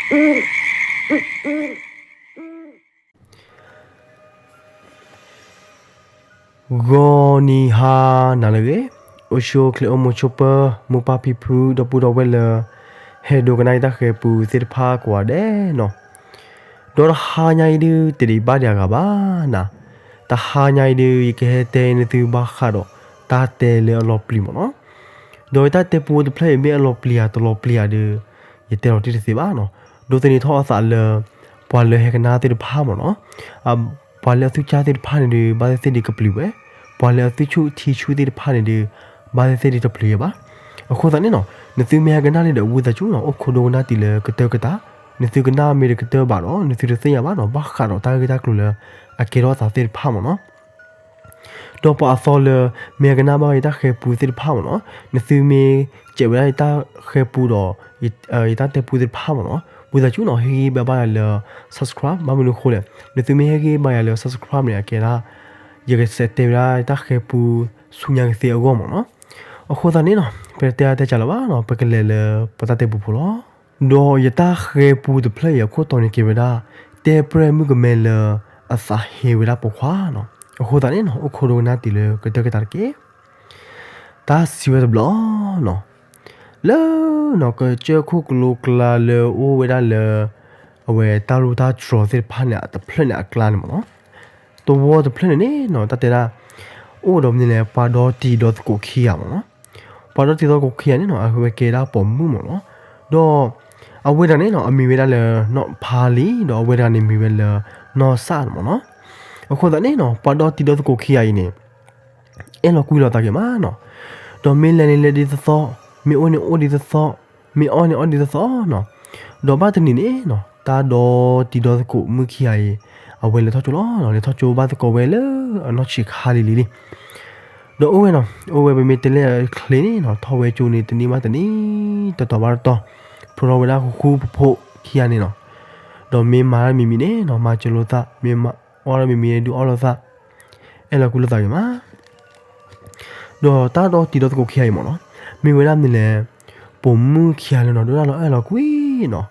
ဂီၤနံၤဟါနၤလၢအဂ့ၤ, အိၣ်ဆူၣ်အိၣ်ချ့အိၣ်မုာ်ဆိးပၢၤ မိၢ်ပၢ်ဖံဖုဒီပုၢ်ဒီဝဲၢ်လၢ ဟဲဒိကနၣ်ယတၢ်ဃဲၤပူသ့ၣ်တဖၣ်ကိးဂၤဒဲးနီၤ, ဒီးတဟါညါအံၤဒုး တဒံးဘၣ်ဒံးအဂၤဘၣ်နၤ, တဟါညါအံၤဒုး ယကဟဲတဲနသုဘၣ်ဃးဒီး တၢ်တဲလၢအလီၤပျံၤမ့ၢ်နီၤ, ဒီးယတၢ်တဲပူတဖျၢၣ်အံၤ မ့ၢ်အလီၤပျံၤဧါတလီၤပျံၤဧါဒုး ယတဲလီၤတံၢ်တသ့ဘၣ်နီၤ, ဒိးသန့ၤထီၣ်အသးလၢ ပှၤလၢဟဲကနၣ်သ့ၣ်တဖၣ်မ့ၢ်နီၤ, ပှၤလၢအသူၣ်ကၢ်သ့ၣ်တဖၣ်န့ၣ်ဒုး ဘၣ်သ့ၣ်သ့ၣ်ဒုးကပျံၤဝဲ, ပှၤလၢအသူၣ်ဆူၣ်ထံဆူၣ်သ့ၣ်တဖၣ်န့ၣ်ဒုး ဘၣ်သ့ၣ်သ့ၣ်ဒုးတပျံၤဝဲဘၣ်. အဃိသတးန့ၣ်နီၤ နသုမ့ၢ်ဟဲကနၣ်လံဒီး ဝံသးစူၤနီၤ အိၣ်ခိးဒိကနၣ်တံၢ်လၢကတၢၢ်ကတၢၢ်, နသုကနၣ်မ့ၢ်တကတၢၢ်ဘၣ်ဒီး နသုတသ့ၣ်ညါဘၣ်နီၤ ဘၣ်ဃးဒီးတၢ်ဂ့ၢ်တၢ်ကျိၤလၢ အကဲထီၣ်အသးသ့ၣ်တဖၣ်မ့ၢ်နီၤ ဒီးပှၤအသီလၢ မ့ၢ်အကနၣ်ဘၣ်ယတၢ်ဃဲၤပူသ့ၣ်တဖၣ်မ့ၢ်နီၤ, နသုမ့ၢ်စဲးဝဲဒၣ်ယတၢ်ဃဲၤပူဒီး ယတၢ်တဲပူသ့ၣ်တဖၣ်မ့ၢ်နီၤ, ဝံသးစူၤနီၤ ဟ့ၣ်ဂံၢ်ဘါဘၣ်ယၤလၢ subscribe ဘၣ်မနုၤအဃိလဲၣ်, နသုမ့ၢ်ဟ့ၣ်ဂံၢ်ဘါယၤလၢ subscribe န့ၣ် အကဲဒၣ် ယကစးတဲဝဲဒၣ်ယတၢ်ဃဲၤပူဆူညါကသ့အဂီၢ်မ့ၢ်နီၤ. အဃိသတးန့ၣ်နီၤ ပတဲအါတဲကးလၢၤဘၣ်နီၤ ပကလဲၤလၢပတၢ်တဲပူဖိလီၤ. ဒီးယတၢ်ဃဲၤပူတဖျၢၣ်အံၤအခိၣ်တီန့ၣ်ကဲဝဲဒၣ် တဲပြဲၢ်မုၣ်ကမဲလၢအသးဟ့ဝဲဒၣ်ပိာ်ခွါနီၤ. အဃိသတးန့ၣ်နီၤ အိၣ်ခိးဒိကနၣ်တံၢ်လၢကတၢၢ်ကတၢၢ်တက့ၢ်. တၢ်စံးဝဲတဘျီနီၤ, လၢနီၤ ကစၢၢ်ခိၣ်ကလိကျါလၢအိၣ်ဝဲဒၣ်လၢ အဝဲတၢ်ရူးတၢ်တြီၤသ့ၣ်တဖၣ်န့ၣ် တဖျၢၣ်န့ၣ်အကျါန့ၣ်မ့ၢ်နီၤ, သဝီတဖျၢၣ်န့ၣ်န့ၣ်နီၤ တၢ်တဲဒၣ် အိၣ်ဒီးမနုၤလဲၣ် ပှၤဒီတံၤဒီသကိးခံဂၤမ့ၢ်နီၤ. ပှၤဒီတံၤဒီသကိးခံဂၤန့ၣ်နီၤ အဝဲကဲဒၣ်ပိာ်မုၣ်မ့ၢ်နီၤ. ဒီးအဝဲတဂၤန့ၣ်နီၤ အမံၤဝဲဒၣ်လၢနီၢ်ဖါလံၤ ဒီးအဝဲတဂၤန့ၣ်မံၤဝဲလၢနီၢ်စၣ်မ့ၢ်နီၤ. အဃိသတးန့ၣ်နီၤ ပှၤဒီတံၤဒီသကိးခံဂၤအံၤန့ၣ် အဲၣ်လီၤကွံလိာ်သးက့ၤမးနီၤ. ဒီးမ့ၢ်လဲၤန့ၣ်လဲၤဒ်သိးသိး, မ့ၢ်အိၣ်န့ၣ်အိၣ်ဒ်သိးသိး, မ့ၢ်အီၣ်န့ၣ်အီၣ်ဒ်သိးသိးနီၤ. ဒီးဘၣ်တနံၤန့ၣ်နီၤ တၢ်ဒီတံၤဒီသကိးမုၣ်ခံဂၤအံၤ အဝဲလဲၤထီၣ်ကၠိလီၤ. လဲၤထီၣ်ကၠိဘၣ်သကိးဝဲလၢအနီၢ်ဆံးခါလံၤလံၤလံ. ဒီးအိၣ်ဝဲနီၤ အိၣ်ဝဲပမ့ၢ်တဲလဲၣ်ချ့န့ၣ်နီၤ ထီၣ်ဝဲကၠိန့ၣ်တနံၤဘၣ်တနံၤ တတီၤဘၣ်တတီၤ, ဖျိထီၣ်ဝဲဒၣ်ဃူဃူဖိးဖိးခံဂၤန့ၣ်နီၤ. ဒီးမ့ၢ်မၤတၢ်မံၤမံၤန့ၣ်နီၤ မၤစၢၤလိာ်သး, မ့ၢ်အီၣ်တၢ်မံၤမံၤဒုးအီၣ်လိာ်သး, အဲၣ်လီၤကွံလိာ်သးဂ့ၤမး ဒီးတၢ်ဒီတံၤဒီသကိးခံဂၤအံၤမ့ၢ်နီၤ မ့ၢ်ဝဲဒၣ်မနုၤလဲၣ်, ပိာ်မုၣ်ခံဂၤလၢနီၤ ဒိၣ်ဒၣ်လီၤအဲၣ်လီၤကွံနီၤ.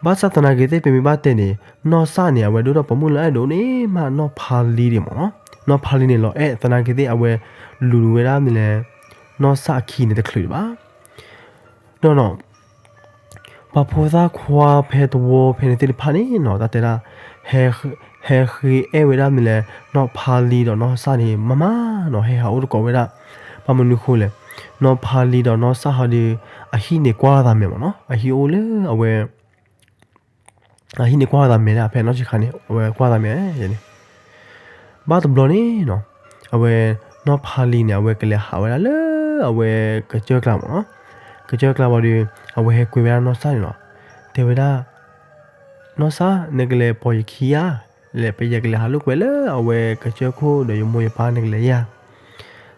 ဘၣ်ဆၣ်သနာ်က့သ့ၣ် ပမ့ၢ်ဘၣ်တဲန့ၣ် နီၢ်စၣ်န့ၣ် အဝဲဒိၣ်ထီၣ်ပိာ်မုၣ်လၢအဲၣ်ဒိးန့ၣ်မး နီၢ်ဖါလံၤဒံးမ့ၢ်နီၤ. နီၢ်ဖါလံၤန့ၣ် လီၤအဲၣ်သနာ်က့သ့ၣ် အဝဲလူၤဝဲဒၣ်မနုၤလဲၣ်, နီၢ်စၣ်အခံန့ၣ်တချုးဒံးဘၣ်. ဒီးနီၤ ပှၤဖိသၣ်ခွါဖဲသဝီဖဲန့ၣ်သ့ၣ်တဖၣ်န့ၣ်နီၤ တၢ်တဲဒၣ် ဟဲဃ့အဲၣ်ဝဲဒၣ်မနုၤလဲၣ် နီၢ်ဖါလံၤဒီးနီၢ်စၣ်န့ၣ် မးမးနီၤ ဟဲဟးအိၣ်သကိးဝဲဒၣ်. ဘၣ်မနုၤဃိလဲၣ်, နီၢ်ဖါလံၤဒီးနီၢ်စၣ်ဟီဒုး အဟံၣ်န့ၣ်ကွၢ်လိာ်သးမဲာ်မ့ၢ်နီၤ. အဟံၣ်အိၣ်လၢအဝဲ အဟံၣ်န့ၣ်ကွၢ်လိာ်သးမဲာ်ဒၣ် ဖဲနီၢ်ဆံးခါန့ၣ် အဝဲကွၢ်သးမဲာ်န့ၣ်. ဘၣ်တဘျီန့ၣ်နီၤ အဝဲ နီၢ်ဖါလံၤန့ၣ် အဝဲကလဲၤဟးဝဲဒၣ်လၢ အဝဲကစၢၢ်ကျါမ့ၢ်နီၤ. ကစၢၢ်ကျါဘၣ်ဒီး အဝဲဟဲကွဲဝဲဒၣ်နီၢ်စၣ်န့ၣ်နီၤ. တဲဝဲဒၣ် နီၢ်စၣ် နကလဲၤပိာ်ယခံဧါ, လဲၤပယဲကလဲၤဟးလိာ်ကွဲလၢအဝဲကစၢၢ်ခိၣ်ဒီးယမိၢ်ယပၢ်နကလဲၤဧါ.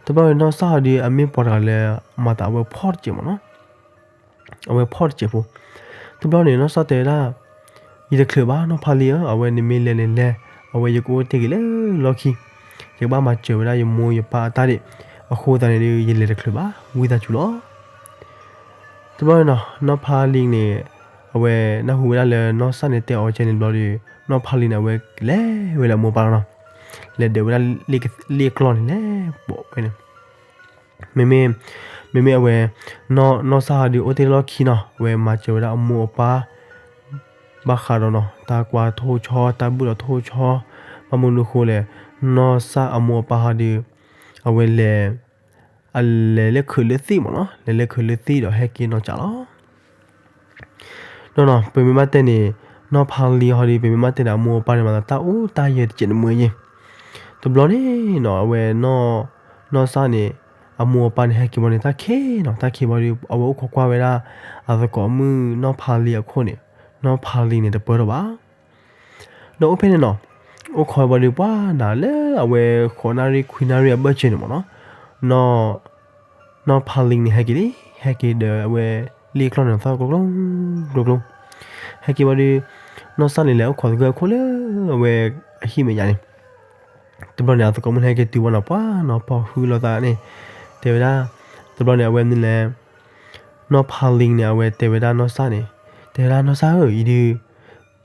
တဘျီန့ၣ်နီၢ်စၣ်ဟီဒုး အမ့ၢ်ပှၤတဂၤလၢ မၤသးအဝဲဖှီၣ်တစဲးမ့ၢ်နီၤ. အဝဲဖှီၣ်တစဲးဖိ. တဘျီန့ၣ် နီၢ်စၢ်တဲဝဲဒၣ်, ယတချုးဘၣ်နီၢ်ဖါလံၤဧၢ, အဝဲနမ့ၢ်လဲၤန့ၣ်လဲၤ, အဝဲယကအိၣ်တ့ၢ်က့ၤလၢလီၢ်ခံ, ယကဘၣ်မၤစၢၤဝဲဒၣ်ယမိၢ်ယပၢ်အတၢ်ဒံး, အဃိသတးန့ၣ်ဒီး ယလဲၤတချုးဘၣ်, ဝံသးစူၤလီၤ. တဘျီန့ၣ်နီၤ နီၢ်ဖါလံၤန့ၣ် အဝဲနၢ်ဟူဝဲဒၣ်လၢနီၢ်စၢ်န့ၣ်တဲအီၤကဲန့ၣ်တဘျီဒီး နီၢ်ဖါလံၤန့ၣ် အဝဲလဲၤဝဲလၢအမိၢ်အပၢ်လီၤနီၤ, လဲၤဒၢးဝဲဒၣ်လ့ၣ်အကျီၢ်န့ၣ် လဲၤပိာ်ဝဲန့ၣ် မ့မ့ၢ်, မ့မ့ၢ်အဝဲ နီၢ်စၢ်ဟီဒုးအိၣ်တ့ၢ်လၢလီၢ်ခံနီၤ, အဝဲမၤစၢၤဝဲဒၣ်အမိၢ်အပၢ် ဘၣ်ဃးဒီးနီၤ တၢ်ကွၢ်ထိၣ်ဆီ တၢ်ဘုၣ်ဒီးထိၣ်ဆီ, ဘၣ်မနုၤအဃိလဲၣ်, နီၢ်စၢ်အမိၢ်အပၢ်ဟီဒုး အဝဲလဲၤ အလဲၤလၢခုးလၢသံၣ်မ့ၢ်နီၤ, လဲၤလၢခုးလၢသံၣ်ဒီးဟဲက့ၤနီၢ်ကၠးလီၤ. ဒီးနီၤ ပမ့ၢ်ဘၣ်တဲန့ၣ် နီၢ်ဖါလံၤဟီဒုး ပမ့ၢ်ဘၣ်တဲန့ၣ် အမိၢ်အပၢ်န့ၣ် မၤသးတၢ်အိၣ်တၢ်ယၢၤတစဲးန့ၣ်မ့ၢ်ယဲၢ်, တဘျီန့ၣ်နီၤ အဝဲ နီၢ်စၢ်န့ၣ် အမိၢ်အပၢ်န့ၣ် ဟဲက့ၤဘၣ်န့ၣ် တၢ်ခံးနီၤ, တၢ်ခံးဘၣ်ဒီး အဝဲအိၣ်ခိးကွၢ်ဝဲဒၣ် အသကိးမုၣ်နီၢ်ဖါလံၤအခိၣ်န့ၣ်, နီၢ်ဖါလံၤန့ၣ်တပၢၢ်ထီၣ်ဘၣ်. ဒီးအိၣ်ဖဲန့ၣ်နီၤ, အိၣ်ခိးဝဲဘၣ်ဒီးပှၤနၤလၢအဝဲဃိးနၣ်ရံၣ်ခွံနၣ်ရံၣ်အဘၢၣ်စၢၤန့ၣ်မ့ၢ်နီၤ, နီၢ် နီၢ်ဖါလံၤန့ၣ် ဟဲက့ၤလံ, ဟဲက့ၤဒီးအဝဲ လ့ၣ်ကျီၢ်န့ၣ် သီၣ်ကျိကျိ ကျိကျိ, ဟဲက့ၤဘၣ်ဒီး နီၢ်စၢ်န့ၣ် လဲၤအိၣ်ခိးသဂၢၢ်အခိၣ်လၢအဝဲအဟံၣ်မဲာ်ညါန့ၣ်, တဘျီန့ၣ် အသကိးမုၣ်န့ၣ် ဟဲက့ၤတုၤဝဲနီၤ ပှၤနီၤ ပိာ်ဟုလိာ်သးန့ၣ်, တဲဝဲဒၣ်, တဘျီန့ၣ် အဝဲမနုၤလဲၣ် နီၢ်ဖါလံၤန့ၣ် အဝဲတဲဝဲဒၣ်နီၢ်စၢ်န့ၣ်, တဲဝဲဒၣ်နီၢ်စၢ်ဧၢ, အံၤဒုး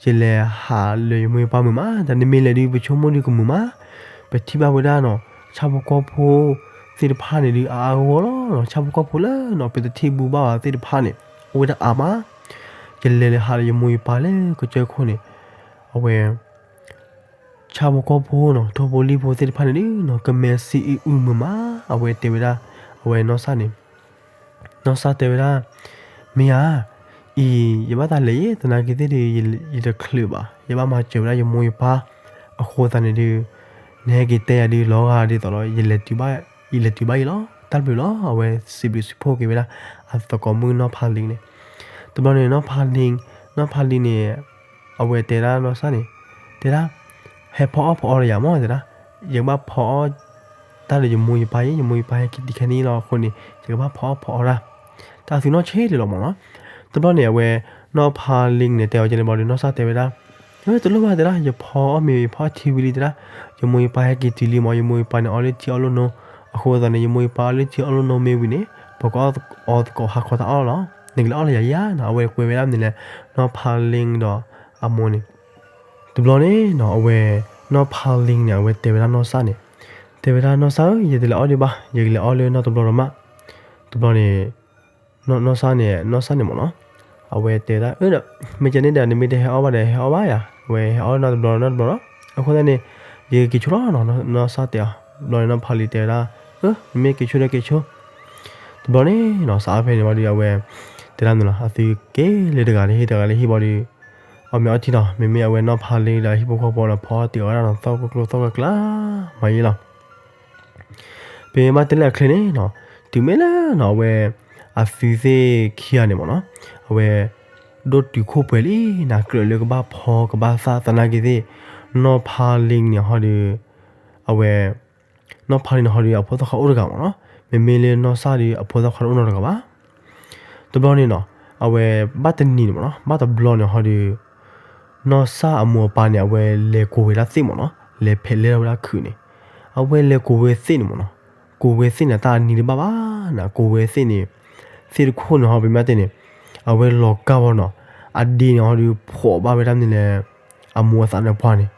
ယလဲၤဟးလၢယမိၢ်ယပၢ်မုာ်မး, တၢ်နမ့ၢ်လဲၤဒုး ပဆိကမိၣ်ဒုးကမုာ်မး, ပထံၣ်ဘၣ်ဝဲဒၣ်နီၤ ဆၣ်ဖိကီၢ်ဖိသ့ၣ်တဖၣ်န့ၣ်ဒုး အါအါဂီၢ်ဂီၢ်လီၤ, ဆၣ်ဖိကီၢ်ဖိလၢနီၤ ပတထံၣ်ဘူၣ်ဘၣ်ဘၣ်သ့ၣ်တဖၣ်န့ၣ် အိၣ်ဝဲဒၣ်အါမး, ယလဲၤလၢဟးလၢယမိၢ်ယပၢ်လၢကစၢၢ်ခိၣ်န့ၣ် အဝဲ ဆၣ်ဖိကီၢ်ဖိနီၤ ထိၣ်ဖိလံၣ်ဖိသ့ၣ်တဖၣ်န့ၣ်ဒုးနီၤ ကမဲစံအုၣ်အုၣ်မုာ်မး, အဝဲတဲဝဲဒၣ် အဝဲနီၢ်စၢ်န့ၣ် နီၢ်စၢ်တဲဝဲဒၣ် မ့ၢ်ဧါ, အံၤ ယဘၣ်တၢ်လဲၤယဲ သနာ်က့သ့ၣ်ဒုး ယတချုးဘၣ်, ယဘၣ်မၤစၢၤဝဲဒၣ်ယမိၢ်ယပၢ်, အဃိသတးန့ၣ်ဒုး နဟဲက့ၤတဲယၤဒုး လီၤဂာ်ဒ်သိးဒီး ယလဲၤတုၤဘၣ်, ယလဲၤတုၤဘၣ်အံၤလီၤ, တၢ်ဘျုးလီၤ, အဝဲစံးဘျုးစံးဖှိၣ်က့ၤဝဲဒၣ် အသကိးမုၣ်နီၢ်ဖးလံန့ၣ်, တဘျီန့ၣ် နီၢ်ဖးလံ, နီၢ်ဖးလံန့ၣ် အဝဲတဲဒၣ်နီၢ်စၢ်န့ၣ်, တဲဒၣ် ဟဲဖီအီၣ်ဖီအီဒီးယၤမၢ် တဲဒၣ်, ယကဘၣ်ဖီအီၣ်တၢ်ဒီးယမိၢ်ယပၢ်အံၤ, ယမိၢ်ယပၢ်ဟဲက့ၤတုၤခဲနံၣ်လီၤအဃိန့ၣ် ယကဘၣ်ဖီအီၣ်ဖီအီတၢ်, တၢ်အသုနီၢ်ဆံးဒံးလီၤမၢ်နီၤ, တဘျီန့ၣ် အဝဲ နီၢ်ဖးလံန့ၣ် တဲအီၤကဲန့ၣ်ဘျီဒီး နီၢ်စၢ်တဲဝဲဒၣ်, တလိၣ်ဘၣ်တဲဒၣ်, ယဖီအီၣ်မ့ၤ ယဖီအီၣ်ထံဝံၤလံတဲဒၣ်, ယမိၢ်ယပၢ်ဟဲက့ၤတုၤလံမၢ်, ယမိၢ်ယပၢ်န့ၣ် အီလုၣ်ထံအီလုၣ်နိ, အဃိသတးန့ၣ် ယမိၢ်ယပၢ်အီလုၣ်ထံအီလုၣ်နိမ့ၢ်ဝံၤန့ၣ် ပကအီၣ်သကိးဟးခီတၢ်အီၣ်လီၤ, နကလဲၤအီၣ်လၢယၤယၤနီၤ, အဝဲကွဲးဝဲဒၣ်မနုၤလဲၣ်, နီၢ်ဖးလံဒီးအမိၢ်န့ၣ် တဘျီန့ၣ်နီၤ အဝဲ နီၢ်ဖးလံန့ၣ် အဝဲတဲဝဲဒၣ်နီၢ်စၢ်န့ၣ်, တဲဝဲဒၣ်နီၢ်စၢ်ဧၢ, ယတလဲၤအီၣ်ဒံးဘၣ်, ယကလဲၤအီၣ်လၢနီတဘျီဒီးမး, တဘျီန့ၣ် နီၢ်စၢ်န့ၣ် နီၢ်စၢ်န့ၣ်မၢ်နီၤ, အဝဲတဲဒၣ် အၢ မ့ၢ်ကဲန့ၣ်ဒီး နမ့ၢ်တဟဲအီၣ်ဘၣ်ဒီး ဟဲအီၣ်ဘၣ်ယၤ, အဝဲဟဲအီၣ်နီတဘျီနီတဘျီလီၤ, အဃိသတးန့ၣ် ယက့ၤဆိလီၤနီၤ, နီၢ်စၢ်တဲအီၤ, တဘျီန့ၣ် နီၢ်ဖးလံတဲဝဲဒၣ်, အၢ နမ့ၢ်က့ၤဆိဒီးက့ၤဆိ တဘျီန့ၣ်နီၤ စးဖဲန့ၣ်ဝံၤဒီး အဝဲ တဲဒၣ်မနုၤလီၤ, အသုက့ၤလၢတဂၤလၢဟံၣ် တဂၤလၢဟံၣ်ဘၣ်ဒီး အီၣ်မ့ၤအီထံနီၤ, မ့မ့ၢ်အဝဲနီၢ်ဖးလံဒီးအဟံၣ်ဖိဃီဖိနီၤ ဖီအီၣ်တံၢ်အီၣ်ဝဲဒၣ်နီၤ သီၣ်ကျိကျိသီၣ်ကျါကျါ မၤယံၤလီၤ. ပမ့ၢ်ဘၣ်တဲလၢအချ့န့ၣ်နီၤ, တုၤမ့ၢ်လၢနီၤ အဝဲ အသုသ့ၣ်ခံဂၤန့ၣ်မၢ်နီၤ, အဝဲ ဒိၣ်တုာ်ခိၣ်ပှဲၤလံနီၤ, ကြၢးလၢကဘၣ်ဖီကဘၣ်သၣ်သနာ်က့သ့ၣ်, နီၢ်ဖးလံန့ၣ်ဟီဒီး အဝဲ နီၢ်ဖးလံန့ၣ်ဟီဒီး အဖိသၣ်ခွါအိၣ်တဂၤမၢ်နီၤ, မ့မ့ၢ်လၢနီၢ်စၢ်ဒီး အဖိသၣ်ခွါတအိၣ်နီတဂၤဘၣ်. တဘျီန့ၣ်နီၤ အဝဲဘၣ်တနံၤန့ၣ်မၢ်နီၤ ဘၣ်တဘျီန့ၣ်ဟီဒီး နီၢ်စၢ်အမိၢ်အပၢ်န့ၣ် အဝဲလဲၤကိးဝဲဒၣ်သ့ၣ်မၢ်နီၤ, လဲၤဖဲးလဲၢ်ထီၣ်ဝဲဒၣ်ခုးန့ၣ်, အဝဲလဲၤကိးဝဲသ့ၣ်န့ၣ်မၢ်နီၤ, ကိးဝဲသ့ၣ်န့ၣ် တၢ်အနံၤတဘၣ်ဘၣ်နီၤ, ကိးဝဲသ့ၣ်န့ၣ် သ့ၣ်တခိၣ်န့ၣ်ဟီ ပမ့ၢ်တဲန့ၣ် အဝဲလီၤကၢ်ဝဲနီၤ, အဒ့န့ၣ်ဟီဒီး ဖှီးဘၣ်ဝဲဒၣ်မနုၤလဲၣ်, အမိၢ်အသးနၢပှၢ်န့ၣ်,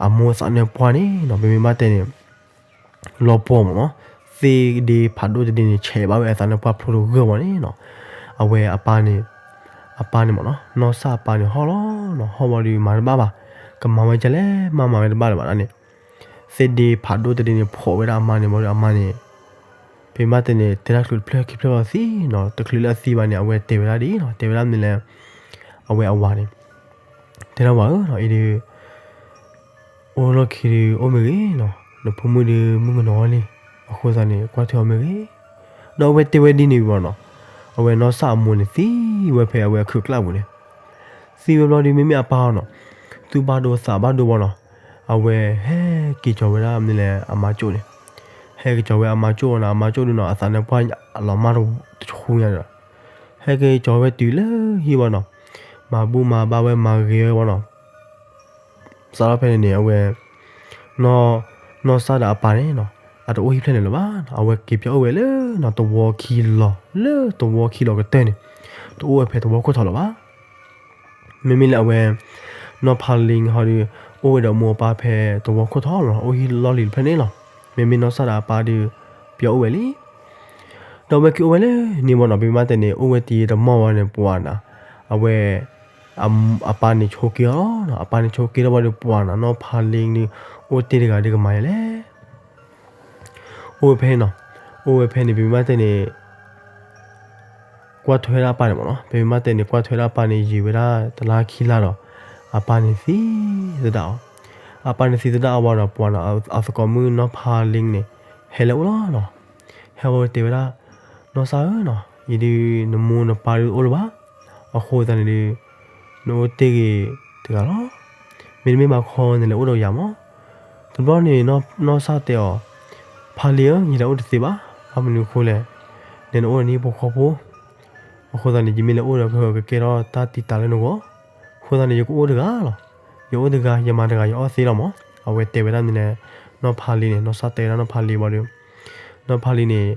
အမိၢ်အသးနၢပှၢ်န့ၣ်နီၤ ပမ့ၢ်ဘၣ်တဲန့ၣ် လီၤပှီၢ်မၢ်နီၤ, သ့ၣ်ဒ့ဖးဒိၣ်တဒ့န့ၣ် ဆဲးဘၣ်ဝဲအသးနၢပှၢ်ဖျိတဂၢၢ်ဝဲန့ၣ်နီၤ, အဝဲအပၢ်န့ၣ်, အပၢ်န့ၣ်မၢ်နီၤ နီၢ်စၢ်အပၢ်န့ၣ်ဟီၣ်လီၤနီၤ, ဟီၣ်ဝံၤဒီးမၤတဘၣ်ဘၣ်, ကမၤဝဲဒ်လဲၣ် မၤမၤဝဲတဘၣ်လၢၤဘၣ်န့ၣ်, သ့ၣ်ဒ့ဖးဒိၣ်တဒ့န့ၣ် ဖှီးဝဲဒၣ်အမါန့ၣ်ဘၣ်ဒီးအမါန့ၣ် ပမ့ၢ်ဘၣ်တဲန့ၣ် တဲတၢ်ချုးတဖျၢၣ်ခံဖျၢၣ်လီၤသံနီၤ, တချုးလၢအသံဘၣ်န့ၣ် အဝဲတဲဝဲဒၣ်ဒ်အံၤနီၤ, တဲဝဲဒၣ်မနုၤလဲၣ်, အဝဲအဝၤန့ၣ် တဲဒၣ်ဝၤဧၢနီၤ, အံၤဒီး အိၣ်လီၢ်ခံဒီးအိၣ်မ့ၢ်ဂ့ၤနီၤ, နဖိမုၣ်ဒီးမုၣ်ကနီၤလံ, အဃိသတးန့ၣ် ကွၢ်ထွဲအီၤမ့ၢ်ဂ့ၤ, ဒီးအဝဲတဲဝဲဒ်န့ၣ်ဝံၤဘၣ်နီၤ, အဝဲနီၢ်စၢ်အမိၢ်န့ၣ်သံဝဲဖဲအဝဲအခုးကျၢ်ပူၤန့ၣ်, သံဝဲဘျီဒီး မ့မ့ၢ်အပၢ်အီၤနီၤ, သူၣ်ဘၣ်ဒိသးဘၣ်ဒိဘၣ်နီၤ, အဝဲဟဲက့ၤကီၤဝဲဒၣ်မနုၤလဲၣ် အမါကၠိၣ်န့ၣ်, ဟဲက့ၤကီၤဝဲအမါကၠိၣ်နီၤ, အမါကၠိၣ်ဒုးနီၤ အသးနၢပှၢ်အလီၤမၢ်တဆူညါဒီး ဟဲက့ၤကီၤဝဲတုၤလၢဟံၣ်ဘၣ်နီၤ, မၤဘူၣ်မၤဘါဝဲမၤဂ့ၤဝဲဘၣ်နီၤ, စးထီၣ်ဖဲန့ၣ်န့ၣ် အဝဲ နီၢ်စၢ်ဒီးအပၢ်န့ၣ်နီၤ အတအိၣ်ဟံၣ်ဖျၢၣ်န့ၣ်လၢၤဘၣ်နီၤ, အဝဲက့ၤပၠီအိၣ်ဝဲလၢနီၤ သဝီခံလီၤ, လၢသဝီခံလီၤကတၢၢ်န့ၣ်, တအိၣ်ဝဲဖဲသဝီခိၣ်ထီလၢၤဘၣ်. မ့မ့ၢ်လၢအဝဲ နီၢ်ဖးလံဟီဒီး အိၣ်ဝဲဒီးအမိၢ်အပၢ်ဖဲသဝီခိၣ်ထီလီၤ, အိၣ်ဟံၣ်လီၢ်လံၤတဖျၢၣ်န့ၣ်လီၤ. မ့မ့ၢ်နီၢ်စၢ်ဒီးအပၢ်ဒီး ပၠီအိၣ်ဝဲလံ ဒီးအဝဲက့ၤအိၣ်ဝဲလၢန့ၣ်ဘၣ်နီၤ, ပမ့ၢ်တဲန့ၣ် အိၣ်ဝဲတယံာ်တမီၢ်ဝဲန့ၣ် ပှၤနီၤ, အဝဲ အပၢ်န့ၣ်ဆိးက့အီၤလီၤ, အပၢ်န့ၣ်ဆိးက့ထီၣ်ဘၣ်ဒီးပှၤနီၤ, နီၢ်ဖးလံဒီး အိၣ်တ့ၢ်တဂၤဒီးကမၤယဲလဲၣ် အိၣ်ဝဲဖဲနီၤ, အိၣ်ဝဲဖဲန့ၣ် ပမ့ၢ်တဲန့ၣ် ကွၢ်ထွဲဒၣ်အပၢ်န့ၣ်မၢ်နီၤ, ပမ့ၢ်တဲန့ၣ် ကွၢ်ထွဲဒၣ်အပၢ်န့ၣ် ယံာ်ဝဲဒၣ်တလါခံလါဒီး အပၢ်န့ၣ်သံသဒၣ်အီၤ, အပၢ်န့ၣ်သံသဒၣ်အီၤဘၣ်ဒီး ပှၤနီၤ အသကိးမုၣ်နီၢ်ဖးလံန့ၣ် ဟဲလၢအအိၣ်လီၤနီၤ, ဟဲဝဲတဲဝဲဒၣ် နီၢ်စၢ်ဧၢနီၤ, ယံာ်ဒုးနမိၢ်နပၢ်ဒုးအိၣ်လၢၤဘၣ်, အဃိသတးန့ၣ်ဒုး နအိၣ်တ့ၢ်ဂ့ၤတဂၤလီၤ, မ့တမ့ၢ်ဘၣ်ခီနလဲၤအိၣ်ဒီးယၤမၢ်. တဘျီန့ၣ် နီၢ်စၢ်တဲအီၤ, ဖးလံဧၢ, ယလဲၤအိၣ်တသ့ဘၣ်, ဘၣ်မနုၤအဃိလဲၣ်, နဲနအိၣ်ဒီးနဟံၣ်ဖိဃီဖိ, အဃိသတးန့ၣ် ယမ့ၢ်လဲၤအိၣ်ဒီးကကဲထီၣ်တၢ်တံာ်တာ်လၢနဂီၢ်, အဃိသတးန့ၣ် ယကအိၣ်တဂၤလီၤ, ယအိၣ်တဂၤ ယမၤတဂၤ ယအီၣ်သ့လီၤမၢ်. အဝဲတဲဝဲဒၣ်န့ၣ်လဲၣ်, နီၢ်ဖးလံန့ၣ် နီၢ်စၢ်တဲဝဲဒၣ်နီၢ်ဖးလံဘၣ်ဒီး နီၢ်ဖးလံန့ၣ်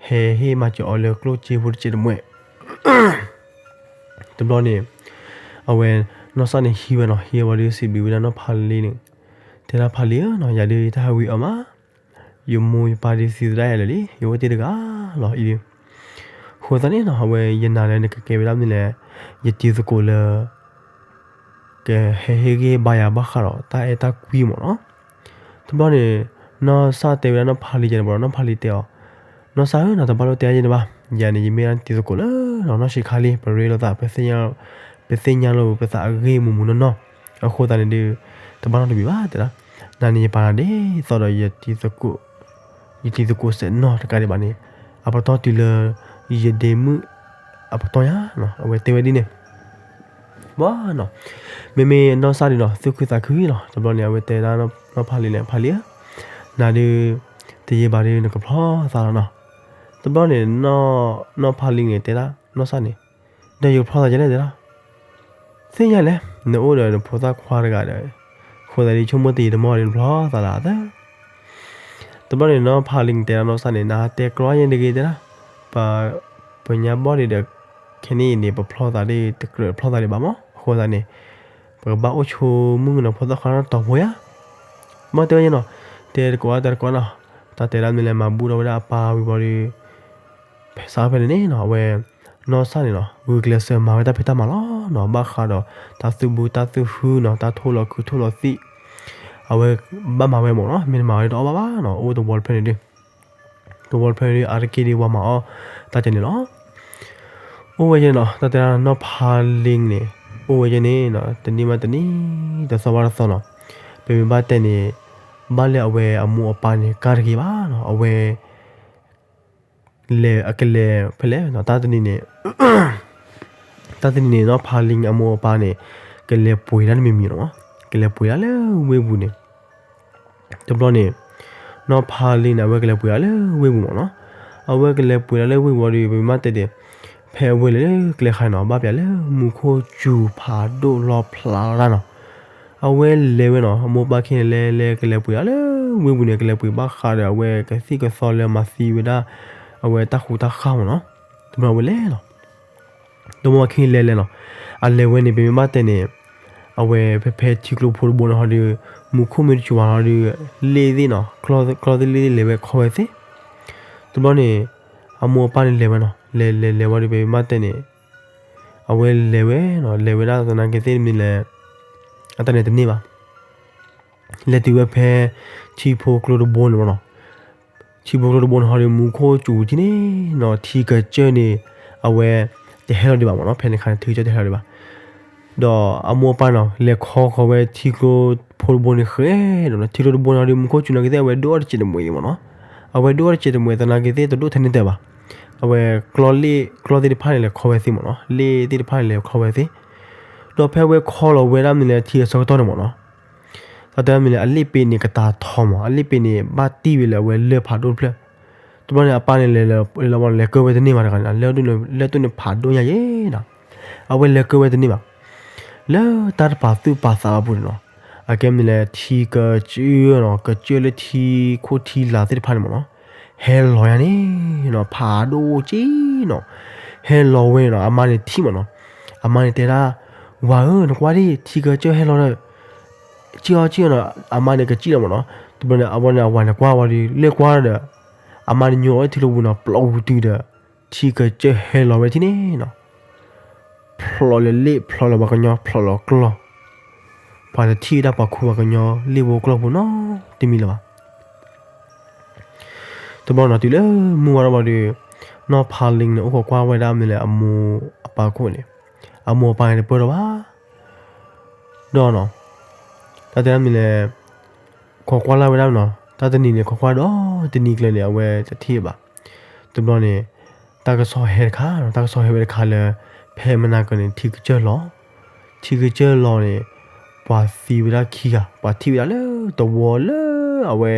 ဟဲဟ့ၣ်မၤစၢၤအီၤလၢကျိၣ်စ့ဖိတစဲးတမှဲာ် တဘျီန့ၣ် အဝဲ နီၢ်စၢ်န့ၣ်ဟံးဝဲနီၤ, ဟံးဝဲဒီးစံးဘျုးဝဲဒၣ်နီၢ်ဖးလံန့ၣ်, တဲဒၣ်ဖးလံဧၢနီၤ, ယၤဒုးယတၢ်ဟးဝံၤအီၤမး, ယမိၢ်ယပၢ်ဒုးသံသဒၣ်ယၤလၢာ်လံ, ယအိၣ်တ့ၢ်တဂၤလီၤအံၤဒုး. အဃိသတးန့ၣ်နီၤ အဝဲယနာ်လၢနကကဲဝဲဒၣ်မနုၤလဲၣ်, ယတံၤသကိးလၢ ကဟဲဟ့ၣ်ဂံၢ်ဘါယၤဘၣ်ဃးဒီးတၢ်အဲၣ်တၢ်ကွံမ့ၢ်နီၤ. တဘျီန့ၣ် နီၢ်စၢ်တဲဝဲဒၣ်နီၢ်ဖးလံယဲန့ၣ်ဘၣ်ဒီး နီၢ်ဖးလံတဲအီၤ, နီၢ်စၢ်ဧၢနီၤ, တဘၣ်လိၣ်တဲအါယဲန့ၣ်ဘၣ်, ယၤန့ၣ် ယမ့ၢ်ဒၣ်တံၤသကိးလၢနီၢ်ဆံးခါလံ, ပရ့လိာ်သး, ပသ့ၣ်ညါလိာ်ပသးအဂ့ၢ်မုာ်မုာ်နီၢ်နီၢ်, အဃိသတးန့ၣ်ဒုး တဘၣ်နီတမံၤဘၣ်တဲဒၣ်, နၤန့ၣ်ယပာ်နၤဒ်သိးဒီး ယတံၤသကိးစဲးနီၤတကးဒံးဘၣ်န့ၣ်, အပတီၢ်တုၤလၢ ယဒ့မုၣ်အပတီၢ်ညါ, အဝဲတဲဝဲဒ်န့ၣ် ဘၣ်နီၤ, မ့မ့ၢ်နီၢ်စၢ်ဒုးနီၤ သူၣ်ခုသးခုလီၤ. တဘျီန့ၣ် အဝဲတဲဒၣ်နီၢ်ဖးလံန့ၣ်, ဖးလံဧၢ, နၤဒုး တယံာ်ဘၣ်ဒုးနကဖျီသးလီၤနီၤ. တဘျီန့ၣ် နီၢ်ဖးလံန့ၣ် တဲဒၣ်နီၢ်စၢ်န့ၣ်, ဒီးယကဖျီသးယဲလဲၣ်တဲဒၣ်, သ့ၣ်ညါလဲၣ်, နအိၣ်ဒီးနဖိသၣ်ခွါတဂၤဒီး, အဃိသတးဒုး ဆိကမိၣ်တယံာ်တမီၢ်ဒုးနဖျီသးလီၤသၢ တဘျီန့ၣ် နီၢ်ဖးလံန့ၣ် တဲဒၣ်နီၢ်စၢ်န့ၣ်, နတဲကျီယဲၢ်တဂ့ၤတဲဒၣ်, ပ ပညါဘီၣ်ဒံးဒီး ခဲနံၣ်အံၤန့ၣ် ပဖျီသးဒ် တကြၢးဖျီသးဒံးဘၣ်မး, အဃိသတးန့ၣ် ပကဘၣ်အိၣ်ဆိမုၣ်ကနီၤဖိသၣ်ခွါနီၢ်တီၤဖိယါ, မ့ၢ်တဲဝဲယဲၢ်နီၤ, တဲတကိးအါ တဲတကိးနီၤ, တၢ်တဲဒၣ်မနုၤလဲၣ် မၤဘူၣ်ထီၣ်ဝဲဒၣ်အပၢ်ဝံၤဘီဒုး ဖဲစးဖဲန့ၣ်န့ၣ်နီၤ အဝဲ နီၢ်စၢ်န့ၣ်နီၤ ဂုာ်ကျဲးစၢးမၤဝဲတၢ်ဖံးတၢ်မၤလီၤနီၤ, ဘၣ်ဃးဒီး တၢ်သူၣ်ဘုတၢ်သူၣ်ဟုနီၤ, တၢ်ထိၣ်လီၤခုထိၣ်လီၤသံၣ်, အဝဲဘၣ်မၤဝဲမ့ၢ်နီၤ, မ့ၢ်တမၤဝဲတအီၣ်ဘၣ်ဘၣ်နီၤ, အိၣ်တဝီတဖျၢၣ်န့ၣ်ဒုး တဝီတဖျၢၣ်န့ၣ်ဒုး အါတက့ၢ်ဒုးပှၤမၤအီၣ်တၢ်ကဲန့ၣ်လီၤ. အိၣ်ဝဲယဲၢ်နီၤ, တၢ်တဲဒၣ်နီၢ်ဖးလံန့ၣ် အိၣ်ဝဲယဲၢ်န့ၣ်နီၤ, တနံၣ်ဘၣ်တနံၣ် တသီဘၣ်တသီနီၤ, ပမ့ၢ်ဘၣ်တဲန့ၣ် ဘၣ်လၢအဝဲအမိၢ်အပၢ်န့ၣ် ကါတဂ့ၤဘၣ်နီၤ, အဝဲ လဲၤအကလဲၤဖဲလဲၣ်နီၤ, တၢ်တနံၤန့ၣ် တၢ်တနံၤန့ၣ် နီၢ်ဖးလံအမိၢ်အပၢ်န့ၣ် ကလဲၤပှ့ၤဒၣ်တမံၤမံၤနီၤ, ကလဲၤပှ့ၤဒၣ်လၢဝ့ၢ်ပူၤန့ၣ် တဘျီန့ၣ် နီၢ်ဖးလံန့ၣ် အဝဲကလဲၤပှ့ၤဒၣ်လၢဝ့ၢ်ပူၤမ့ၢ်နီၤ, အဝဲကလဲၤပှ့ၤဒၣ်လၢဝ့ၢ်ပူၤဒီး ပမ့ၢ်ဘၣ်တဲဒၣ် ဖဲအဝဲလဲၤလၢကျဲခါန့ၣ်နီၤ ဘၣ်ပျးလၢမူခိၣ်စူၤဖးဒိၣ်လီၤဖျးလီၤတၢ်နီၤ, အဝဲလဲၤဝဲနီၤ, အမိၢ်ပၢ်ခဲအံၤန့ၣ်လဲၤလဲၤကလဲၤပှ့ၤဒၣ်လၢဝ့ၢ်ပူၤန့ၣ် ကလဲၤပှ့ၤဘၣ်ဃးဒီးအဝဲကသံၣ်ကသီလၢမၤသံဝဲဒၣ် အဝဲတၢ်ဃူတၢ်ဃါမ့ၢ်နီၤ, တဘျီအဝဲလဲၤလီၤ ဒီမိၢ်ဝၤခံလဲၤလဲၤနီၤ, အလဲၤဝဲန့ၣ် ပမ့ၢ်ဘၣ်တဲန့ၣ် အဝဲဖဲဖဲထံကျိဖိတဘိန့ၣ်ဟီဒီး မူခိၣ်မ့ၢ်တစူၤဘၣ်ဟီဒီး လ့ၣ်သ့ၣ်နီၤ, ကျီသ့ၣ်လ့ၣ်သ့ၣ်လဲၤဝဲခီဝဲသ့ၣ်, တဘျီန့ၣ် အမိၢ်အပၢ်န့ၣ်လဲၤဝဲနီၤ, လဲၤလဲၤလဲၤဝဲဒီး ပမ့ၢ်ဘၣ်တဲန့ၣ် အဝဲလဲၤဝဲနီၤ, လဲၤဝဲဒၣ်သနာ်က့သ့ၣ်တမံၤလဲၣ်, အတၢ်န့ၣ်တန့ၢ်ဘၣ် လဲၤတုၤဝဲဖဲ ထံဖိကျိတဘိန့ၣ်မ့ၢ်နီၤ, ထံဖိကျိတဘိန့ၣ်ဟီဒီး မူခိၣ်စူၤထံန့ၣ်နီၤ, ထံကစၢၢ်န့ၣ် အဝဲတဟဲလီၤဒံးဘၣ်မ့ၢ်နီၤ, ဖဲန့ၣ်ခါန့ၣ် ထံကစၢၢ်တဟဲလီၤဒံးဘၣ်, ဒီးအမိၢ်အပၢ်နီၤ လဲၤခီဃီၤဝဲထံကျိဖိတဘိန့ၣ်ဃဲဒီးနီၤ, ထံကျိတဘိန့ၣ်ဟီဒီး မူခိၣ်စူၤနာ်က့သ့ၣ် အဝဲဒိၣ်အီၣ်တစဲးတမှဲၤအံၤမ့ၢ်နီၤ, အဝဲဒိၣ်အီၣ်တစဲးတမှဲၤသနာ်က့သ့ၣ် တဒိၣ်ထဲန့ၣ်တၢ်ဘၣ်, အဝဲကျီလ့ၣ် ကျီသ့ၣ်တဖၣ်န့ၣ် လဲၤခီဝဲသ့ၣ်မ့ၢ်နီၤ, လ့ၣ်သ့ၣ်တဖၣ်န့ၣ် လဲၤခီဝဲသ့ၣ်, ဒီးဖဲအဝဲခီလီၤဝဲဒၣ်မနုၤလဲၣ် ထံအဆၢကတီၢ်န့ၣ်မ့ၢ်နီၤ တၢ်တဲမနုၤလဲၣ် အလ့ၣ်ပ့ၤန့ၣ် ကတၢ်ထီမး, အလ့ၣ်ပ့ၤန့ၣ် ဘၣ်တံၢ်ဝဲလၢအဝဲလၢၢ်ဖးဒိၣ်တဖျၢၣ်, တဘျီန့ၣ် အပၢ်န့ၣ်လဲၤလဲၤလဲၤဝဲန့ၣ် လဲၤကၢဝဲတန့ၢ်ဘၣ်တဂၤန့ၣ်, လၢၢ်ဒိၣ်န့ၣ် လၢၢ်ဒိၣ်န့ၣ်ဖးဒိၣ်ညါယဲနီၤ, အဝဲလဲၤကၢဝဲတန့ၢ်ဘၣ်, လၢတၢ်တပာ်သူၣ်ပာ်သးအပူၤန့ၣ်နီၤ, အကဲမနုၤလဲၣ် ထံကစၢၢ်နီၤ, ကစၢၢ်လၢထံခိၣ်ထံလာ်သ့ၣ်တဖၣ်န့ၣ်မ့ၢ်နီၤ, ဟဲလီၤညါန့ၣ်နီၤ, ဖးဒိၣ်က့နီၤ, ဟဲလီၤဝဲနီၤ, အမါန့ၣ်ထံၣ်မ့ၢ်နီၤ, အမါန့ၣ်တဲဒၣ်, ဝၤဧၢ နကွၢ်ဒံး ထံကစၢၢ်ဟဲလီၤဒီး ကၠံၣ်အီၣ်ကၠံၣ်အီၣ်နီၤ, အမါန့ၣ်ကစံၣ်လီၤမ့ၢ်နီၤ, တဘျီန့ၣ် အဝဲန့ၣ် အဝၤန့ၣ်ကွၢ်ဝဲဒီး လၢကွၢ်ဒီး အမါန့ၣ်ညိအီၣ်ထံကျိပူၤနီၤ, ပျီပူၤတုၤဒီး ထံကစၢၢ်ဟဲလီၤဝဲထံၣ်န့ၣ်နီၤ, ဖျိးလၢလ့ၣ် ဖျိးလၢပှၤကညီ ဖျိးလၢကျီၢ်, ပှၤတထံၣ်ဝဲဒၣ်ပှၤခူပှၤကညီလ့ၣ်ဖိကျီၢ်ဖိနီတမံၤလၢၤဘၣ်. တဘျီနီၤ တုၤလၢမုၢ်ဝါထီၣ်ဘၣ်ဒီး နီၢ်ဖးလံန့ၣ် အိၣ်ခိးကွၢ်ဝဲဒၣ်မနုၤလဲၣ် အမိၢ်အပၢ်ခိၣ်န့ၣ်, အမိၢ်အပၢ်န့ၣ်တပၢၢ်ထီၣ်ဘၣ် ဒီးနီၤ, တၢ်တဲဒၣ်မနုၤလဲၣ်, ခိးကွၢ်လၢ်ဝဲဒၣ်နီၤ, တၢ်တနံၤန့ၣ် ခိးကွၢ်ဒီးတနံၤကျၢၤန့ၣ် အဝဲတထံၣ်ဘၣ်. တဘျီန့ၣ် တၢ်ကစီၣ်ဟဲတခါ, တၢ်ကစီၣ်ဟဲဝဲတခါလၢ ဖဲမနၤကၢၤန့ၣ် ထံကစၢၢ်လီၤ, ထံကစၢၢ်လီၤန့ၣ် ပှၤသံဝဲဒၣ်ခံဂၤ, ပှၤထံၣ်ဝဲဒၣ်လၢတဝီလၢအဝဲ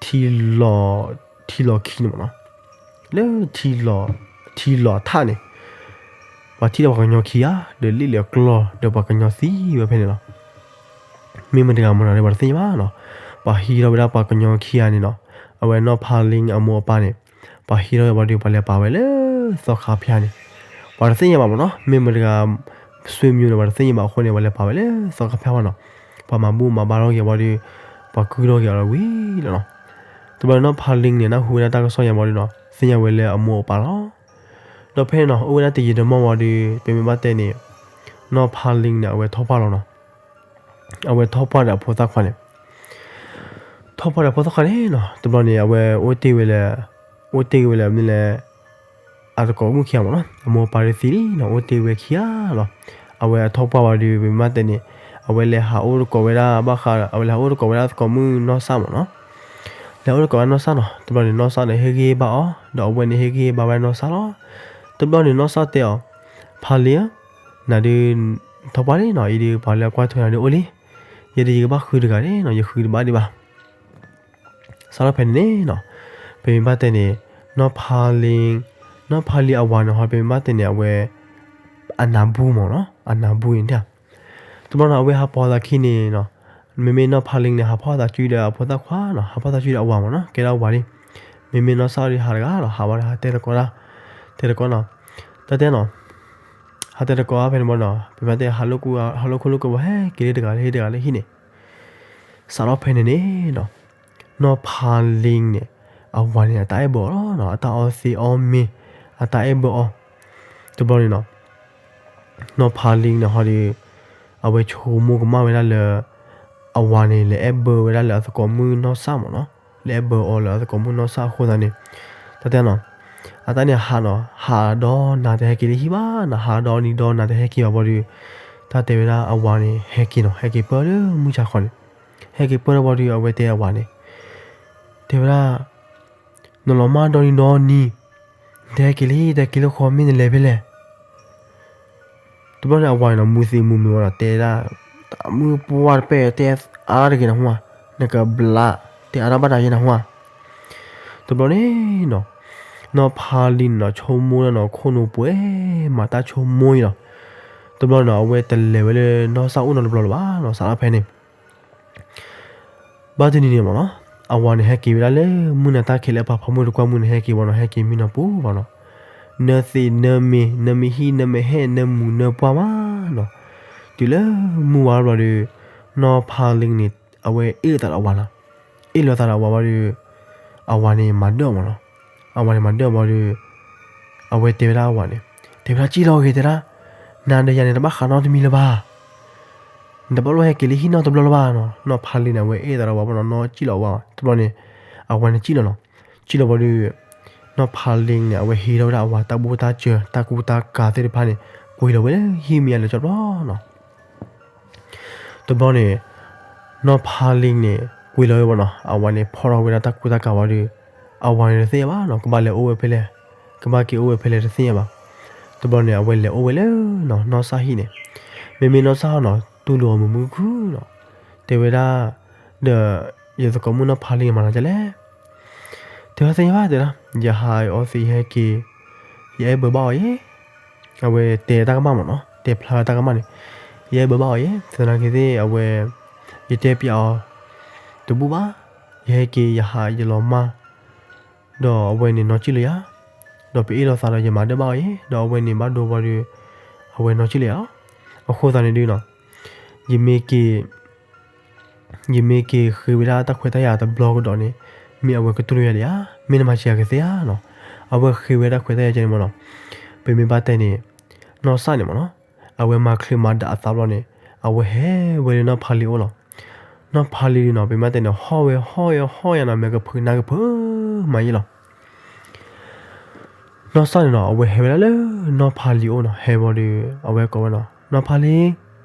ထံလီၤ, ထံလီၤခံန့ၣ်မ့ၢ်နီၤ, လၢ ထံလီၤအထးန့ၣ် ပှၤထံၣ်ဒီးပှၤကညီခံဂၤ ဒီးလ့ၣ်လၢကျီၢ် ဒီးပှၤကညီသံဝဲဖဲန့ၣ်လီၤ. မ့ၢ်မတၤတဂၤမ့ၢ်နီၤ ပှၤတသ့ၣ်ညါဘၣ်နီၤ. ပှၤဟံးထီၣ်ဝဲဒၣ်ပှၤကညီခံဂၤန့ၣ်နီၤ, အဝဲနီၢ်ဖးလံအမိၢ်အပၢ်န့ၣ် ပှၤဟံးထီၣ်ဝဲဒီးပှၤလဲၤပာ်ဝဲလၢသီခါဖၠါန့ၣ်, ပှၤတသ့ၣ်ညါဘၣ်မ့ၢ်နီၤ. မ့ၢ်မတၤတဂၤ ဆွေမျိုးန့ၣ် ပှၤတသ့ၣ်ညါဘၣ်အဃိန့ၣ် ပှၤလဲၤပာ်ဝဲလၢသီခါဖၠၣ်ဘၣ်နီၤ. ပှၤမၤဘူၣ်မၤဘါထီၣ်က့ၤဝံၤဒီး ပှၤကုၢ်ထီၣ်က့ၤအီၤလီၤဝံၤလီၤနီၤ. တဘျီန့ၣ် နီၢ်ဖါလံန့ၣ် နၢ်ဟူဝဲဒၣ်တၢ်ကစီၣ်ယါဘၣ်ဒီးနီၤ သ့ၣ်ညါဝဲလၢအမိၢ်အပၢ်လီၤ. ဒီးဖဲန့ၣ်နီၤ အိၣ်ဝဲဒၣ်တယံာ်တမီၢ်ဝံၤဒီး ပမ့ၢ်ဘၣ်တဲန့ၣ် နီၢ်ဖါလံန့ၣ် အဝဲထီၣ်ပှၢ်လီၤနီၤ. အဝဲထီၣ်ပှၢ်ဒီးအဖိသၣ်ခွါန့ၣ် ထီၣ်ပှၢ်ဒီးဖိသၣ်ခွါန့ၣ်နီၤ တဘျီန့ၣ် အဝဲအိၣ်တ့ၢ်ဝဲလၢ အိၣ်တ့ၢ်ဝဲလၢမနုၤလဲၣ် အသကိးမုၣ်ခံဂၤမ့ၢ်နီၤ အမိၢ်အပၢ်ဒီးသံလံနီၤ အိၣ်တ့ၢ်ဝဲခံဂၤလီၤ. အဝဲအထီၣ်ပှၢ်ဝံၤဒီး ပမ့ၢ်ဘၣ်တဲန့ၣ် အဝဲလဲၤဟးအိၣ်သကိးဝဲဒၣ်ဘၣ်ဃး အဝဲလဲၤဟးအိၣ်သကိးဝဲဒၣ်သကိးမုၣ်နီၢ်စၢ်မ့ၢ်နီၤ လဲၤအိၣ်သကိးဝဲဒၣ်နီၢ်စၢ်နီၤ တဘျီန့ၣ် နီၢ်စၢ်န့ၣ် ဟ့ၣ်ဂံၢ်ဘၣ်အီၤ ဒီးအဝဲန့ၣ်ဟ့ၣ်ဂံၢ်ဘၣ်ဝဲနီၢ်စၢ်လီၤ. တဘျီန့ၣ် နီၢ်စၢ်တဲအီၤ ဖါလံဧၢ နၤဒုး ထီၣ်ပှၢ်လံနီၤ အံၤဒုး ပှၤလၢကွၢ်ထွဲနၤဒုးအိၣ်လံ ယဲဒုးယကဘၣ်ဃုတဂၤန့ၣ်နီၤ ယဃုတဘၣ်ဒံးဘၣ် စးထီၣ်ဖဲန့ၣ်န့ၣ်နီၤ ပမ့ၢ်ဘၣ်တဲန့ၣ် နီၢ်ဖါလံ နီၢ်ဖါလံအဝၤန့ၣ်ဟီ ပမ့ၢ်ဘၣ်တဲန့ၣ် အဝဲ အနၢ်ဘူၣ်မ့ၢ်နီၤ အနၢ်ဘူၣ်န့ၣ် တဘျီနီၤ အဝဲဟးပိာ်သးခံန့ၣ်နီၤ မ့မ့ၢ်နီၢ်ဖါလံန့ၣ် ဟးဖီၣ်သးစုဒီးအဖိသၣ်ခွါနီၤ ဟးဖီၣ်သးစုဒီးအဝၤမ့ၢ်နီၤ ကဲဒၣ်အဝၤလံ. မ့မ့ၢ်နီၢ်စၢ်ဒီးဟးတဂၤလီၤ ဟးဝဲဒီးဟးတဲသကိးတၢ် တဲသကိးနီၤ တၢ်တဲနီၤ ဟးတဲသကိးဖဲန့ၣ်ဘၣ်နီၤ ပမ့ၢ်တဲ ဟးလိာ်ခိၣ်လိာ်ကဝီၤ ဟဲက့ၤလၢတဂၤလၢဟံၣ်တဂၤလၢဟံၣ်န့ၣ် စးထီၣ်ဖဲန့ၣ်န့ၣ်နီၤ နီၢ်ဖါလံန့ၣ် အဝၤန့ၣ် အတၢ်အဲၣ်ဘၢအီၤလီၤနီၤ အတၢ်အီသံးအီမ့ၤ အတၢ်အဲၣ်ဘၢအီၤ တဘျီန့ၣ်နီၤ နီၢ်ဖါလံန့ၣ်ဟီဒီး အဝဲဆိကမိၣ်ကမၣ်ဝဲဒၣ်လၢ အဝၤန့ၣ် လဲၤအဲၣ်ဘၢဝဲဒၣ်လၢအသကိးမုၣ်နီၢ်စၢ်မ့ၢ်နီၤ လဲၤအဲၣ်ဘၢအီၤလၢအသကိးမုၣ်နီၢ်စၢ်အဃိသတးန့ၣ် တၢ်တဲနီၤ အတၢ်န့ၣ်ဟးနီၤ ဟးဒီးနၤတဟဲက့ၤလၢဟံၣ်ဘၣ်နီၤ ဟးဒီးနံၤဒီးနၤတဟဲက့ၤဘၣ်ဘၣ်ဒီး တၢ်တဲဝဲဒၣ်အဝၤန့ၣ် ဟဲက့ၤနီၤ ဟဲက့ၤပၢၢ်လၢမုၢ်ဆါခီန့ၣ် ဟဲက့ၤပၢၢ်လၢဘၣ်ဒီး အဝဲတဲအဝၤန့ၣ် တဲဝဲဒၣ် နလီၤမၢ်ဒီနံၤဒီနံၤ နတဟဲက့ၤလၢဟံၣ် တဟဲက့ၤလၢဃီ မ့ၢ်နလဲၤဖဲလဲၣ် တဘျီန့ၣ် အဝၤန့ၣ်နီၤ မူသံးမူမုာ်ဝဲဒီး တဲဒၣ် တၢ်မုၢ်ပှၢ်တပဲၢ် တဲအါတဂ့ၤနဟူဧါ, နကဘျး တဲအါတၢ်ဘၣ်တၢ်ယဲနဟူဧါ. တဘျီန့ၣ်နီၤ နီၢ်ဖါလံန့ၣ်နီၤ ဆိကမိၣ်လၢနီၤ ခိၣ်နူာ်ပှဲၤ မၤတၢ်ဆိကမိၣ်အံၤနီၤ. တဘျီန့ၣ်နီၤ အဝဲတလဲၤဝဲလၢနီၢ်စၢ်အိၣ်နီတဘျီလၢၤဘၣ်နီၤ စးထီၣ်ဖဲန့ၣ် ဘၣ်တနံၤန့ၣ်မ့ၢ်နီၤ အဝၤန့ၣ်ဟဲက့ၤဝဲဒၣ်လၢ မုၢ်နၤတၢ်ခံးလၢအပာ်ဖီမုၢ်တကွၢ်မုၢ်န့ၣ် ဟဲက့ၤဝဲနီၤ ဟဲက့ၤမံနီၤပူၤဘၣ်နီၤ, နၢသံးနၢမ့ၤ နၢမံဟံၣ် နၢမ့ၤဟဲၣ် နၢမူၤနၢပှၢ်မးနီၤ. တုၤလၢမုၢ်ဝါတဘျီဒီး နီၢ်ဖါလံန့ၣ် အဝဲအ့ၣ်လိာ်သးဒီးအဝၤနီၤ, အ့ၣ်လိာ်သးဒီးအဝၤဘၣ်ဒီး အဝၤန့ၣ်မၤဒၢၣ်အီၤမ့ၢ်နီၤ, အဝၤန့ၣ်မၤဒၢၣ်အီၤဘၣ်ဒီး အဝဲတဲဝဲဒၣ်အဝၤန့ၣ် တဲဝဲဒၣ် ကံၣ်လီၤဂ့ၤ တဲဒၣ် နၤဒီးယၤန့ၣ် တဘၣ်ဃးနီတမံၤလၢၤဘၣ် နတဘၣ်လိၣ်ဟဲက့ၤလၢဟံၣ်နီတဘျီလၢၤဘၣ်နီၤ. နီၢ်ဖါလံန့ၣ် အဝဲအ့ၣ်သးဒီးဝၤဘၣ်နီၤ နီၢ်ကံၣ်လီၤဝဲ တဘျီန့ၣ် အဝၤန့ၣ်ကံၣ်လီၤနီၤ. ကံၣ်လီၤဘၣ်ဒီး နီၢ်ဖါလံန့ၣ် အဝဲဟံးထီၣ်ဝဲဒၣ်အဝၤတၢ်ဘူၣ်တၢ်စၢၤ တၢ်ကူတၢ်ကၤသ့ၣ်တဖၣ်န့ၣ် ကွံာ်လီၤဝဲလၢဟံၣ်မ့ၢ်အလၢကၠီတဘျီနီၤ. တဘျီန့ၣ် နီၢ်ဖါလံန့ၣ် ကွံာ်လီၤဝဲဘၣ်နီၤ အဝၤန့ၣ်ဖီၣ်ထီၣ်ဝဲဒၣ်တၢ်ကူတၢ်ကၤဝံၤဒီး အဝၤန့ၣ်တသ့ၣ်ညါဘၣ်နီၤ ကဘၣ်လဲၤအိၣ်ဝဲဖဲလဲၣ်, ကဘၣ်က့ၤအိၣ်ဝဲဖဲလဲၣ်တသ့ၣ်ညါဘၣ်. တဘျီန့ၣ် အဝဲလဲၤအိၣ်ဝဲလၢနီၢ်စၢ်ဟံၣ်န့ၣ်, မ့မ့ၢ်နီၢ်စၢ်ဟီနီၤ တူၢ်လိာ်အီၤမုာ်မုာ်ခုနီၤ, တဲဝဲဒၣ် ဒီး ယသကိးမုၣ်နီၢ်ဖါလံန့ၣ်မၤနၤဒ်လဲၣ် တဲဝဲသ့ၣ်ညါဘၣ်တဲဒၣ် ယဟးအီသံးယဟဲက့ၤ ယအဲၣ်ဘၢဘၣ်အီၤယဲ အဝဲတဲတၢ်ကမၣ်မ့ၢ်နီၤ တဲဖျါတၢ်ကမၣ်န့ၣ်, ယအဲၣ်ဘၢဘၣ်အီၤယဲ သနာ်က့သ့ၣ် အဝဲ ယတဲပျးအီၤ တဘူၣ်ဘၣ်, ယဟဲက့ၤ ယဟးယလီၤမၢ်, ဒီးအဝဲန့ၣ် နီၢ်ကံၣ်လၢယၤ, ဒီးပအ့ၣ်လိာ်သးဒီး ယမၤဒၢၣ်ဘၣ်အီၤယဲ ဒီးအဝဲန့ၣ်ဘၣ်ဒိဘၣ်ဒီး အဝဲနီၢ်ကံၣ်လၢယၤလီၤ. အဃိသတးန့ၣ်ဒုနီၤ ယမ့ၢ်က့ၤ ယမ့ၢ်က့ၤဃ့ဝဲဒၣ်တၢ်ခွဲးတၢ်ယာ်တဘျီကဒီးန့ၣ် မ့ၢ်အဝဲကတူၢ်လိာ်ယၤဒံးဧါ, မ့ၢ်နမၤစၢၤယၤကသ့ဧါနီၤ. အဝဲဃ့ဝဲဒၣ်ခွဲးတၢ်ယာ်ကဲန့ၣ်မ့ၢ်နီၤ, ပမ့ၢ်ဘၣ်တဲန့ၣ် နီၢ်စၢ်န့ၣ်မ့ၢ်နီၤ, အဝဲမၤချံးမၤဒၣ်အသးဘျီန့ၣ် အဝဲဟဲဝဲလၢနီၢ်ဖါလံအိၣ်လီၤ. နီၢ်ဖါလံဒုနီၤ ပမ့ၢ်ဘၣ်တဲန့ၣ် ဟီၣ်ဝဲဟီၣ်ဝဲဟီၣ်ဝဲနီၤ မ့ၢ်ကဖုးနၢ်ကဖုးမးယဲလီၤ. နီၢ်စၢ်န့ၣ်နီၤ အဝဲဟဲဝဲဒၣ်လၢနီၢ်ဖါလံအိၣ်နီၤ, ဟဲဝံၤဒီး အဝဲကိးဝဲနီၤ, နီၢ်ဖါလံ,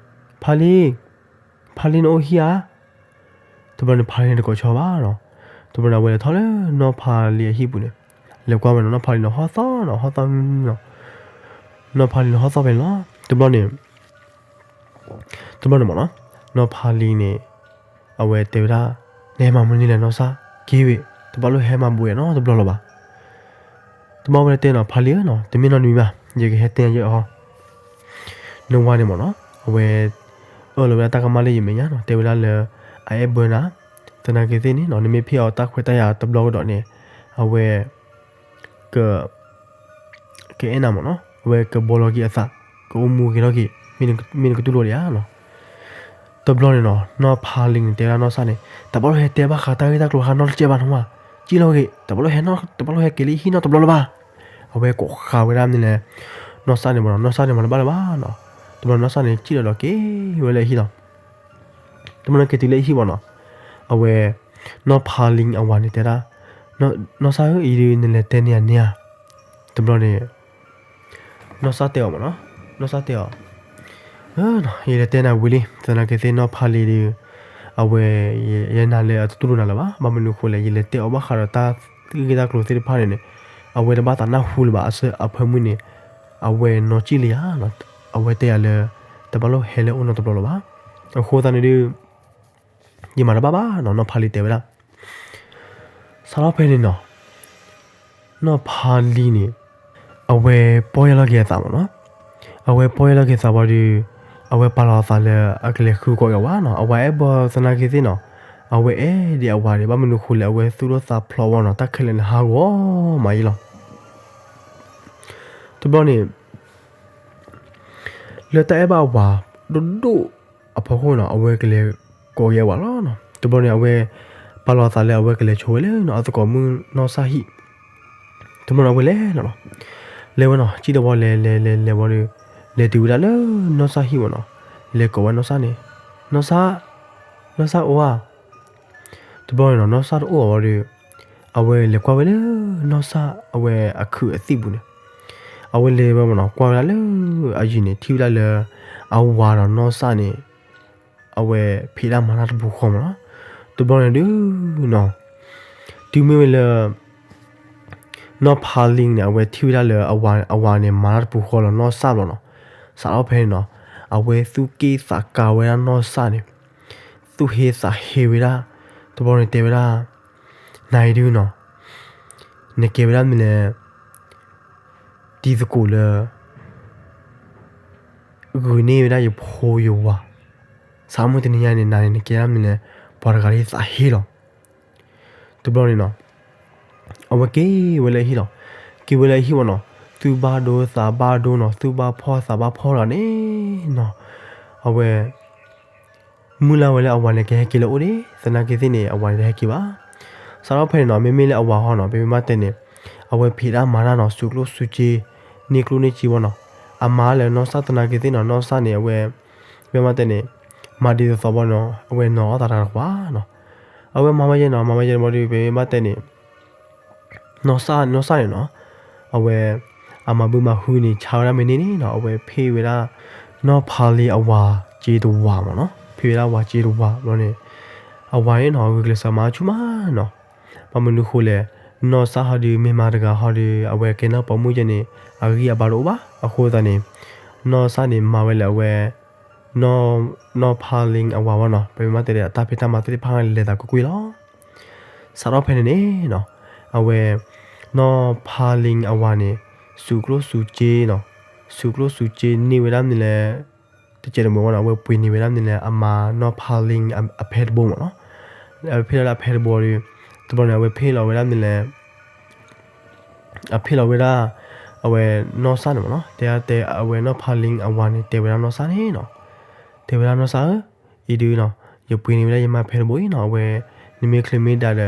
ဖါလံ, ဖါလံနအိၣ်ဟံၣ်ဧါ. တဘျီန့ၣ် ဖါလံန့ၣ်တကိးဆီဘၣ်နီၤ. တဘျီန့ၣ် အဝဲလဲၤထီၣ်လၢနီၢ်ဖါလံအဟံၣ်ပူၤန့ၣ်, လဲၤကွၢ်ဝဲနီၤ နီၢ်ဖါလံန့ၣ်ဟီၣ်သီနီၤ, ဟီၣ်သီနီၤ, နီၢ်ဖါလံန့ၣ်ဟီၣ်သီဖဲန့ၣ်လီၤ. တဘျီန့ၣ် တဘျီန့ၣ်မ့ၢ်နီၤ, နီၢ်ဖါလံန့ၣ် အဝဲတဲဝဲဒၣ်, နဟဲမၤမနုၤလဲၣ်နီၢ်စၢ်, က့ၤဝံၤ တဘၣ်လိၣ်ဟဲမၤဘူးယၤနီတဘျီလၢၤဘၣ်. တဘျီဝဲတဲနီၤ ဖါလံဧၢနီၤ တမ့ၢ်နီတမံၤဘၣ် ယကဟဲတဲယဲအီၤ, နဝၤန့ၣ်မ့ၢ်နီၤ အဝဲ အၢၣ်လီၤဝဲဒၣ်တၢ်ကမၣ်လၢယမဲာ်ညါနီၤ တဲဝဲဒၣ်လၢ အအဲၣ်ဘၢနၤ, သနာ်က့သ့ၣ်န့ၣ်နီၤ နမ့ၢ်ဖ့ၣ်အီၤတၢ်ခွဲးတၢ်ယာ်တဘျီကဒီးန့ၣ် အဝဲ က ကအဲၣ်နၤမ့ၢ်နီၤ အဝဲကဘှီလီၤက့ၤအသး ကအိၣ်မူဂ့ၤထီၣ်က့ၤ မ့ၢ်နကတူၢ်လိာ်ဒံးဧါနီၤ. တဘျီန့ၣ်နီၤ နီၢ်ဖါလံၤန့ၣ် တဲဝဲဒၣ်နီၢ်စၢ်န့ၣ် တဘၣ်လိၣ်ဟဲတဲဘၣ်ဃးတၢ်ဂ့ၢ်တၢ်ကျိၤဟါနီတစဲးဘၣ်နီၤဝဲ, ကံၣ်လီၤဂ့ၤ, တဘၣ်လိၣ်ဟဲနီၤ, တဘၣ်လိၣ်ဟဲက့ၤလၢဟံၣ်နီတဘျီလၢၤဘၣ်. အဝဲကိးဃာ်ဝဲဒၣ်န့ၣ်လဲၣ် နီၢ်စၢ်န့ၣ်ဘၣ်နီၤ, နီၢ်စၢ်န့ၣ်မၤတဘၣ်လၢၤဘၣ်နီၤ. တဘျီနီၢ်စၢ်န့ၣ် ကံၣ်လီၤဒီးက့ၤဝဲလၢဟံၣ်လီၤ. တဘျီန့ၣ်က့ၤတုၤလၢဟံၣ်ဘၣ်နီၤ, အဝဲ နီၢ်ဖါလံၤအဝၤန့ၣ်တဲဒၣ်, နီၢ်စၢ်ဧၢ, အံၤဒုးနလဲၤတဲန့ၢ်ယၤန့ၢ်ဧါ. တဘျီန့ၣ် နီၢ်စၢ်တဲအီၤမ့ၢ်နီၤ, နီၢ်စၢ်တဲအီၤ, ယလဲၤတဲနၤဝံၤလံ, သနာ်က့သ့ၣ်နီၢ်ဖါလံၤဒုး အဝဲ ယဲနာ်လၢအတတူၢ်လိာ်နၤလၢၤဘၣ်. ဘၣ်မနုၤဃိလဲၣ်, ယလဲၤတဲအီၤဘၣ်ဃးဒီးတၢ်ဂ့ၢ်တၢ်ကျိၤသ့ၣ်တဖၣ်န့ၣ်န့ၣ် အဝဲတဘၣ်သးနၢ်ဟူလၢၤဘၣ်. အဆၢအဖၢမုၢ်န့ၣ် အဝဲနီၢ်ကံၣ်လံဧါ, အဝဲတဲယၤလၢ တဘၣ်လိၣ်ဟဲလၢအအိၣ်နီတဘျီလၢၤဘၣ်. အဃိသတးန့ၣ်ဒုး ယမၤတဘၣ်ဘၣ်နီၤ, နီၢ်ဖါလံၤတဲဝဲဒၣ်. စးထီၣ်ဖဲန့ၣ်နီၤ နီၢ်ဖါလံၤန့ၣ် အဝဲပီၢ်ယၢ်လီၤက့ၤအသးမ့ၢ်နီၤ. အဝဲပီၢ်ယၢ်လီၤက့ၤသးဝံၤဒီး အဝဲပာ်လီၤအသးလၢအကလဲၤဃုကွၢ်က့ၤအဝၤနီၤ. အဝၤအဲၣ်ဘၢသနာ်က့သ့ၣ်နီၤ, အဝဲအဲၣ်ဒံးအဝၤန့ၣ် ဘၣ်မနုၤဃိလဲၣ်, အဝဲသူၣ်ဒိၣ်သးဖျိးဝဲနီၤ, တၢ်ခဲလၢာ်န့ၣ်ဟးဂီၤမးယံလီၤ. တဘျီန့ၣ် လၢတၢ်အဲၣ်ဘၣ်အဝၤဒိၣ်ဒိၣ်အဖီခိၣ်နီၤ, အဝဲကလဲၤကိးက့ၤအဝၤလီၤနီၤ. တဘျီန့ၣ် အဝဲပာ်လီၤအသးလၢအဝဲကလဲၤဆိဝဲလၢနီၤ အသကိးမုၣ်နီၢ်စၢ်ဟံၣ်. တဘျီန့ၣ် အဝဲလဲၤလီၤနီၤ. လဲၤဝဲနီၤ, ကံၣ်တဝီလဲၤလဲၤလဲၤလဲၤဝံၤဒီး လဲၤတုၤဝဲဒၣ်လၢနီၢ်စၢ်ဟံၣ်မ့ၢ်နီၤ. လဲၤကိးဝဲနီၢ်စၢ်န့ၣ်, နီၢ်စၢ်, နီၢ်စၢ်အိၣ်ဧါ. တဘျီန့ၣ်နီၤ နီၢ်စၢ်တအိၣ်အီၤဝံၤဒီး အဝဲလဲၤကွၢ်ဝဲလၢနီၢ်စၢ်အဝဲအခုးအသံၣ်ပူၤန့ၣ်, အဝဲလဲၤဝဲမ့ၢ်နီၤ, ကွၢ်ဝဲဒၣ်လၢအယံၤန့ၣ် ထံၣ်ဝဲဒၣ်လၢ အဝၤဒီးနီၢ်စၢ်န့ၣ် အဝဲဖံးတၢ်မၤတၢ်တပူၤဃီမ့ၢ်နီၤ. တဘျီန့ၣ်ဒုးနီၤ, တုၤမ့ၢ်ဝဲလၢ နီၢ်ဖါလံၤန့ၣ် အဝဲထံၣ်ဝဲဒၣ်လၢအဝၤန့ၣ် မၤတၢ်တပူၤဃီလီၤနီၢ်စၢ်ဘျီနီၤ. စးထီၣ်ဖဲန့ၣ်နီၤ, အဝဲသူၣ်က့ၣ်သးကါဝဲဒၣ်နီၢ်စၢ်န့ၣ်, သူၣ်ဟ့သးဟ့ဝဲဒၣ်. တဘျီန့ၣ်တဲဝဲဒၣ်, နၤအံၤဒုးနီၤ, နကဲဝဲဒၣ်မနုၤလဲၣ် တံၤသကိးလၢ ဂုာ်န့ၢ်ဝဲဒၣ်ယဖိယဝၤ, စးထီၣ်မုၢ်တနံၤညါန့ၣ် နၤန့ၣ် နကဲဒၣ်မနုၤလဲၣ် ပှၤတဂၤလၢယသးဟ့လီၤ. တဘျီန့ၣ်နီၤ, အဝဲက့ၤဝဲလၢအဟံၣ်လီၤ. က့ၤဝဲလၢအဟံၣ်မ့ၢ်နီၤ, သူၣ်ဘၣ်ဒိသးဘၣ်ဒိနီၤ, သူၣ်ဘၣ်ဖှီၣ်သးဘၣ်ဖှီၣ်လီၤန့ၣ်နီၤ, အဝဲ မုၢ်လၢ်ဝဲလၢအဝၤန့ၣ် ကဟဲက့ၤလၢအအိၣ်ဒံး, သနာ်က့သ့ၣ်န့ၣ် အဝၤန့ၣ်တဟဲက့ၤဘၣ်. စးထီၣ်ဖဲန့ၣ်နီၤ, မ့မ့ၢ်လၢအဝၤဟီနီၤ, ပမ့ၢ်ဘၣ်တဲန့ၣ် အဝဲဖံးတၢ်မၤတၢ်နီၤ, စူးကျိၣ်စူးစ့, န့ၢ်ကျိၣ်န့ၢ်စ့ဘၣ်နီၤ. အမၤလၢနီၢ်စၢ်သနာ်က့သ့ၣ်နီၤ, နီၢ်စၢ်န့ၣ် အဝဲ ပမ့ၢ်ဘၣ်တဲန့ၣ် မၤဒ်သိးသိးဘၣ်နီၤ, အဝဲနီၤအီၣ်သးတၢ်တကွၢ်နီၤ. အဝဲမၤဝဲယဲနီၤ, မၤဝဲယဲတဘျီဒီး ပမ့ၢ်ဘၣ်တဲန့ၣ် နီၢ်စၢ်, နီၢ်စၢ်န့ၣ်နီၤ, အဝဲ အမၤဘုမၤဟုန့ၣ် ဆါဝဲဒၣ်မ့ၢ်န့ၢ်န့ၣ်နီၤ, အဝဲဖ့ၣ်ဝဲဒၣ် နီၢ်ဖါလံၤအဝၤစ့တဝၤမ့ၢ်နီၤ, ဖ့ၣ်ဝဲဒၣ်ဝၤစ့တဝၤဘျီန့ၣ်, အဝၤန့ၣ်နီၤ ဂုာ်ကျဲးစၢးမၤဆူၣ်မးနီၤ. ဘၣ်မနုၤဃိလဲၣ်, နီၢ်စၢ်ဟီဒီး မ့ၢ်မၤတဂၤဟီဒီး အဝဲကဲနီၢ်ပိာ်မုၣ်ယဲန့ၣ် အဂံၢ်အဘါတအိၣ်ဘၣ်. အဃိသတးန့ၣ် နီၢ်စၢ်န့ၣ် မၤဝဲလၢအဝဲ နီၢ်ဖါလံၤအဝၤဘၣ်နီၤ, ပမ့ၢ်ဘၣ်တဲဒီး အတၢ်ဖံးတၢ်မၤသ့ၣ်တဖၣ်လၢလဲၤသးကွ့ၢ်ကွ့ၢ်လီၤ. စးထီၣ်ဖဲန့ၣ်န့ၣ်နီၤ, အဝဲ နီၢ်ဖါလံၤအဝၤန့ၣ် စူးကျိၣ်စူးစ့နီၤ, စူးကျိၣ်စူးစ့န့ၢ်ဝဲဒၣ်မနုၤလဲၣ်, တကဲတမံၤဝဲနီၤ, အဝဲပှ့ၤန့ၢ်ဝဲဒၣ်မနုၤလဲၣ်, အမါနီၢ်ဖါလံၤအဖဲတဘိမ့ၢ်နီၤ. အဝဲဖ့ၣ်လီၤလၢအဖဲတဘိဒီး တဘျီန့ၣ် အဝဲဖ့ၣ်လီၤဝဲဒၣ်မနုၤလဲၣ် အဖ့ၣ်လီၤဝဲဒၣ် အဝဲနီၢ်စၢ်န့ၣ်မ့ၢ်နီၤ, တဲတဲအဝဲနီၢ်ဖါလံၤအဝၤန့ၣ် တဲဝဲဒၣ်နီၢ်စၢ်န့ၣ်နီၤ, တဲဝဲဒၣ်နီၢ်စၢ်ဧၢ, အံၤဒုးနီၤ ယပှ့ၤန့ၢ်ဝဲဒၣ်ယမါဖဲတဘိအံၤနီၤ, အဝဲ နမ့ၢ်ချ့မ့ၢ်ဒၣ်ဒီး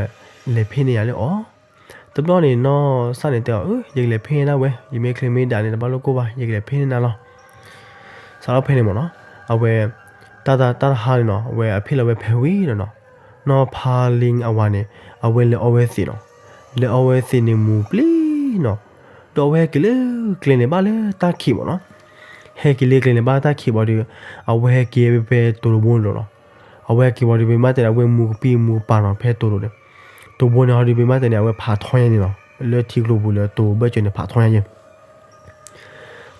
လဲၤဖ့ၣ်န့ၢ်ယၤလၢအီၤ. တဘျီန့ၣ် နီၢ်စၢ်န့ၣ်တဲအီၤ, အၢ ယကလဲၤဖ့ၣ်န့ၢ်ဒၣ်ဝဲ, ယမ့ၢ်ချ့မ့ၢ်ဒၣ်န့ၣ် တဘၣ်လိၣ်ကိၢ်ဘၣ်, ယကလဲၤဖ့ၣ်န့ၢ်နၤလီၤ. စးထီၣ်ဖဲန့ၣ်မ့ၢ်နီၤ, အဝဲ တၢ်တဟါန့ၣ်နီၤ, အဝဲအဖ့ၣ်လီၤဝဲဖဲဝံၤဒီးနီၤ, နီၢ်ဖါလံၤအဝၤန့ၣ် အဝဲလဲၤအီဝဲသံးနီၤ, လဲၤအီဝဲသံးန့ၣ်မူၤပျံၤနီၤ, ဒီးအဝဲဟဲက့ၤလၢကျဲန့ၣ်ဘၣ်လၢတၢ်ခံးမ့ၢ်နီၤ, ဟဲက့ၤလၢကျဲန့ၣ်ဘၣ်တၢ်ခံးဘၣ်ဒီး အဝဲဟဲက့ၤဖဲတိၤတဘိန့ၣ်လီၤနီၤ. အဝဲဟဲက့ၤဝံၤဒီး ပမ့ၢ်တဲန့ၣ် အဝဲမူၤကပံၢ်မူၤပၤနီၤ ဖဲတိၤတဘိန့ၣ်, တိၤတဘိန့ၣ်ဟီဒီး ပမ့ၢ်တဲန့ၣ် အဝဲဖးထီညါန့ၣ်နီၤ, လၢထံကျိပူၤလၢတိၤဘၢၣ်စၢၤန့ၣ် ဖးထီညါယဲ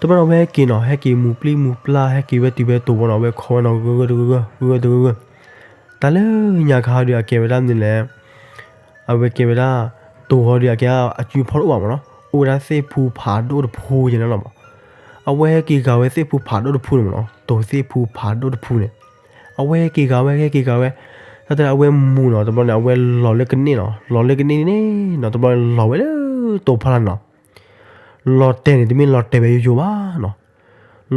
တဘျီန့ၣ် အဝဲဟဲက့ၤနီၤ, ဟဲက့ၤမူၤပျံၤမူၤပျၢ် ဟဲက့ၤဝဲတုၤဖဲတိၤဘိနီၤ, အဝဲခိးဝဲနီၤ ဂၢၢ်ဂၢၢ်တဂၢၢ်ဂၢၢ်, ဂၢၢ်ဂၢၢ်တဂၢၢ်ဂၢၢ်, တၢ်လၢညါခါဟီဒီး အကဲဝဲဒၣ်မနုၤလဲၣ်, အဝဲကဲဝဲဒၣ် တိၤဟီဒီး အကဲအစုဖီတအိၣ်ဘၣ်မ့ၢ်နီၤ, အိၣ်ဝဲဒၣ်သ့ၣ်ဖူဖးဒိၣ်တဖူယဲန့ၣ်လီၤမး. အဝဲဟဲက့ၤဂာ်ဝဲသ့ၣ်ဖူဖးဒိၣ်တဖူန့ၣ်မ့ၢ်နီၤ, တိၤသ့ၣ်ဖူဖးဒိၣ်တဖူန့ၣ်, အဝဲဟဲက့ၤဂာ်ဝဲ ဟဲက့ၤဂာ်ဝဲ, တၢ်တဲအဝဲမူၤနီၤ, တဘျီန့ၣ် အဝဲလီၤလၢကန့ၢ်နီၤ, လီၤလၢကန့ၢ်န့ၣ်နီၤ, တဘျီန့ၣ်လီၤဝဲလၢတိၤဖီလာ်နီၤ. လီၤတဲာ်န့ၣ် တမ့ၢ်လီၤတဲာ်ဝဲယိယိဘၣ်နီၤ,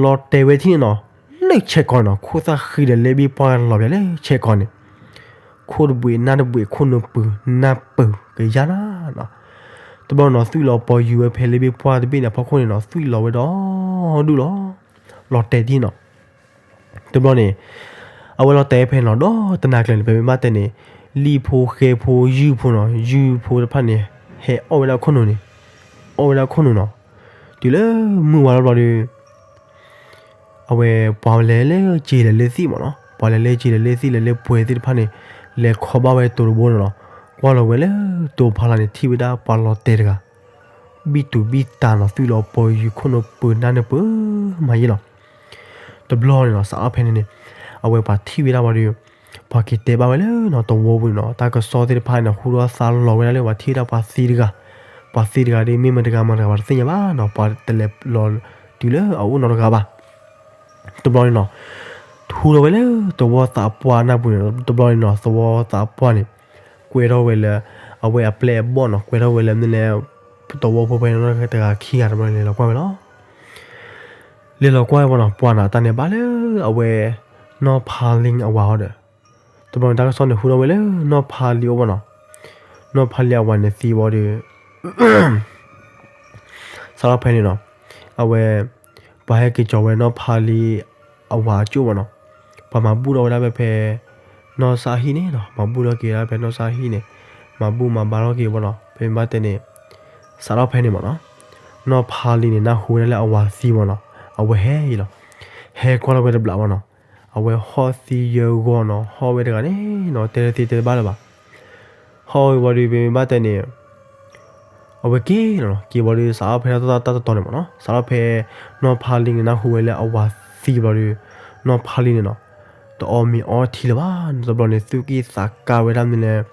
လီၤတဲာ်ဝဲထံၣ်န့ၣ်နီၤ, လၢဆဲးကီးန့ၣ်နီၤ, ခိၣ်သၣ်ဃံဒီးလ့ဘ့ၣ်ပှၢ်လီၤပၠးလၢဆဲးကီးန့ၣ်, ခိၣ်တဘှံးနၢ်တဘှံး ခိၣ်နူာ်ပုၢ်နၢ်ပုၢ်ကယါနၤနီၤ. တဘျီန့ၣ်နီၤ သွံၣ်လီၤပီၤယုာ်ဝဲဖဲလ့ဘ့ၣ်ပှၢ်တဘ့ၣ်န့ၣ် အဖီခိၣ်န့ၣ်နီၤ သွံၣ်လီၤဝဲဒီဒူၣ်လီၤ. လီၤတဲာ်ဒ်နီၤ. တဘျီန့ၣ် အဝဲလီၤတဲာ်ဖဲန့ၣ်နီၤ ဒီးတနၤကျၢၤန့ၣ် ပမ့ၢ်ဘၣ်တဲန့ၣ် လံၣ်ဖိဃဲဖိယုၢ်ဖိနီၤ, ယုၢ်ဖိတဖၣ်န့ၣ် ဟဲအီၣ်ဝဲဒၣ်ခိၣ်နူာ်န့ၣ်, အီၣ်ဝဲဒၣ်ခိၣ်နူာ်နီၤ. တုၤလၢမုၢ်ဝါထီၣ်ဘျီဒီး အဝဲပှၤလဲၤလၢက့ၤလဲၤလၢသံၣ်မ့ၢ်နီၤ, ပှၤလဲၤလၢက့ၤလဲၤလၢသံၣ် လဲၤလၢပှဲၤသ့ၣ်တဖၣ်န့ၣ် လဲၤခီဘၣ်ဝဲတိၤတဘိန့ၣ်နီၤ. ကွၢ်လီၤဝဲလၢတိၤဖီလာ်န့ၣ် ထံၣ်ဝဲဒၣ်ပှၤလီၤတဲာ်တဂၤ ဘံၣ်တူာ်ဘံၣ်တၢ်နီၤ, သွံၣ်လီၤပီၤယုာ် ခိၣ်နူာ်ပုၢ်နၢ်နူာ်ပုၢ်မၤယံၤလီၤ. တဘျီန့ၣ်နီၤ စးထီၣ်ဖဲန့ၣ်န့ၣ် အဝဲပှၤထံၣ်ဝဲဒၣ်ဝံၤဒီး ပှၤက့ၤတဲဘၣ်ဝဲလၢနီၤ သဝီပူၤန့ၣ်နီၤ တၢ်ကစီၣ်သ့ၣ်တဖၣ်န့ၣ် ဟူထီၣ်သါလီၤဝဲဒၣ်လၢပှၤထံၣ်ဝဲဒၣ်ပှၤသံတဂၤ, ပှၤသံတဂၤဒီး မ့ၢ်မတၤတဂၤမတၤတဂၤ ပှၤတသ့ၣ်ညါဘၣ်နီၤ, ပှၤတလဲၤလီၤတုၤလၢအအိၣ်နီတဂၤဘၣ်. တဘျီန့ၣ်နီၤ ဟူထီၣ်ဝဲလၢသဝီသးပှၢ်နၢ်ပူၤန့ၣ် တဘျီန့ၣ်နီၤ သဝီသးပှၢ်န့ၣ် ကွဲထီၣ်ဝဲလၢ အဝဲအပျဲၢ်အဘီၣ်နီၤ, ကွဲထီၣ်ဝဲလၢမနုၤလဲၣ် သဝီဖိဖဲန့ၣ်နီၤ တဂၤခံဂၤတဘျီန့ၣ် လဲၤလီၤကွၢ်ဝဲလီၤ. လဲၤလီၤကွၢ်ဝဲဘၣ်နီၤ ပှၤနီၤ တၢ်န့ၣ်ဘၣ်လၢအဝဲ နီၢ်ဖါလံအဝၤအီၤဒီး တဘျီန့ၣ် တၢ်ကစီၣ်န့ၣ် ဟူထီၣ်ဝဲလၢနီၢ်ဖါလံအအိၣ်ဘၣ်နီၤ, နီၢ်ဖါလံအဝၤန့ၣ်သံဘၣ်ဒီး စးထီၣ်ဖဲန့ၣ်နီၤ အဝဲ ပှၤဟဲက့ၤကၠီၤဝဲနီၢ်ဖါလံအဝၤအကၠိၣ်ဘၣ်နီၤ, ပှၤမၤဘူၣ်ထီၣ်ဝဲဒၣ်ဖဲဖဲ နီၢ်စၢ်ဟံၣ်န့ၣ်နီၤ, မၤဘူၣ်ထီၣ်က့ၤဒၣ်ဖဲနီၢ်စၢ်ဟံၣ်န့ၣ်, မၤဘူၣ်မၤဘါထီၣ်က့ၤဘၣ်နီၤ, ဖဲမ့ၢ်ဘၣ်တဲန့ၣ် စးထီၣ်ဖဲန့ၣ်မ့ၢ်နီၤ, နီၢ်ဖါလံန့ၣ် နၢ်ဟူဝဲဒၣ်လၢအဝၤသံမ့ၢ်နီၤ, အဝဲဟဲအံၤလီၤ, ဟဲကွၢ်လီၤဝဲတဘျီဘၣ်နီၤ, အဝဲဟီၣ်သံယၢဂီၢ်နီၤ, ဟီၣ်ဝဲတဂၤန့ၣ်နီၤ, တဲတသ့တဲတဘၣ်လၢၤဘၣ် ဟီၣ်ဝဲဘၣ်ဒီး ဖဲမ့ၢ်ဘၣ်တဲန့ၣ် အဝဲက့ၤလီၤနီၤ, က့ၤဘၣ်ဒီး စးထီၣ်ဖဲတၢ်တတီၤန့ၣ်မ့ၢ်နီၤ, စးထီၣ်ဖဲ နီၢ်ဖါလံန့ၣ် နၢ်ဟူဝဲလၢအဝၤသံဘၣ်ဒီး နီၢ်ဖါလံန့ၣ်နီၤ တအီၣ်မ့ၤအီထံလၢၤဘၣ်, တဘျီန့ၣ် သူၣ်က့ၣ်သးကါဝဲဒၣ်မနုၤလဲၣ်,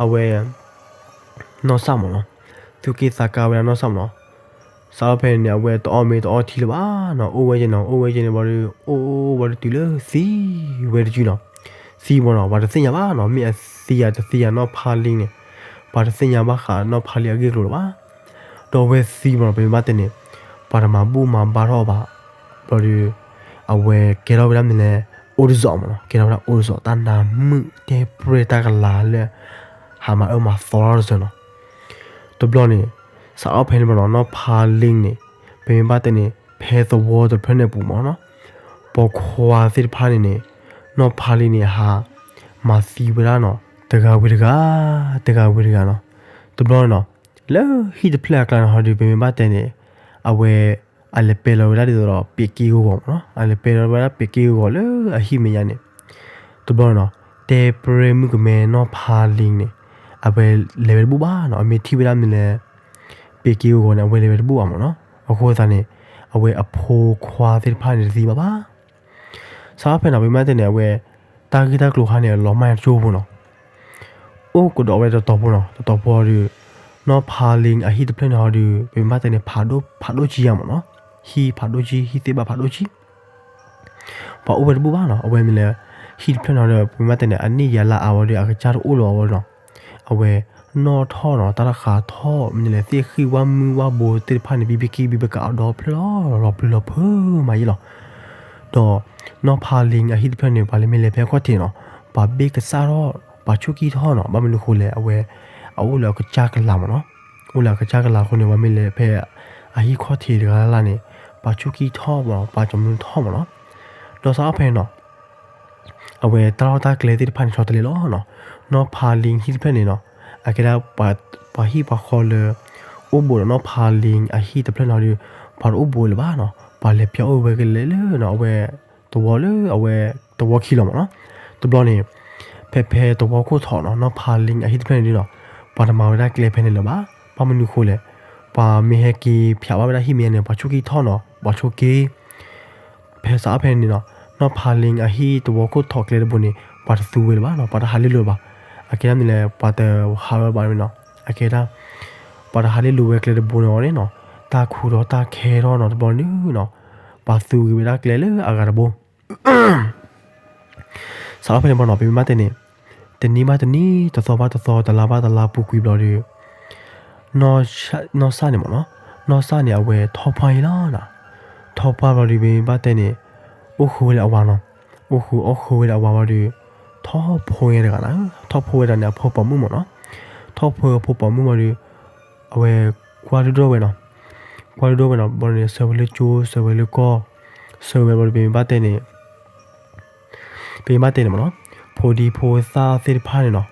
အဝဲ နီၢ်စၢ်မ့ၢ်နီၤ, သူၣ်က့ၣ်သးကါဝဲဒၣ်နီၢ်စၢ်မ့ၢ်နီၤ, စးထီၣ်ဖဲန့ၣ်န့ၣ် အဝဲတအီၣ်မ့ၤတအီထံလၢၤဘၣ်နီၤ, အိၣ်ဝဲက့ၤနီၤ, အိၣ်ဝဲက့ၤန့ၣ်ဘၣ်ဒီး အိၣ်ဘၣ်ဒီးတုၤလၢသံဝဲတစုနီၤ, သံမ့ၢ်နီၤ ပှၤတသ့ၣ်ညါဘၣ်နီၤ, မ့ၢ်အသံဧါတသံဧါ နီၢ်ဖါလံန့ၣ် ပှၤတသ့ၣ်ညါဘၣ်ဃးနီၢ်ဖါလံအဂ့ၢ်အကျိၤလၢၤဘၣ်, ဒီးအဝဲသံမ့ၢ်နီၤ ပမ့ၢ်ဘၣ်တဲန့ၣ် ပှၤတမၤဘူၣ်မၤဘါထီၣ်အီၤဘၣ်, ဘျီဒီး အဝဲကဲထီၣ်ဝဲဒၣ်မနုၤလဲၣ်, အိၣ်တစီၤမ့ၢ်နီၤ, ကဲထီၣ်ဝဲဒၣ်အိၣ်တစီၤ တၢ်နါမုာ်တဲပြဲၢ်တၢ်ကလၤလၢ ဟးမၤအၢမၤသီထီၣ်တစၢၤနီၤ, တဘျီန့ၣ် စးထီၣ်ဖဲန့ၣ်မ့ၢ်နီၤ နီၢ်ဖါလံန့ၣ် ပမ့ၢ်ဘၣ်တဲန့ၣ် ဖဲသဝီတဖျၢၣ်န့ၣ်ပူၤမ့ၢ်နီၤ ပိာ်ခွါသ့ၣ်တဖၣ်န့ၣ်န့ၣ် နီၢ်ဖါလံန့ၣ် ဟးမၤသံဝဲဒၣ်နီၤ တဂၤဝံၤတဂၤ တဂၤဝံၤတဂၤနီၤ, တဘျီန့ၣ်နီၤ လၢဟံၣ်တဖျၢၣ်အကျါန့ၣ်ဟီဒီး ပမ့ၢ်ဘၣ်တဲန့ၣ် အဝဲ အလဲၤပဲလီၤဝဲဒၣ်ဒ်သိးဒီး ပ့းက့ဂီၤဂီၤမ့ၢ်နီၤ, အလဲၤပဲလီၤဝဲဒၣ်ပ့းက့ဂီၤဂီၤလၢအဟံၣ်မဲာ်ညါန့ၣ်, တဘျီန့ၣ်နီၤ တဲပြဲၢ်မုၣ်ကမဲနီၢ်ဖါလံန့ၣ် အဝဲလဲၤဝဲတဘူၣ်ဘၣ်နီၤ, အမ့ၢ်ထံၣ်ဝဲဒၣ်မနုၤလဲၣ် ပ့းက့ဂီၤဂီၤန့ၣ် အဝဲလဲၤဝဲတဘူၣ်ဘၣ်မ့ၢ်နီၤ, အဃိသတးန့ၣ် အဝဲအဖိခွါသ့ၣ်တဖၣ်န့ၣ်တသံဘၣ်ဘၣ် စးထီၣ်ဖဲန့ၣ် ပမ့ၢ်ဘၣ်တဲန့ၣ် အဝဲ တၢ်ဂ့ၢ်တၢ်ကျိၤခါန့ၣ် အလီၤမၢ်တကၠိဖိနီၤ, အိၣ်ကဒီးဝဲတတီၤဖိနီၤ, တတီၤဖိဒီး နီၢ်ဖါလံအဟံၣ်တဖျၢၣ်န့ၣ်ဟီဒီး ပမ့ၢ်ဘၣ်တဲန့ၣ် ဖးဒိၣ် ဖးဒိၣ်ကံယါမ့ၢ်နီၤ, ဟံၣ်ဖးဒိၣ်ကံ ဟံၣ်သ့ၣ်ဘၣ်ဖးဒိၣ်ကံ ပှၤအိၣ်ဝဲတဘူၣ်ဘၣ်နီၤ, အဝဲမ့ၢ်လဲၣ် ဟံၣ်တဖျၢၣ်န့ၣ်ဒီး ပမ့ၢ်ဘၣ်တဲန့ၣ် အနံၣ်ယၤလၢအါဝဲဒီး အကစၢ်တအိၣ်လၢၤဘၣ်ဝဲနီၤ, အဝဲ နီၣ်ထီၣ်နီၤ တၢ်တဃာ်ထီၣ် မ့ၢ်လဲၣ် သ့ၣ်ဃံၣ်ဝၣ်မုၣ်ဝၣ်ဘိသ့ၣ်တဖၣ်န့ၣ် ဘံဘံကံဘံဘကးအီၤဒီဖျၢၣ်လီၤ လီၤပျုၤလီၤဖုးမးယံၤလီၤ, ဒီး နီၢ်ဖါလံအဟံၣ်တဖျၢၣ်န့ၣ် ပှၤလၢမ့ၢ်လဲၤဖဲခီၣ်ထံးနီၤ, ပှၤဘ့ၣ်ကစၢ်ထီၣ် ပှၤဆိၣ်ကံၢ်ထီၣ်နီၤ, ဘၣ်မနုၤဃိလဲၣ် အဝဲ အအိၣ်လၢအကစၢ်ကလၤမ့ၢ်နီၤ, အိၣ်လၢအကစၢ်ကလၤအဃိန့ၣ် ပှၤမ့ၢ်လဲၤဖဲ အဟံၣ်ခီၣ်ထံးတဂၤလၢ်လၢ်န့ၣ် ပှၤဆိၣ်ကံၢ်ထီၣ်မ့ၢ်နီၤ, ပှၤကၠီမနုၤထီၣ်မ့ၢ်နီၤ, ဒီးစးထီၣ်ဖဲန့ၣ်နီၤ အဝဲတၢ်လီၢ်တၢ်ကျဲသ့ၣ်တဖၣ်န့ၣ် ဆီတလဲလီၤနီၤ, နီၢ်ဖါလံဟံၣ်တဖျၢၣ်န့ၣ်နီၤ, အကဲဒၣ် ပှၤဟံၣ်ပှၤဃီလၢ အိၣ်ဘူးဒီးနီၢ်ဖါလံအဟံၣ်တဖျၢၣ်န့ၣ်ဒီး ပှၤတအိၣ်ဘူးလၢၤဘၣ်နီၤ, ပှၤလဲၤပၠီအိၣ်ဝဲကလဲာ်လၢနီၤ အဝဲ သဝီလၢအဝဲ သဝီခံလီၤမ့ၢ်နီၤ, တဘျီန့ၣ် ဖဲဖဲသဝီခိၣ်ထီၣ်နီၤ နီၢ်ဖါလံအဟံၣ်တဖျၢၣ်န့ၣ်ဒီးနီၤ ပှၤတမၤဝဲဒၣ်ကျဲဖဲန့ၣ်လၢၤဘၣ်, ဘၣ်မနုၤဃိလဲၣ်, ပှၤမ့ၢ်ဟဲက့ၤဖၠးဘၣ်ဝဲဒၣ်ဟံၣ်မဲာ်ညါန့ၣ် ပှၤဆိၣ်ကံၢ်ထီၣ်နီၤ ပှၤဆိၣ်က့ၢ် ဖဲစးထီၣ်ဖဲန့ၣ်နီၤ နီၢ်ဖါလံအဟံၣ်သဝီခိၣ်ထီၣ်ကျဲတဘိန့ၣ် ပှၤတသူဝဲလၢၤဘၣ်နီၤ, ပှၤတဟးလ့လိာ်လၢၤဘၣ်, အကဲဒၣ်မ့ၢ်လဲၣ် ပှၤတဟးဝဲဘၣ်နီၤ, အကဲဒၣ် ပှၤတဟးလ့လိာ်ဝဲကျဲတဘိန့ၣ်အီၤန့ၣ်နီၤ, တၢ်ခူၣ်ထီၣ်တၢ်ခဲထီၣ်နီၤ တဘျီန့ၣ်နီၤ, ပှၤသူက့ၤဝဲဒၣ်ကျဲလၢအဂၤတဘိ စးထီၣ်ဖဲန့ၣ်ဘၣ်နီၤ ပမ့ၢ်ဘၣ်တဲန့ၣ် တနံၤဘၣ်တနံၤ တသီဘၣ်တသီ တလါဘၣ်တလါပူၤကွံာ်ဘျီဒီး နီၢ်စၢ်န့ၣ်မ့ၢ်နီၤ နီၢ်စၢ်န့ၣ် အဝဲထီၣ်ပှၢ်အံၤလီၤနီၤ, ထီၣ်ပှၢ်ဘျီဒီး ပမ့ၢ်ဘၣ်တဲန့ၣ် အိၣ်ဃုာ်ဝဲလၢအဝၤနီၤ, အိၣ်ဃုာ်အီၣ်ဃုာ်ဝဲဒီးအဝၤဝံၤဒီး ထီၣ်ဖိဝဲတဂၤနီၤ, ထီၣ်ဖိဝဲတဂၤန့ၣ် အဖိပိာ်မုၣ်မ့ၢ်နီၤ, ထီၣ်ဖိအဖိပိာ်မုၣ်ဝံၤဒီး အဝဲကွၢ်ဒိၣ်ဒိၣ်ဝဲနီၤ, ကွၢ်ဒိၣ်ဒိၣ်ဝဲနီၤ, ဘၣ်ဒီးန့ၣ် ဆၢဝဲလၢကၠိ ဆၢဝဲလၢကီၢ်, ဆၢဝဲဘၣ်ဒီး ပမ့ၢ်ဘၣ်တဲန့ၣ် ပမ့ၢ်ဘၣ်တဲန့ၣ်မ့ၢ်နီၤ, ဖိဒံဖိသၣ်သ့ၣ်တဖၣ်န့ၣ်နီၤ,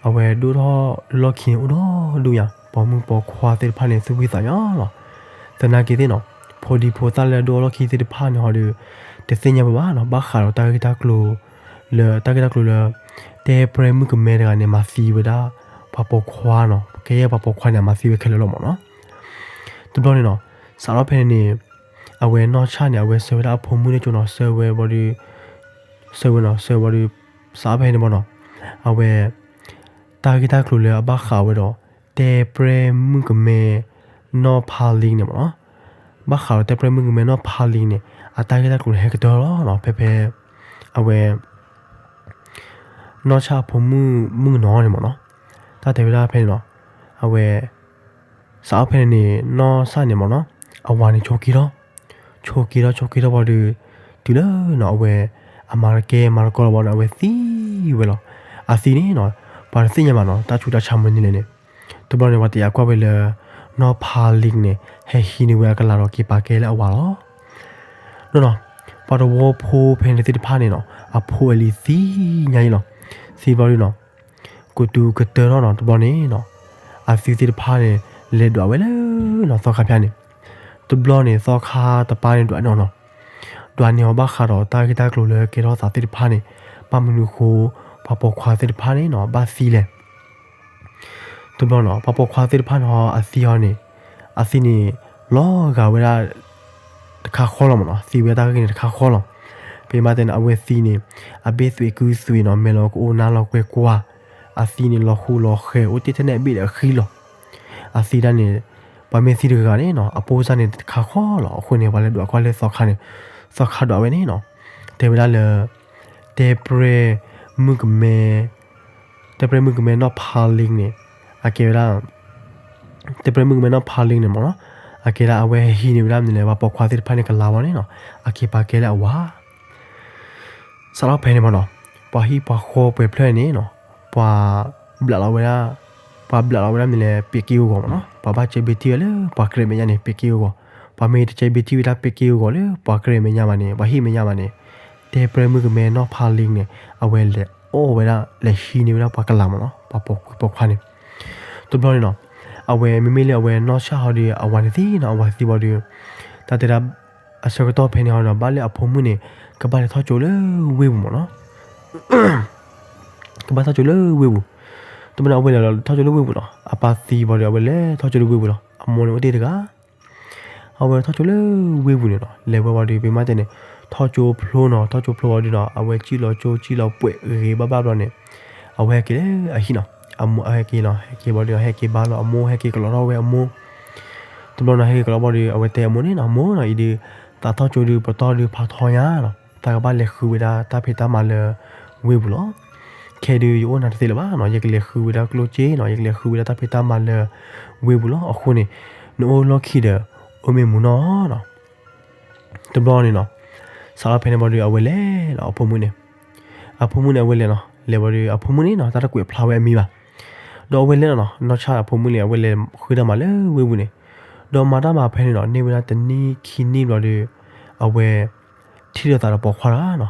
အဝဲဒိၣ်ထီၣ်လၢလီၢ်ခံန့ၣ် အိၣ်ဒီးဒူၣ်ညါ, ပိာ်မုၣ်ပိာ်ခွါသ့ၣ်တဖၣ်န့ၣ် သူၣ်ဖှံသးညီလီၤ. သနာ်က့သ့ၣ်နီၤ, ဖိဒံဖိသၣ်လၢအဒိၣ်ထီၣ်လီၢ်ခံသ့ၣ်တဖၣ်န့ၣ်ဟီဒီး တသ့ၣ်ညါဝဲဘၣ်နီၤ, ဘၣ်ဃးဒီးတၢ်ဂ့ၢ်တၢ်ကျိၤ လၢတၢ်ဂ့ၢ်တၢ်ကျိၤလၢ တဲပျဲမုၣ်ကမဲတဂၤန့ၣ် မၤသံဝဲဒၣ် ပှၤပိာ်ခွါနီၤ, ကယဲၢ်ပှၤပိာ်ခွါန့ၣ် အမၤသံဝဲခဲလၢာ်လီၤမ့ၢ်နီၤ. တဘျီန့ၣ်နီၤ, စးထီၣ်ဖဲန့ၣ်န့ၣ် အဝဲနီၢ်ဆၣ်န့ၣ် အဝဲဆှၢဝဲဒၣ်အဖိမုၣ်န့ၣ်ကၠိနီၤ, ဆှၢဝဲဘၣ်ဒီး ဆှၢဝဲနီၤ, ဆှၢဝဲဒီး စးထီၣ်ဖဲန့ၣ်ဘၣ်နီၤ, အဝဲ တၢ်ဂ့ၢ်တၢ်ကျိၤလၢအဘၣ်ဃးဝဲဒီး တဲပျဲမုၣ်ကမဲ နီၢ်ဖါလံန့ၣ်မ့ၢ်နီၤ, ဘၣ်ဃးဒီးတဲပျဲမုၣ်ကမဲနီၢ်ဖါလံန့ၣ် အတၢ်ဂ့ၢ်တၢ်ကျိၤန့ၣ်ဟဲကတၢၢ်လီၤနီၤ, ဖဲဖဲ အဝဲ နီၢ်ဆၣ်အဖိမုၣ်မုၣ်ကနီၤန့ၣ်မ့ၢ်နီၤ, တၢ်တဲဝဲဒၣ်ဖဲန့ၣ်နီၤ, အဝဲ စးထီၣ်ဖဲန့ၣ်န့ၣ် နီၢ်ဆၣ်န့ၣ်မ့ၢ်နီၤ, အဝၤန့ၣ်ဆိးက့ထီၣ်, ဆိးက့ထီၣ်ဆိးက့ထီၣ်ဘၣ်ဒီး တုၤလၢနီၤ အဝဲ အမၤတကဲမၤတကီလီၤဘၣ်ဒီး အဝဲသံဝဲလီၤ. အသံန့ၣ်နီၤ ပှၤတသ့ၣ်ညါဘၣ်နီၤ တၢ်ဆူးတၢ်ဆါမနုၤလဲၣ်န့ၣ်, တဘျီန့ၣ် ပှၤတယာ်ကွၢ်ဝဲလၢ နီၢ်ဖါလံန့ၣ် ဟဲဟံးန့ၢ်ဝဲအကလၤဒီးက့ၤပာ်ကဲလၢအဝၤလီၤ. ဒီးနီၤ ပှၤတဝီဖိဖဲန့ၣ်သ့ၣ်တဖၣ်န့ၣ်နီၤ အဖိအလံၤသံညါအံၤလီၤ. သံဘျီဒုနီၤ ကတူၤကတၢထီၣ်နီၤ တဘျီန့ၣ်နီၤ အသံသ့ၣ်တဖၣ်န့ၣ် လဲၤဒွးဝဲလၢနီၤ သီခါဖၠါန့ၣ်, တဘျီန့ၣ် သီခါတပၤန့ၣ်ဒွးန့ၢ်အီၤနီၤ, ဒွးန့ၢ်အီၤဘၣ်ဃးဒီးတၢ်ဂ့ၢ်တၢ်ကျိၤလၢကဲထီၣ်သးသ့ၣ်တဖၣ်န့ၣ်, ဘၣ်မနုၤဃိ ပှၤပိာ်ခွါသ့ၣ်တဖၣ်န့ၣ်နီၤ ဘၣ်သံလဲၣ် တဘျီနီၤ ပှၤပိာ်ခွါသ့ၣ်တဖၣ်န့ၣ်ဟီ အသံဟီန့ၣ်, အသံန့ၣ် လီၤဂာ်ဝဲဒၣ် တခါဃီလီၤမ့ၢ်နီၤ, သံဝဲတၢ်ဂ့ၢ်န့ၣ်တခါဃီလီၤ. ပမ့ၢ်တဲန့ၣ် အဝဲသံန့ၣ် အဘ့ၣ်သွံးကုသွံးနီၤ မဲာ်လီၤကအိနါလီၤကွဲကွါ, အသံန့ၣ်လီၤဃူလီၤဃဲၤ အိၣ်တ့ၢ်ထဲန့ၣ်အဘ့ၣ်ဒီးအဃံလီၤ. အသံဒၣ်န့ၣ် ပှၤမ့ၢ်သံတဂၤဂၤန့ၣ်နီၤ အပိၢ်စၢ်န့ၣ်တခါဃီလီၤ. အဃိန့ၣ် ပှၤလဲၤဒွးကွၢ်လၢသီခါန့ၣ်, သီခါဒွးဝဲန့ၣ်နီၤ, တဲဝဲဒၣ်လၢ တဲပြဲ မုၣ်ကမဲ တဲပြဲမုၣ်ကမဲနီၢ်ဖါလံန့ၣ် အကဲဝဲဒၣ် တဲပြဲမုၣ်ကမဲနီၢ်ဖါလံန့ၣ်မ့ၢ်နီၤ, အကဲဒၣ်အဝဲဟဲဟံးန့ၢ်ဝဲဒၣ်မနုၤလဲၣ် ပှၤပိာ်ခွါသ့ၣ်တဖၣ်န့ၣ်ကလၤဝဲန့ၣ်နီၤ, အက့ၤပာ်ကဲလၢအဝၤ စးထီၣ်ဖဲန့ၣ်မ့ၢ်နီၤ, ပှၤဟံၣ်ပှၤဃီပှဲၤဖျၢၣ်န့ၣ်နီၤ, ပှၤဘျးလီၤဝဲဒၣ်, ပှၤဘျးလီၤဝဲဒၣ်မနုၤလဲၣ် ပ့းက့ၢ်အဂီၤမ့ၢ်နီၤ, ပှၤဘၣ်စဲးဘ့ၣ်ထံၣ်ဝဲလၢပှၤကရဲၣ်မဲာ်ညါန့ၣ် ပ့းက့ၢ်အဂီၤ, ပှၤမ့ၢ်တစဲးဘ့ၣ်ထံၣ်ဝဲဒၣ်ပ့းက့ၢ်အဂီၤလၢပှၤကရဲၣ်မဲာ်ညါဘၣ်န့ၣ် ပှၤဟံၣ်မဲာ်ညါဘၣ်န့ၣ်, တဲပြဲမုၣ်ကမဲနီၢ်ဖါလံန့ၣ် အဝဲလဲၤအီၣ်ဝဲဒၣ် လဲၤဟံးန့ၢ်ဝဲဒၣ်ပှၤကလၤမ့ၢ်နီၤ, ပှၤပိာ်ခွါန့ၣ်, တဘျီန့ၣ်နီၤ, အဝဲမ့မ့ၢ်လၢအဝဲနီၢ်ဆၣ်ဟီဒီး အဝၤန့ၣ်သံနီၤ အဝၤသံဘၣ်ဒီး, တၢ်တဲဒၣ် အဆၢကတီၢ်ဖဲန့ၣ်ဟီဒီး ဘၣ်လၢအဖိမုၣ်န့ၣ် ကဘၣ်လဲၤထီၣ်ကၠိလၢဝ့ၢ်ပူၤမ့ၢ်နီၤ, ကဘၣ်ထီၣ်ကၠိလၢဝ့ၢ်ပူၤ, တဘျီန့ၣ် အဝဲလဲၤထီၣ်ကၠိလၢဝ့ၢ်ပူၤနီၤ, အပၢ်သံဘၣ်ဒီး အဝဲလဲၤထီၣ်ကၠိလၢဝ့ၢ်ပူၤလီၤ, အမိၢ်န့ၣ်အိၣ်တ့ၢ်တဂၤ အဝဲထီၣ်ကၠိလၢဝ့ၢ်ပူၤန့ၣ်နီၤ, လဲၤဝဲဝံၤဒီး ပမ့ၢ်တဲန့ၣ်, ထီၣ်ကၠိဖျိနီၤ, ထီၣ်ကၠိဖျိဝံၤဒီးနီၤ, အဝဲစံၣ်လီၤကၠိ စံၣ်လီၤပှဲၤဂ့ၤဘၣ်ဘၣ်ဘျီန့ၣ်, အဝဲဟဲက့ၤလၢအဟံၣ်နီၤ, အမိၢ်ဟဲက့ၤလီၤ, ဟဲက့ၤဝံၤဒီး ဟဲက့ၤဘါလီၤအမိၢ်, ဟဲက့ၤကလီထီၣ်ဝဲအမိၢ်, တဘျီနီၤ ဟဲက့ၤကလီဘၣ်ဒီး အဝဲတဲအမိၢ်န့ၣ်နီၤ, မိၢ်နီၤ, အံၤဒီး သးထီၣ်ကၠိဒီး ပတီၢ်ဒီးဖးထီညါနီၤ, တၢ်ကဘၣ်လဲၤဃုဝဲဒၣ်တၢ်ဖံးတၢ်မၤလၢဝ့ၢ်ပူၤလီၤ. ခဲဒုးယအိၣ်နၤတသ့လၢၤဘၣ်နီၤ, ယကလဲၤဃုဝဲဒၣ်ကျိၣ်စ့နီၤ, ယကလဲၤဃုဝဲဒၣ်တၢ်ဖံးတၢ်မၤလၢဝ့ၢ်ပူၤလီၤ. အဃိန့ၣ် နအိၣ်လီၢ်ခံဒီး အိၣ်မ့ၢ်မူနီၤနီၤ. တဘျီန့ၣ်နီၤ, စးထီၣ်ဖဲန့ၣ်ဘၣ်ဒီး အဝဲလဲၤလီၤ အဖိမုၣ်န့ၣ်, အဖိမုၣ်န့ၣ် အဝဲလဲၤနီၤ, လဲၤဘၣ်ဒီး အဖိမုၣ်န့ၣ်နီၤ တၢ်တကွဲးဖျါဝဲအမံၤဘၣ်. ဒီးအဝဲလဲၤလီၤနီၤ, နီၢ်ဆၣ်အဖိမုၣ်န့ၣ် အဝဲလဲၤဃုတၢ်မၤလၢဝ့ၢ်ပူၤန့ၣ်, ဒီးမၤတၢ်မၤဖဲန့ၣ်နီၤ, န့ၢ်ဝဲဒၣ်တနံၣ်ခံနံၣ်ဘျီဒီး အဝဲ ထံၣ်လိာ်သးဒီးပိာ်ခွါတဂၤနီၤ,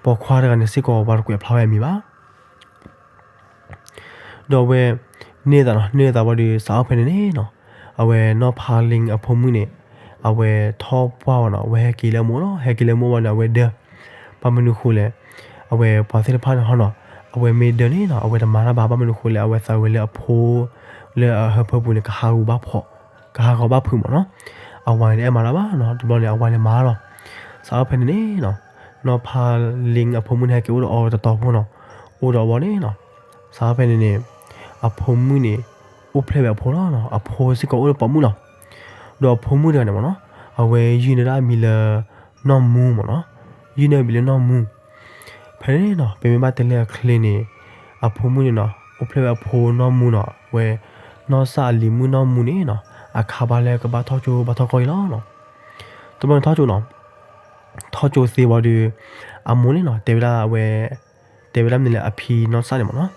ပိာ်ခွါတဂၤန့ၣ်စ့ၢ်ကီး ပှၤတကွဲးဖျါဝဲအမံၤဘၣ်. ဒီးအဝဲ န့ၢ်သးနီၤ, န့ၢ်သးဘၣ်ဒီး စးထီၣ်ဖဲန့ၣ်န့ၣ်နီၤ, အဝဲနီၢ်ဖါလံအဖိမုၣ်န့ၣ် အဝဲထီၣ်ပှၢ်ဝဲနီၤ, အဝဲဟဲက့ၤလၢအမိၢ်လီၤ, ဟဲက့ၤလၢအမိၢ်ဘၣ်ဒီး အဝဲဒၢ ဘၣ်မနုၤဃိလဲၣ်, အဝဲပှၤသ့ၣ်တဖၣ်န့ၣ်ဟီနီၤ, အဝဲမ့ၢ်ဒၢန့ၣ်နီၤ, အဝဲတမၤတၢ်ဘၣ်, ဘၣ်မနုၤဃိလဲၣ်, အဝဲသးဝဲလၢအဖိ လၢအဟၢဖၢပူၤန့ၣ် ကဟးဂီၤဘၣ်ဖှီၣ်, ကဟးဂီၤဘၣ်ဖုးမ့ၢ်နီၤ. အဝၤန့ၣ်တအဲၣ်မၤတၢ်ဘၣ်နီၤ, တဘျီန့ၣ် အဝၤန့ၣ်မၤလီၤ. စးထီၣ်ဖဲန့ၣ်န့ၣ်နီၤ, နီၢ်ဖါလံအဖိမုၣ်န့ၣ် ဟဲက့ၤအိၣ်ဒီးအီၤတတီၤဖိနီၤ, အိၣ်ဒီးအီၤန့ၣ်နီၤ, စးထီၣ်ဖဲန့ၣ်န့ၣ် အဖိမုၣ်န့ၣ် အိၣ်ဖျဲၣ်ဝဲအဖိလီၤနီၤ, အဖိစ့ၢ်ကီးအိၣ်ဒီးပိာ်မုၣ်လီၤ. ဒီးအဖိမုၣ်တဂၤန့ၣ်မ့ၢ်နီၤ, အဝဲယုၢ်န့ၢ်ဒၣ်အမံၤလၢ နီၢ်မူမ့ၢ်နီၤ, ယုၢ်န့ၢ်အမံၤလၢနီၢ်မူ. ဖဲန့ၣ်နီၤ ပမ့ၢ်ဘၣ်တဲလၢအချ့န့ၣ်, အဖိမုၣ်န့ၣ်နီၤ အိၣ်ဖျဲၣ်ဝဲအဖိနီၢ်မူနီၤ, ဝဲ နီၢ်ဆၣ်အလံၤမုၣ်နီၢ်မူန့ၣ်နီၤ, အခါဘၣ်လၢကဘၣ်ထီၣ်ကၠိဘၣ်ထီၣ်ကီၢ်အံၤလီၤနီၤ. တဘျီန့ၣ်ထီၣ်ကၠိနီၤ, ထီၣ် ထီၣ်ကၠိသ့ဝံၤဒီး အမိၢ်န့ၣ်နီၤ တဲဝဲဒၣ်အဝဲ တဲဝဲဒၣ်မနုၤလဲၣ် အဖံနီၢ်စၢ်န့ၣ်မ့ၢ်နီၤ,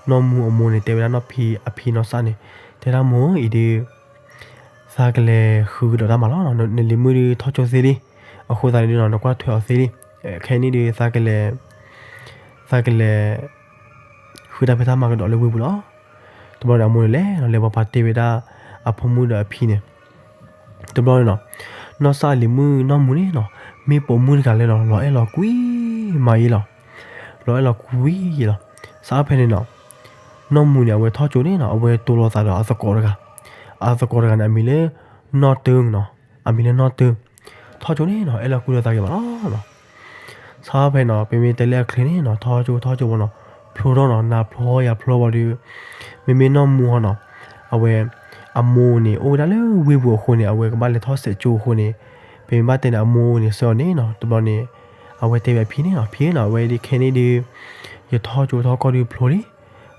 နီၢ်မူအမိၢ်န့ၣ် တဲဝဲဒၣ်နီၢ်ဖံ အဖံနီၢ်စၢ်န့ၣ်, တဲဒၣ်မိၢ်အံၤဒီး သးကလဲၤဃုကဒီးတၢ်မၤလီၤ, နလံၤမုၣ်ဒုးထီၣ်ကၠိသ့လံ, အဃိသတးန့ၣ်ဒုးနီၤ နကွၢ်ထွဲအီၤသ့လံ, ခဲအံၤန့ၣ်ဒုး သးကလဲၤ သးကလဲၤ ဃုတၢ်ဖံးတၢ်မၤကဒီးလၢဝ့ၢ်ပူၤလီၤ. တဘျီန့ၣ် အမိၢ်န့ၣ်လဲၤနီၤ လဲၤပှၤပာ်တ့ၢ်ဝဲဒၣ် အဖိမုၣ်ဒီးအဖံန့ၣ်, တဘျီန့ၣ်နီၤ နီၢ်စၢ်လံၤမုၣ်နီၢ်မူန့ၣ်နီၤ မ့ၢ်ပိာ်မုၣ်တဂၤလၢနီၤ လီၤအဲၣ်လီၤကွံမးယံၤလီၤ, လီၤအဲၣ်လီၤကွံယံၤလီၤ. စးဖဲန့ၣ်နီၤ နီၢ်မူန့ၣ် အဝဲထီၣ်ကၠိန့ၣ်နီၤ အဝဲတိၢ်လိာ်သးဒီးအသကိးတဂၤ, အသကိးတဂၤန့ၣ် အမံၤလၢ နီၢ်တၢနီၤ, အမံၤလၢနီၢ်တၢ, ထီၣ်ကၠိန့ၣ်နီၤ အဲၣ်လီၤကွံလိာ်သးက့ၤမးလီၤ. စးဖဲနီၤ ပမ့ၢ်တဲလၢအချ့န့ၣ်နီၤ ထီၣ်ကၠိထီၣ်ကၠိဝံၤနီၤ ဖျိထီၣ်နီၤ နၤဖျိယၤဖျိဝံၤဒီး မ့မ့ၢ်နီၢ်မူဟီနီၤ အဝဲ အမိၢ်န့ၣ် အိၣ်ဝဲဒၣ်လၢဝ့ၢ်ပူၤအဃိန့ၣ် အဝဲကဘၣ်လဲၤထီၣ်စဲးကၠိအဃိန့ၣ် ပမ့ၢ်ဘၣ်တဲန့ၣ် အမိၢ်န့ၣ်ဆှၢအီၤန့ၣ်နီၤ တဘျီန့ၣ် အဝဲတဲဝဲအဖံန့ၣ်နီၤ ဖံနီၤ အဝဲဒ်ခဲန့ၣ်ဒုး ယထီၣ်ကၠိထီၣ်ကၠိဒုးဖျိလံ,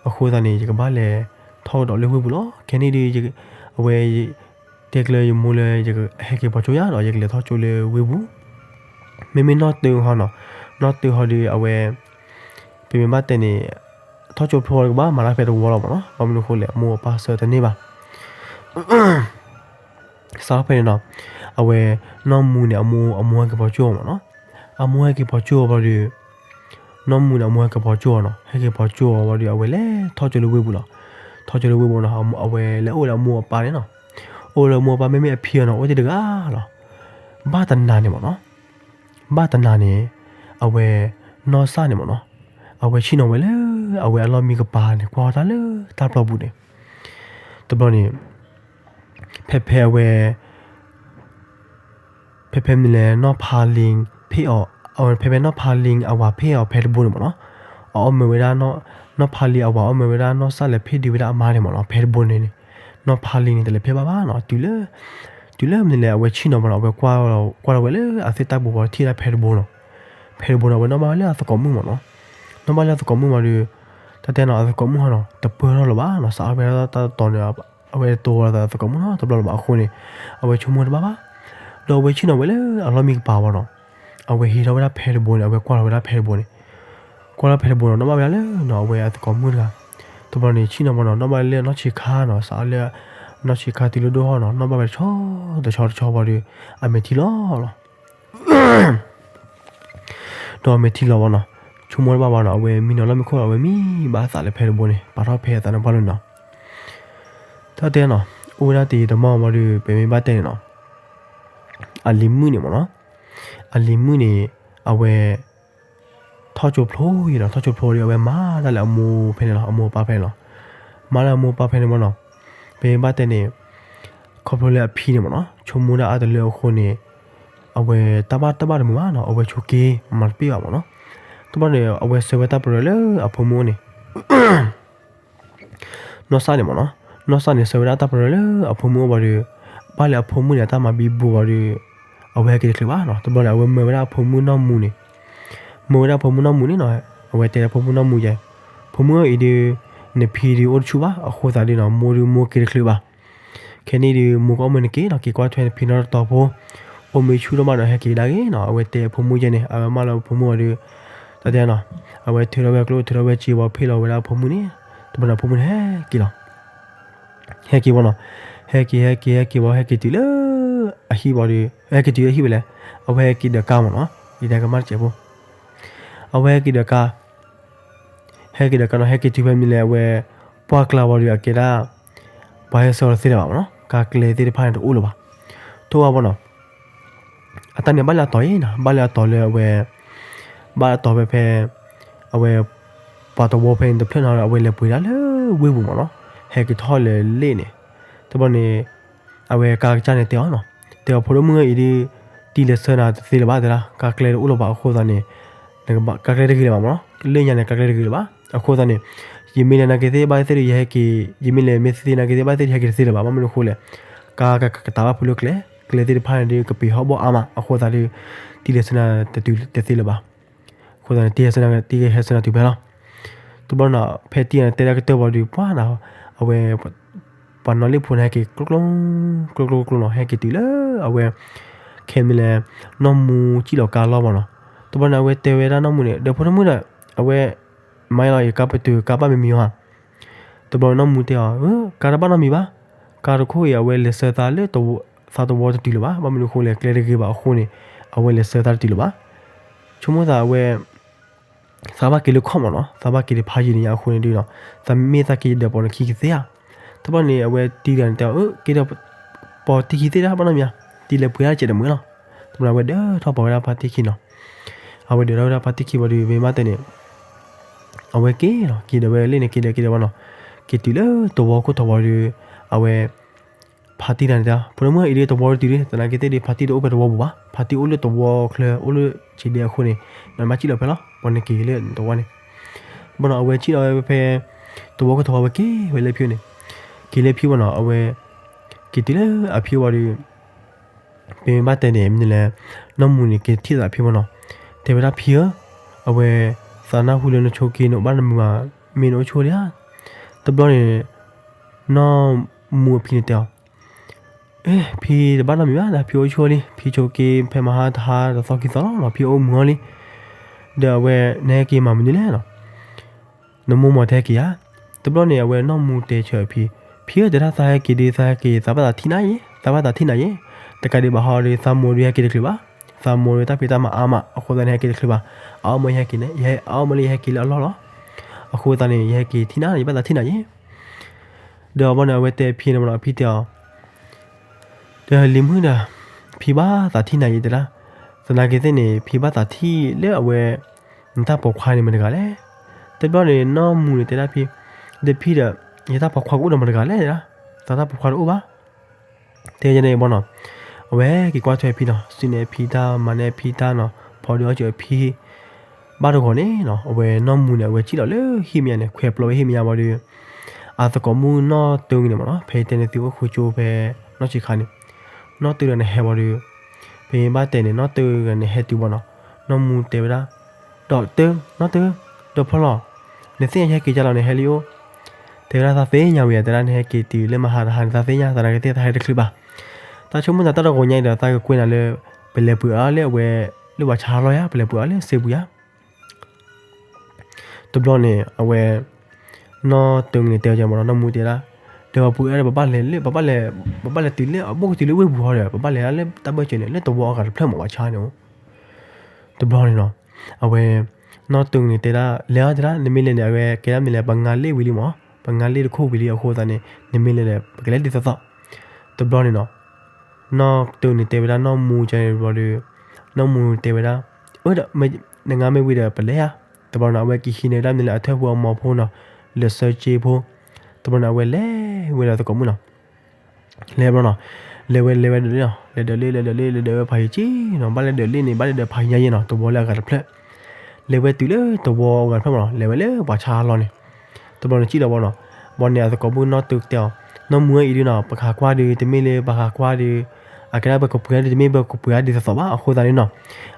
အဃိသတးန့ၣ် ယကဘၣ်လဲၤထီၣ်ကဒီးလၢဝ့ၢ်ပူၤလီၤ. ခဲန့ၣ်ဒုး အဝဲ တဲကျၢၤယမိၢ်လၢ ယဟဲက့ၤပိာ်ကၠိယါဒီး ယကလဲၤထီၣ်ကၠိလၢဝ့ၢ်ပူၤ, မ့မ့ၢ်နီၢ်တၢဟီနီၤ, နီၢ်တၢဟီဒီး အဝဲ ပမ့ၢ်ဘၣ်တဲန့ၣ် ထီၣ်ကၠိဖျိဝံၤကဘၣ်မၤတၢ်ဖဲတဝီလီၤမ့ၢ်နီၤ, ဘၣ်မနုၤအဃိလဲၣ် အမိၢ်အပၢ်ဆှၢတန့ၢ်ဘၣ်. စးဖဲန့ၣ်နီၤ အဝဲ နီၢ်မူန့ၣ် အမိၢ် အမိၢ်ဟဲက့ၤပိာ်ကၠိအီၤမ့ၢ်နီၤ, အမိၢ်ဟဲက့ၤပိာ်ကၠိအီၤဘၣ်ဒီး နီၢ်မူန့ၣ် အမိၢ်ဟဲက့ၤပိာ်ကၠိအီၤနီၤ, ဟဲက့ၤပိာ်ကၠိအီၤဘၣ်ဒီး အဝဲလဲၤထီၣ်ကၠိလၢဝ့ၢ်ပူၤလီၤ. ထီၣ်ကၠိလၢဝ့ၢ်ပူၤနီၤ အဝဲလဲၤအိၣ်လၢအမိၢ်အပၢ်န့ၣ်နီၤ, အိၣ်လၢအမိၢ်အပၢ် မ့မ့ၢ်အဖံအီၤနီၤ အိၣ်တ့ၢ်တဂၤလီၤ. ဘၣ်တနၤန့ၣ်မ့ၢ်နီၤ, ဘၣ်တနၤန့ၣ် အဝဲ နီၢ်စၢ်န့ၣ်မ့ၢ်နီၤ, အဝဲဆ့ၣ်နီၤဝဲလၢ အဝဲအလီၢ်မံကပၤန့ၣ် ကွၢ်တၢ်လၢတၢ်ပျီပူၤန့ၣ်, တဘျီန့ၣ် ဖဲဖဲအဝဲ ဖဲဖဲမနုၤလဲၣ် နီၢ်ဖါလံ ဖ့ၣ်အီၤ, အဝဲဖဲဖဲနီၢ်ဖါလံအဝၤဖ့ၣ်အီၤဖဲတဘိန့ၣ်မ့ၢ်နီၤ, အအီၣ်မ့ၤဝဲဒၣ် နီၢ်ဖါလံအဝၤအီၣ်မ့ၤဝဲဒၣ်နီၢ်စၢ်လဲၤဖ့ၣ်ဒုးဝဲဒၣ်အမါန့ၣ်မ့ၢ်နီၤ, ဖဲတဘိန့ၣ်န့ၣ် နီၢ်ဖါလံန့ၣ်တလဲၤဖဲဘၣ်ဘၣ်နီၤ, တုၤလၢ တုၤလၢမနုၤလဲၣ် အဝဲဆ့ၣ်နီၤမ့ၢ်နီၤ, အဝဲကွၢ်လီၤဝဲလၢအသ့ၣ်တၢ်ပူၤဝံၤထံၣ်ဒၣ်ဖဲတဘိနီၤ, ဖဲတဘိန့ၣ် အဝဲနီၣ်ဘၣ်ဝဲလၢအသကိးမုၣ်မ့ၢ်နီၤ, နီၣ်ဘၣ်လၢအသကိးမုၣ်ဝံၤဒီး တၢ်တဲနီၤ အသကိးမုၣ်ဟီနီၤ တပၢၢ်ထီၣ်လၢၤဘၣ်နီၤ, စးအီၣ်ဖဲတၢ်တီၤန့ၣ် အဝဲတတိၤဝဲလီၤသးအသကိးမုၣ်နီၤ တဘျီလၢၤဘၣ်အဃိန့ၣ်, အဝဲဆိကမိၣ်တဘၣ်ဘၣ်, ဒီးအဝဲဆ့ၣ်နီၤဝဲလၢအလီၢ်မံကပၤဝံၤနီၤ, အဝဲဟံးထီၣ်ဝဲဒၣ်ဖဲတဘိန့ၣ် အဝဲကွၢ်လီၤဝဲဒၣ်ဖဲတဘိန့ၣ်, ကွၢ်လီၤဖဲတဘိနီၤ နီၣ်ဘၣ်ဝဲဒၣ်လၢနီၤ အဝဲအသကိးမုၣ်တဂၤ, တဘျီန့ၣ် ဆ့ၣ်နီၤဝဲနီၤ နီၣ်ဘၣ်လၢနီၢ်ဆံးခါနီၤ စးအီၣ်လၢ နီၢ်ဆံးခါတုၤလၢဒိၣ်ထီၣ်နီၤ နီၣ်ဘၣ်ဝဲတဆီတဆီတဆီဝံၤဒီး အမဲာ်ထံလီၤလီၤ ဒီးအမဲာ်ထံလီၤဝံၤနီၤ, ဆိကမိၣ်တဘၣ်ဘၣ်နီၤ အဝဲမံနီၤလီၢ်မံခိၣ် အဝဲမံဘၣ်အသးလၢဖဲတဘိန့ၣ် ပာ်ထီၣ်ဖဲအသးန့ၣ်ပှၢ်လီၤနီၤ, တၢ်တဲနီၤ အိၣ်ဝဲဒၣ်တယံာ်တမီၢ်ဝံၤဒီး ပမ့ၢ်ဘၣ်တဲန့ၣ်နီၤ, အလံၤမုၣ်န့ၣ်မ့ၢ်နီၤ, အလံၤမုၣ်န့ၣ် အဝဲ ထီၣ်ကၠိဖျိအံၤနီၤ ထီၣ်ကၠိဖျိဒီး အဝဲမၤတၢ်လၢအမိၢ်ဖဲန့ၣ်လီၤ အမိၢ်အပၢ်ဖဲန့ၣ်လီၤ, မၤလၢအမိၢ်အပၢ်ဖဲန့ၣ်မ့ၢ်နီၤ, ပမ့ၢ်ဘၣ်တဲန့ၣ် ခီဖျိလၢအဖံန့ၣ်မ့ၢ်နီၤ ဆိကမိၣ်ဒၣ်အါတလၢအဃိန့ၣ်, အဝဲတၢ်ဘၣ်တၢ်ဘၣ်တမုာ်ဘၣ်နီၤ အဝဲဆိးက့မၤတပ့ၢ်ဘၣ်မ့ၢ်နီၤ, တဘျီန့ၣ် အဝဲဆှၢဝဲတၢ်ပရၢလၢအဖိမုၣ်န့ၣ် နီၢ်စၢ်န့ၣ်မ့ၢ်နီၤ, နီၢ်စၢ်န့ၣ် ဆှၢဝဲဒၣ်တၢ်ပရၢလၢအဖိမုၣ်အိၣ်ဘၣ်ဒီး, ဘၣ်လၢအဖိမုၣ်န့ၣ် အတၢ်မၤဘံဘူဘၣ်ဒီး, အဝဲဟဲက့ၤတချုးဘၣ်နီၤ, တဘျီန့ၣ် အဝဲမၢဝဲဒၣ်အဖိမုၣ်နီၢ်မူန့ၣ်, မၢဝဲဒၣ်အဖိမုၣ်နီၢ်မူန့ၣ်နီၤ, အဝဲတဲအဖိမုၣ်နီၢ်မူယဲ, ဖိမုၣ်အံၤဒီး, နဖံဒုးအိၣ်တဆူၣ်ဘၣ်, အဃိသတးဒီးနီၤ မိၢ်ဒုးမိၢ်က့ၤတချုးဘၣ် ခဲန့ၣ်ဒီး မိၢ်ကအီၣ်မ့ၤနက့ၤနီၤ, က့ၤကွၢ်ထွဲနဖံနီတတီၤဖိ, အိၣ်မ့ၢ်ဆူၣ်ထီၣ်မးဒီး ဟဲက့ၤကဒါက့ၤနီၤ, အဝဲတဲအဖိမုၣ်ယဲန့ၣ်, အဝဲမၢလၢအဖိမုၣ်အီၤဒီး, တၢ်တဲနီၤ, အဝဲထုးထီၣ်ဝဲကျိ ထုးထီၣ်ဝဲစ့ဝံၤ ဖ့ၣ်လီၤဝဲဒၣ်အဖိမုၣ်န့ၣ်, တဘျီန့ၣ်အဖိမုၣ်န့ၣ်ဟဲက့ၤလီၤ, ဟဲက့ၤဝဲနီၤ, ဟဲက့ၤ ဟဲက့ၤ ဟဲက့ၤဝဲ ဟဲက့ၤတုၤလၢ အဟံၣ်ဝံၤဒီး, ဟဲက့ၤတုၤလၢအဟံၣ်ဝဲလဲၣ်, အဝဲဟဲက့ၤဒီးကါမ့ၢ်နီၤ, ယတဲကမၣ်တစဲးဖိ အဝဲဟဲက့ၤဒီးကါ ဟဲက့ၤဒီးကါနီၤ, ဟဲက့ၤတုၤဖဲမနုၤလဲၣ် အဝဲ, ပှၢ်ကျါဝံၤဒီးအကဲဒၣ်, ပှၤဟဲဆှၢအီၤတသ့လၢၤဘၣ်မ့ၢ်နီၤ, ကါကျဲသ့ၣ်တဖၣ်န့ၣ်တအိၣ်လၢၤဘၣ်, ထိၣ်ဝဲဘၣ်နီၤ, အတၢ်န့ၣ်ဘၣ်လၢအတီၤအံၤနီၤ, ဘၣ်လၢအတီၤလၢအဝဲ, ဘၣ်လၢအတီၤဖဲဖဲ, အဝဲ, ပှၤတဝီဖဲန့ၣ်တဖျၢၣ်နီၤ အဝဲလဲၤပှ့ၤဒၣ်လၢဝ့ၢ်ပူၤမ့ၢ်နီၤ, ဟဲက့ၤထီၣ်လဲၤလ့ၣ်န့ၣ်, တဘျီန့ၣ် အဝဲကါကစၢ်န့ၣ်တဲအီၤနီၤ, တဲအီၤဖိဒိၣ်မုၣ်အံၤဒုး, တံၢ်လဲၤဆှၢနၤတသ့လၢၤဘၣ်တဲဒၣ်, ကါကျဲတအိၣ်လၢၤဘၣ်အဃိသတးန့ၣ်, ကါကျဲတဂ့ၤလၢၤဘၣ်မ့ၢ်နီၤ, လၢညါန့ၣ် ကါကျဲတဂ့ၤလၢၤဘၣ်, အဃိသတးန့ၣ်, ယမ့ၢ်လဲၤနာ်က့ၤသ့ၣ်ဘၣ်သ့ၣ်ဒီးယဟဲက့ၤ, ယမ့ၢ်လဲၤမ့ၢ်သ့ၣ်နာ်က့ၤသ့ၣ်ဘၣ်သ့ၣ်ဒီးယဟဲက့ၤတသ့လၢၤဘၣ်, ဘၣ်မနုၤအဃိလဲၣ်, ကါကကတၢ်ဘၣ်ဖုလၢကျဲ, ကျဲသ့ၣ်တဖၣ်န့ၣ်ဒီးကပံာ်ဟီၣ်ဘီၣ်အါမး, အဃိသတးဒီး, တံၢ်လဲၤဆှၢနၤတတုၤတသ့လၢၤဘၣ် အဃိသတးန့ၣ် တံၢ်ဟဲဆှၢနၤ, တံၢ်ဟဲဆှၢနၤတုၤဖဲလီၤ, တဘျီန့ၣ် ဖဲတံၢ်န့ၣ်တဲဒၣ်ကတၢၢ်ဝံၤဒီး ပှၤနီၤ, အဝဲ, ပှၤနီၣ်လ့ၣ်ဖိန့ၣ်ဟဲက့ၤကျိကျိ, ကျိကျိကျိနီၤ ဟဲက့ၤတုၤလၢ, အဝဲ, ခဲန့ၣ်လဲၣ်, နီၢ်မူစံၣ်လီၤကါလီၤမၢ်နီၤ. တဘျီန့ၣ် အဝဲတဲဝဲဒၣ်နီၢ်မူန့ၣ်, ဒီးဖိဒိၣ်မုၣ်ဒီး, အဝဲ, မၤလီၤယကါပတုာ်ကါဘၣ်မံမံၤဧါ. တဘျီနီၢ်မူတဲအီၤ, ကါတဘၣ်နီတမံၤဘၣ်. ကါတခိၣ်အံၤ အဝဲလဲၤဆှၢသးလၢသးတဝီတတုၤလၢၤဘၣ်. ဘၣ်မနုၤအဃိလဲၣ်, ကျဲတဂ့ၤဘၣ်အဃိန့ၣ်, အဝဲလဲၤဆှၢသးတတုၤလၢၤဘၣ်. ဆိကမိၣ်သးအဝဲ သးဘၣ်က့ၤလၢခီၣ်မၢ်နီၤ, သးဘၣ်က့ၤတဖးယံာ်န့ၣ်ညါအဃိန့ၣ်ဒီး, သးမ့ၢ်သးက့ၤဒီးပိာ်နခံကသ့ဧါ. တဘျီန့ၣ် အဝဲတံၤတဂၤန့ၣ်တဲအီၤ, က့ၤဒီးပိာ်တံၤခံသ့ဒၣ် ဘၣ်နီတမံၤဧါ, တံၤလဲၤပှ့ၤဒၣ်စဲးတမှဲၤလီၤ. တဘျီန့ၣ် အဝဲဒၢးထီၣ်ပိာ်ဝဲဒၣ်ဖါတံၢ်ခံနီၤ. အဝဲဒၢးထီၣ်ဝဲဒၣ်ဖါတံၢ်ခံဝံၤဒီး မ့ၢ်ဘၣ်တဲန့ၣ် အဝဲက့ၤလီၤ, က့ၤဒီးဝဲလၢန့ၣ် က့ၤဒီးက့ၤဒီးဘၣ်နီၤ, က့ၤတုၤလၢသဝီခိၣ်သဝီဒီး, အဝဲ ဖါတံၢ်တဂၤန့ၣ်တဲ, ဖိဒိၣ်မုၣ်အံၤဒ်သဝီတတုၤလံ, သနာ်က့သ့ၣ်ဒီး ဖါတံၢ်တအိၣ်ဖဲသဝီပူၤဘၣ်, ဖါတံၢ်အိၣ်လၢသဝီချၢ အိၣ်လၢစံးဒဲအဃိန့ၣ်, နဘၣ်စံၣ်လီၤဖဲလီၤ, ပှၤန့ၣ်က့ၤလၢသဝီန့ၣ်. ဘၣ်နီၤ အဝဲစံၣ်လီၤဝဲဖဲ သဝီခိၣ်သဝီဝဲက့ၤဝဲလၢဖံန့ၣ်, က့ၤလၢဖံဘၣ်နီၤ အဝဲ က့ၤတုၤလၢအဖံဘၣ်ဒီး ပမ့ၢ်ဘၣ်တဲန့ၣ် မနုၤလဲၣ်, နီၢ်မူန့ၣ်က့ၤထံၣ်သးဖံဘၣ်နီၤ, တဲဝဲဒၣ်ဖံဧၢ, အဝဲ သးနၢ်ဟူလၢနဆိးက့နအိၣ်ဘၣ်နမုာ်ဘၣ်, မ့ၢ်နအိၣ်ဆိၣ်လံဧါ. တဘျီန့ၣ် နီၢ်မူအဖံန့ၣ်တဲအီၤ, ဖံတဘၣ်နီတမံၤဘၣ်ဒီး ဖံအိၣ်ဆိၣ်လံ, ဖံဆိးက့ဖဲမဟါတဟါဒီးသီခံသီလီၤ, ဖံအိၣ်မုာ်အီၤလံ. ဒီးအဝဲ နဟဲက့ၤမၤမနုၤလဲၣ်နီၤ, နမိၢ်မ့ၢ်တဟဲက့ၤဧါ. တဘျီန့ၣ် အဝဲနီၢ်မူတဲဆၢအဖံ, ဖံဧၢ တဲဒၣ်သးဟဲက့ၤဒီး သးဟဲက့ၤ သးဘၣ်သးထံၣ်နၤယဲ, သးဘၣ်သးထံၣ်နၤယဲ, တကးဒံးဘၣ်ဟီဒီး သးမိၢ်ဒီးဟဲက့ၤတချုးဘၣ်, သးမိၢ်ဒီးတၢ်ဖံးတၢ်မၤအါမး အဃိသတးန့ၣ် ဟဲက့ၤတချုးဘၣ်, အအီၣ်မ့ၢ်လၢယဟဲက့ၤလၢအလီၢ်လီၤ, အဃိသတးန့ၣ် ယဟဲက့ၤထံၣ်နၤ ယဘၣ်သးထံၣ်နၤယဲ. ဒီးအဘီန့ၣ် အဝဲတဲဖံန့ၣ်မ့ၢ်နီၤ အဖံတဲအီၤ ဒီးလံၤမုၣ်ဒီး ဖံဘၣ်သးထံၣ်နၤယဲတဲဒၣ်, သနာ်က့သ့ၣ်န့ၣ် ဖံဘၣ်သးထံၣ်လၢအဝဲ နတၢ်ပိာ်ခွါန့ၣ်မတၤတဂၤလဲၣ်. တဘျီန့ၣ် နီၢ်မူန့ၣ်တဲဒၣ်ဖံ, ဒီးဖံဒီး ယတၢ်ပိာ်ခွါကအိၣ်ဒီးမတၤတဂၤလဲၣ်, သးတၢ်ပိာ်ခွါတအိၣ်ဘၣ်. တဲယဲန့ၣ်ဘီနီၤ, အဝဲက့ၤကွၢ်ထွဲအဖံနီၤ, စုန့ၢ်အဖံတၢ် မၤန့ၢ်အဖံတၢ်နီၤ, ဖီဒုးအီၣ်စၢၤအဖံ ဘၣ်တဂီၤန့ၣ်နီၤ, အဝဲနီၢ်မူန့ၣ် အဝဲစံၣ်လီၤလၢဟံၣ်မဲာ်ညါန့ၣ်, ခွဲးပျီဝဲဟံၣ်မဲာ်ညါဘီဒီး အသကိးမုၣ်နီၢ်တၢန့ၣ်မ့ၢ်နီၤ, ဖဲယတဲန့ၣ်သုအိၣ်ဃုကၠိဖဲ နီၢ်ဆံးခါန့ၣ်, နီၢ်တၢန့ၣ်ဟဲဘီဒီး ဖဲဘၣ်တဲန့ၣ် နီၢ်တၢဂၤန့ၣ်ဟဲတုၤဘီနီၤ, နီၢ်မူတဲဝဲဒၣ်, ဒီးတၢ, နီၢ်တၢ, ဒီးဖီလီၤ, နသ့ၣ်ညါယဟဲက့ၤကၢ်လီၤန့ၣ် ဟဲလံအိၣ်. တဲဝဲဒၣ်သးသ့ၣ်ညါဝံၤ တဲဒၣ်နဟဲက့ၤတုၤလၢမဟါတဟါန့ၣ် သးသ့ၣ်ညါ သနာ်က့သ့ၣ်သးဟဲတချုးဘၣ်. တၢ်ဆိကမိၣ်သးတၢ်တဂီၤညါအံၤဒီး သးကကွဲးနၤလၢ ပလဲၤပှ့ၤအီၤလၢအဝဲ လၢပှၤဆါလီၤယါ, ပလဲၤပှ့ၤအီၤလၢစ့ပူၤယါ. တဘျီန့ၣ် အဝဲ နီၢ်တၢန့ၣ်တဲအီၤမ့ၢ်နီၤ, နီၢ်မူတဲဒၣ်, ဒီးပှ့ၤအီၤဒီး ပဘၣ်လဲၤလၢ ပဘၣ်လဲၤ, ပဘၣ်လဲၤတုၤလၢအဘိၣ်ကတုၤလၢဝ့ၢ်ပူၤဟီဒီး ပဘၣ်လဲၤလၢတၢ်ဘၢၣ်စၢၤန့ၣ် လၢသဝီအဂၤတဖျၢၣ်မ့ၢ်ပှၤဆါန့ၣ်အိၣ်. တဘျီန့ၣ်နီၤ, အဝဲ နီၢ်တၢန့ၣ်တဲဒၣ် လဲၤအီၤတဲဒၣ် နမ့ၢ်လဲၤန့ၣ် အဝဲကဲဒၣ်မ့ၢ်လဲၣ် ပငါလ့ၣ်ဝံၤလံမ့ၢ်, ပငါလ့ၣ်တခိၣ်ဝံၤလံအဃိသတးန့ၣ် နမ့ၢ်လဲၤလဲၤ ပကလဲၤဒ်သိးသိး. တဘျီန့ၣ်နီၤ, နီၢ်တၢန့ၣ်တဲဝဲဒၣ် နီၢ်မူကန့ၣ်ဘျီဒီး နီၢ်မူတဲဝဲဒၣ်, အၢ ဒီး နငါမ့ၢ်ဝံၤဒီးပလဲၤဧါ. တဘျီန့ၣ် အဝဲကဟံးန့ၢ်ဒၣ်မ့ၢ်လဲၣ် အထၢၣ်ဖိအမီၤဖိနီၤ, လဲၤဆှၢစ့ဖိ. တဘျီန့ၣ် အဝဲလဲၤဝဲဒီးသကိးမုၣ်နီၤ လဲၤဘျီနီၤ, လဲၤဝဲလဲၤဝဲဒၢးလ့ၣ်နီၤ, လဲၤဒၢးလ့ၣ် လဲၤဒၢးလ့ၣ် လဲၤဒၢးဝဲဖးယံၤက့နီၤ, ဘၣ်လဲၤဒၢးလ့ၣ်န့ၣ် ဘၣ်လဲၤဒၢးဖးယံၤညါယဲနီၤ, သဝီလၢအဂၤတဖျၢၣ်, လဲၤဝဲတုၤလၢသဝီအဂၤတဖျၢၣ်မ့ၢ်နီၤ, လဲၤဝဲလၢပှၤဆါလီၤန့ၣ်, တဘျီန့ၣ်စံၣ်လီၤဘီနီၤ, ဘီန့ၣ်အသကိးမုၣ်နီၢ်တၢတဲအီၤ, နီၢ်မူအံၤဒုနီၤ ပကဟးကွၢ်ဒီး တမ့ၢ်လၢပဟးကွၢ်ဒီး အကဲဒၣ်ပကပှ့ၤဒီး တမ့ၢ်ပကပှ့ၤဒ်သိးသိးဘၣ် အဃိသတးန့ၣ်နီၤ,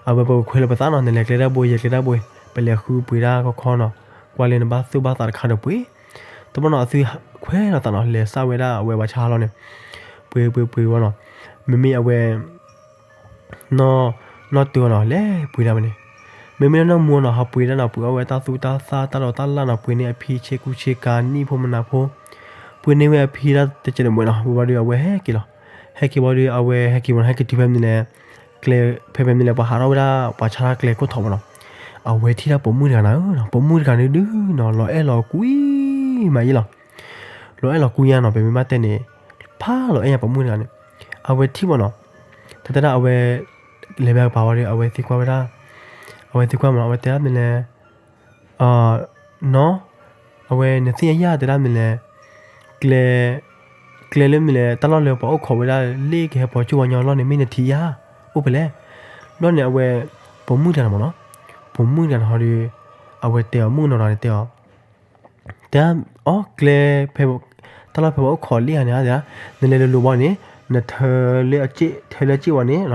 အဝဲပကခွဲးလၢပသးနီၤ, နလဲၤကျဲတၢ်ဘိ ယဲၤကျဲတၢ်ဘိ, ပလဲၤဃုပှ့ၤတၢ်ခီခီနီၤ, ကွၢ်လၢနဘၣ်သူၣ်ဘၣ်သးတခါဒီးပှ့ၤ. တဘျီနီၤအသုခွဲးလီၤသးနီၤ, လဲၤစၢ်ဝဲဒၣ်အဝဲပှၤဆါလီၤန့ၣ်, ပှ့ၤပှ့ၤပှ့ၤဝဲနီၤ, မ့မ့ၢ်အဝဲ နီၢ်တၢနီၤ လဲၤပှ့ၤဒၣ်ဝဲန့ၣ်, မ့မ့ၢ်လၢနီၢ်မူနီၤ ဟးပှ့ၤဒၣ်နီၤ ပှ့ၤအီၣ်ဝဲတၢ်သူတၢ်သၣ် တၢ်လီၤတၢ်လၢ်နီၤ, ပှ့ၤန့ၢ်အဖံဆ့ကူဆ့ကၤ နံၣ်ဖိမနၤဖိ, ပှ့ၤန့ၢ်ဝဲအဖံဒၣ်တကဲးတမှဲၤနီၤ, ဝံၤဘီဒီးအဝဲဟဲက့ၤလီၤ, ဟဲက့ၤဘီဒီးအဝဲဟဲက့ၤမ့ၢ်နီၤ ဟဲက့ၤတုၤဖဲမနုၤလဲၣ်, ကျဲဖဲဖဲမနုၤလဲၣ် ပှၤဟးထီၣ်ဝဲဒၣ် ပှၤဆါတၢ်ကျဲခိၣ်ထီးမ့ၢ်နီၤ, အဝဲထံၣ်ဒၣ်ပိာ်မုၣ်တဂၤနၤဧၢ, ပိာ်မုၣ်တဂၤန့ၣ်ဒုနီၤ လီၤအဲၣ်လီၤကွံမးယဲလီၤ လီၤအဲၣ်လီၤကွံညါနီၤ, ပမ့ၢ်ဘၣ်တဲန့ၣ်, ဖးလီၤအဲၣ်ညါပိာ်မုၣ်တဂၤန့ၣ်, အဝဲထံၣ်မ့ၢ်နီၤ, တၢ်တဲဒၣ်အဝဲ လဲၤဘၣ်ကပၤဝံၤဒီး အဝဲသံကွၢ်ဝဲဒၣ်, အဝဲသံကွၢ်မ့ၢ်နီၤ အဝဲတဲဒၣ်မနုၤလဲၣ်, နီၤ, အဝဲနသ့ၣ်ညါယၤတဲဒၣ်မနုၤလဲၣ်, ကျဲ ကျဲလၢမနုၤလဲၣ် တၢ်လီၢ်လၢပှၤအိၣ်ခိးဝဲဒၣ်လ့ၣ်ကဟဲပိာ်ကၠိဝဲညီလီၢ်န့ၣ် မ့ၢ်နထံၣ်ယၤ, အိၣ်ဖဲလဲၣ်, ဘျီန့ၣ်အဝဲ ပိာ်မုၣ်တဂၤန့ၣ်မ့ၢ်နီၤ, ပိာ်မုၣ်တဂၤန့ၣ်ဟီဒီး အဝဲတဲအီၤ မုၣ်ကနီၤတဂၤန့ၣ်တဲအီၤ တဲအီၤ ကျဲဖဲ တၢ်လီၢ်ဖဲပှၤအိၣ်ခိးလ့ၣ်ဧါန့ၣ်ဧါ, နလဲၤလိၤလိၤဘီန့ၣ် နထၢလၢအစ့ၣ်, ထၢလၢအစ့ၣ်ဘီန့ၣ်,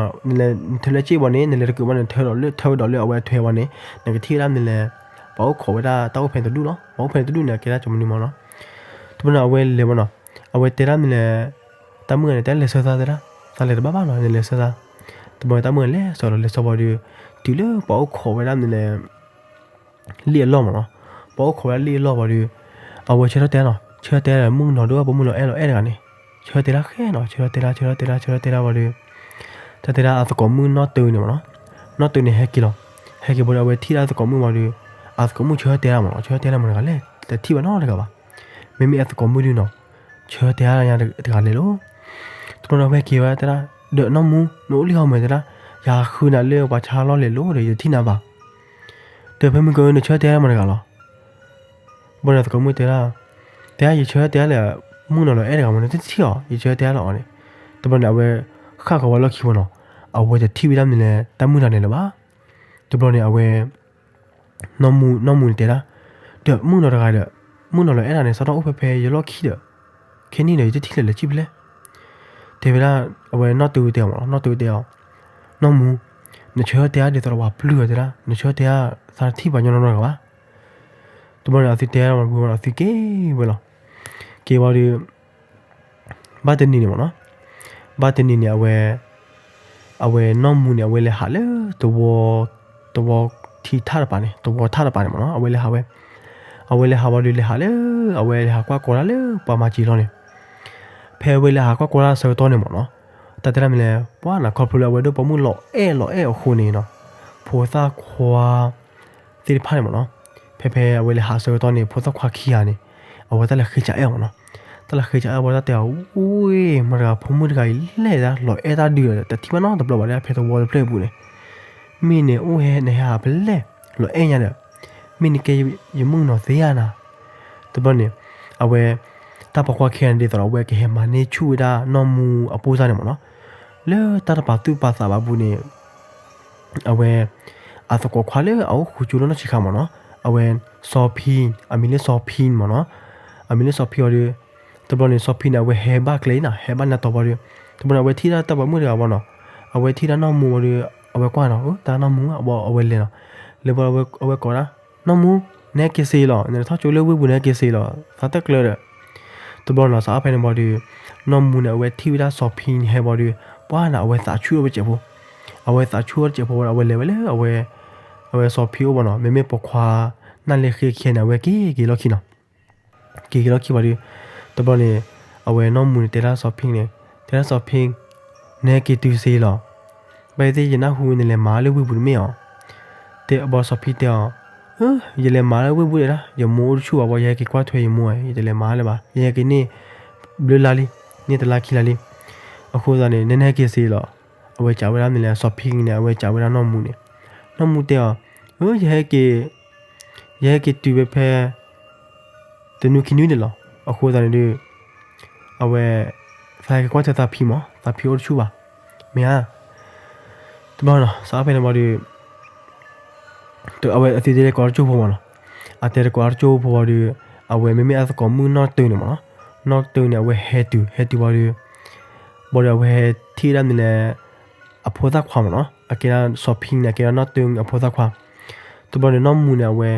နထၢလၢအစ့ၣ်ဘီန့ၣ် နလဲၤတကုးဘီန့ၣ် ထၢဒီးလၢ ထၢဝဲဒီးလၢအဝဲအထွဲဘီန့ၣ် နကထံၣ်ဝဲဒၣ်မနုၤလဲၣ် ပှၤအိၣ်ခိးဝဲဒၣ်တၢ်အိၣ်ဖဲတဒူၣ်လီၤ. ပှၤအိၣ်ဖဲတဒူၣ်န့ၣ် အကဲဒၣ်ကၠီမနုၤမ့ၢ်နီၤ. တဘျီန့ၣ် အဝဲလဲၤဘီနီၤ, အဝဲတဲဒၣ်မနုၤလဲၣ်, တၢ်မုၣ်ဂၤန့ၣ် တဲလဲၤဆှၢသးသဒၣ်, သးလဲၤတဘၣ်ဘၣ်နီၤ နလဲၤဆှၢသး, တဘျီန့ၣ်တၢ်မုၣ်လဲၤဆှၢလီၤ လဲၤဆှၢဘၣ်ဒီး တုၤလၢပှၤအိၣ်ခိးဝဲဒၣ်န့ၣ်လဲၣ် လ့ၣ်အလီၢ်မ့ၢ်နီၤ, ပှၤအိၣ်ခိးဝဲဒၣ်လ့ၣ်အလီၢ်ဘၣ်ဒီး အဝဲဆၢထၢၣ်တဲနီၤ, ဆၢထၢၣ်တဲ မုၣ်ကနီၤဒိၣ် ပှၤမုၣ်လီၤအဲၣ်လီၤအဲၣ်တဂၤန့ၣ်, ဆၢထၢၣ်တဲဒၣ်ဃဲနီၤ, ဆၢထၢၣ်တဲဒၣ် ဆၢထၢၣ်တဲဒၣ် ဆၢထၢၣ်တဲဒၣ် ဆၢထၢၣ်တဲဒၣ်ဘၣ်ဒီး တၢ်တဲဒၣ်အသကိးမုၣ်နီၢ်တၢန့ၣ်မ့ၢ်နီၤ, နီၢ်တၢန့ၣ်ဟဲက့ၤလီၤ, ဟဲက့ၤဘၣ်ဒီး အဝဲထံၣ်ဒၣ်အသကိးမုၣ်ဘၣ်ဒီး အသကိးမုၣ်ဆၢထၢၣ်တဲဒၣ်မ့ၢ်နီၤ, ဆၢထၢၣ်တဲဒၣ်မ့ၢ်တဂၤလဲၣ်, တထံၣ်ဘၣ်နီတဂၤဘၣ်, မ့မ့ၢ်အသကိးမုၣ်ဒုနီၤ, ဆၢထၢၣ်တဲဒၣ်ညါတဂၤလဲၣ်လီၤ. တဘျီန့ၣ်အဝဲက့ၤဝဲတဲဒၣ် ဒီးနီၢ်မူ နအိၣ်လံဟီမ့ၢ်တဲဒၣ်, ယဟးဃုနၤလၢပှၤဆါလီၢ်လဲၤလိၤဒီး ယတထံၣ်နၤဘၣ်, ဒီးဖဲမုၢ်ကနၢနဆၢထၢၣ်တဲဒၣ်မ့ၢ်တဂၤလီၤ. ဘၣ်ဒီးသကိးမုၣ်တဲဒၣ်, တဲဒၣ်ယဆၢထၢၣ်တဲဒၣ်လၢ မုၣ်နီၤလီၤအဲၣ်တဂၤမ့ၢ်န့ၣ် တထံၣ်အီၤ, ယဆၢထၢၣ်တဲဒၣ်လၢအီၤန့ၣ်, တဘျီန့ၣ် အဝဲ ဃၣ်ဃီၤဝဲလီၢ်ခံမ့ၢ်နီၤ, အဝဲတထံၣ်ဝဲဒၣ်မနုၤလဲၣ် တၢ်မုၣ်တဂၤန့ၣ်လၢၤဘၣ်. တဘျီန့ၣ် အဝဲ နီၢ်မူ နီၢ်မူန့ၣ်တဲဒၣ်, ဒီးမုၣ်နီၤတဂၤဒီး မုၣ်နီၤလီၤအဲၣ်တဂၤန့ၣ် စးထီၣ်အိၣ်ဖဲဖဲယလီၢ်ခံဒီး ခဲနံၣ်ဒီး ယတထံၣ်လၢၤလၢၤဆံဖဲလဲၣ်, တဲဝဲဒၣ်, အဝဲနီၢ်တၢတဲအီၤမ့ၢ်နီၤ, နီၢ်တၢတဲအီၤ, နီၢ်မူ, နဆၢထၢၣ်တဲဒၣ်ဒ်သိးဒီးပှၤပျုၢ်အီၤတဲဒၣ်, နဆၢထၢၣ်တဲဒၣ် သးတထံၣ်ပှၤညီနီတဂၤဘၣ်. တဘျီန့ၣ် အသုတဲဒၣ်ဝံၤဝဲဒီး သုက့ၤဝဲလီၤ. က့ၤဝံၤဒီး ဘၣ်တနံၤန့ၣ်မ့ၢ်နီၤ, ဘၣ်တနံၤန့ၣ် အဝဲ အဝဲနီၢ်မူန့ၣ် အဝဲလဲၤဟးလၢ သဝီ သဝီထံထၣ်တပၤန့ၣ် သဝီထၣ်တပၤန့ၣ်မ့ၢ်နီၤ အဝဲလဲၤဟးဝဲ, အဝဲလဲၤဟးဝံၤဒီးလဲၤဟးလၢ အဝဲလဲၤဟးကွၢ်ကီတၢ်လၢပှၤမၤစၢၤလီၢ်န့ၣ်, ဖဲအဝဲလဲၤဟးကွၢ်ကီတၢ်ဆၢကတီၢ်န့ၣ်မ့ၢ်နီၤ, တၢ်တဲဒၣ်မ့ၢ်လဲၣ် ပှၤန့ၣ် ခီဖျိလၢအဝဲဒိၣ်ပိာ်မုၣ်လီၤအဲၣ်လီၤအဲၣ်အဃိန့ၣ်နီၤ, ဖိသၣ်ခွါ သ့ၣ်တဖၣ်န့ၣ်မ့ၢ်နီၤ, ဖဲဖဲအဝဲလဲၤဟးဆၢကတီၢ်န့ၣ် ဖိသၣ်ခွါခံဂၤန့ၣ် အဝဲတၢ်လဲၤဃ့ကအဲၣ်အီၤမ့ၢ်နီၤ, တၢ်လဲၤဃ့ကအဲၣ်ဝဲတၢ်တဲအီၤ, ဝ့ၢ် မတၤတဂၤ ဖိမုၣ်တဂၤအံၤလဲၣ်ဒၣ် လီၤအဲၣ်တၢ်ဒုးဒီး တထံၣ်ဘၣ်နီတဘျီဘၣ်ဒၣ် ဖဲသဝီတဖျၢၣ်အပူၤန့ၣ်, မ့ၢ်န့ၣ်အိၣ်ဟဲနဟဲဟးဖဲလဲၣ် လီၤအဲၣ်ညါဒီး, မ့ၢ်နကဲယမုၣ်နီၤသ့ဧါနၤ, တဘျီန့ၣ် အဝဲ တၢ်ပိာ်ခွါခံဂၤန့ၣ်ဒ်သိးဒီး အဝဲကဟဲမၤန့ၢ်ဆူၣ်ဝဲဒၣ်နီၢ်မူအပိၢ်စၢ်န့ၣ်မ့ၢ်နီၤ, လၢတၢ်တပာ်သူၣ်ပာ်သးဘၣ်ပူၤန့ၣ် အဝဲ အသကိးခွါလၢအအိၣ်ဃုာ်ကၠိလၢနီၢ်ဆံးခါမ့ၢ်နီၤ, အဝဲ စီၤဖံ, အမံၤလၢစီၤဖံမ့ၢ်နီၤ, အမံၤလၢစီၤဖံအီၤဒီး, တဘျီန့ၣ် စီၤဖံန့ၣ် အဝဲဟဲဘၣ်ကျဲအံၤနီၤ ဟဲဘၣ်နၤတီၤဘၣ်ဒီး, တဘျီန့ၣ် အဝဲထံၣ်ဒၣ်တၢ်ပိာ်မုၣ်တဂၤဘၣ်နီၤ, အဝဲထံၣ်ဒၣ်နီၢ်မူဘၣ်ဒီး အဝဲကွၢ်နီၤ တၢ်နီၢ်မူဘၣ် အဝဲလဲၤနီၤ, လၢဘၣ်အဝဲကိးဒၣ်, နီၢ်မူ, နဟဲက့ၤစ့လီၤ နထီၣ်ကၠိလၢဝ့ၢ်ပူၤနဟဲက့ၤစ့လီၤ သးတကျၢၤဒီး တဘျီနီၤ စးအါဖဲန့ၣ်ဘၣ်ဒီး, နီၢ်မူန့ၣ် အဝဲထံၣ်ဝဲဒၣ်စီၤဖံန့ၣ်ဟဲဘၣ်ဒီး, ပှၤန့ၣ် အဝဲသးဆူၣ်ထီၣ်ဝဲစဲးဖိ, အဝဲသးဆူၣ်ထီၣ်တစဲးဖိဝဲဒီး အဝဲလဲၤဝဲလၢအဝဲ, အဝဲစီၤဖံအိၣ်ဘၣ်နီၤ, မ့မ့ၢ်ပိာ်ခွါ နၢ်လ့ဃ့ခံဂၤန့ၣ် အဝဲက့ၤက့ၤလီၢ်ခံနီၤ, က့ၤက့ၤလီၢ်ခံဘၣ်ဒီး, တဘျီန့ၣ်, အဝဲနီၢ်မူန့ၣ် တဲဒၣ်စီၤဖံန့ၣ်, တဲဒၣ်စီၤဖံ, နဟဲက့ၤတုၤစ့လီၤ, ဘၣ်သ့ၣ်သ့ၣ်ယနၢ်ဟူနလဲၤမၤလၢဝ့ၢ်ပူၤတမ့ၢ်အီၤ, တဲဘၣ်စီၤဖံတဲအီၤ, ယလဲၤမၤလၢဝ့ၢ်ပူၤဒၣ်, ယမိၢ်အိၣ်တဆူၣ်ဘၣ်ဘၣ် ယဟဲက့ၤကွၢ်ထွဲယမိၢ်, ယတလဲၤမၤလၢၤဘၣ်, ယဟဲက့ၤန့ၢ် ဘျၢလါလံ, န့ၢ်တလါခံလါလံ, အဃိသတးန့ၣ် နနဟဲက့ၤစ့လီၤ, အဝဲစံးဝဲဒၣ်န့ၣ်လဲၣ် စီၤဖံန့ၣ် အဝဲစံးဝဲဒၣ်နီၢ်မူန့ၣ်, နီၢ်မူတဲအီၤ, ယဟဲက့ၤ, ယဟဲက့ၤတုၤဝဲဖဲ တနွံခံနွံန့ၣ်လီၤ, အဃိသတးန့ၣ်ဒီး, အဝဲ, သးဟဲက့ၤကွၢ်ထွဲသးဖံမး သးဖံအိၣ်တဆူၣ်ဘၣ်, မ့ၢ်ဧါ, တဘျီနီၤ စးဖဲန့ၣ်ဘၣ်ဒီး အဝဲအသုတဲသကိးတကၠိဖိမးနီၤ, အတဲသကိးတကၠိဖိဘၣ်ဒီး, အဝဲမ့မ့ၢ်အသကိးမုၣ်နီၢ်တၢန့ၣ်မးနီၤ, နီၢ်တၢန့ၣ် အဝဲဟဲတုၤ ဟဲတုၤဘၣ်ဒီး, ဘၣ်ဒီးအဝဲဟဲထံၣ်ဝဲဒၣ်န့ၣ်လဲၣ်, အဖိသၣ်ခွါမးနီၤ အကဲဒၣ်စီၤဖံန့ၣ် အကဲဒၣ်နီၢ်တၢအဖိသၣ်ခွါ, တဘျီဒီးနီၢ်မူန့ၣ် အဝဲ,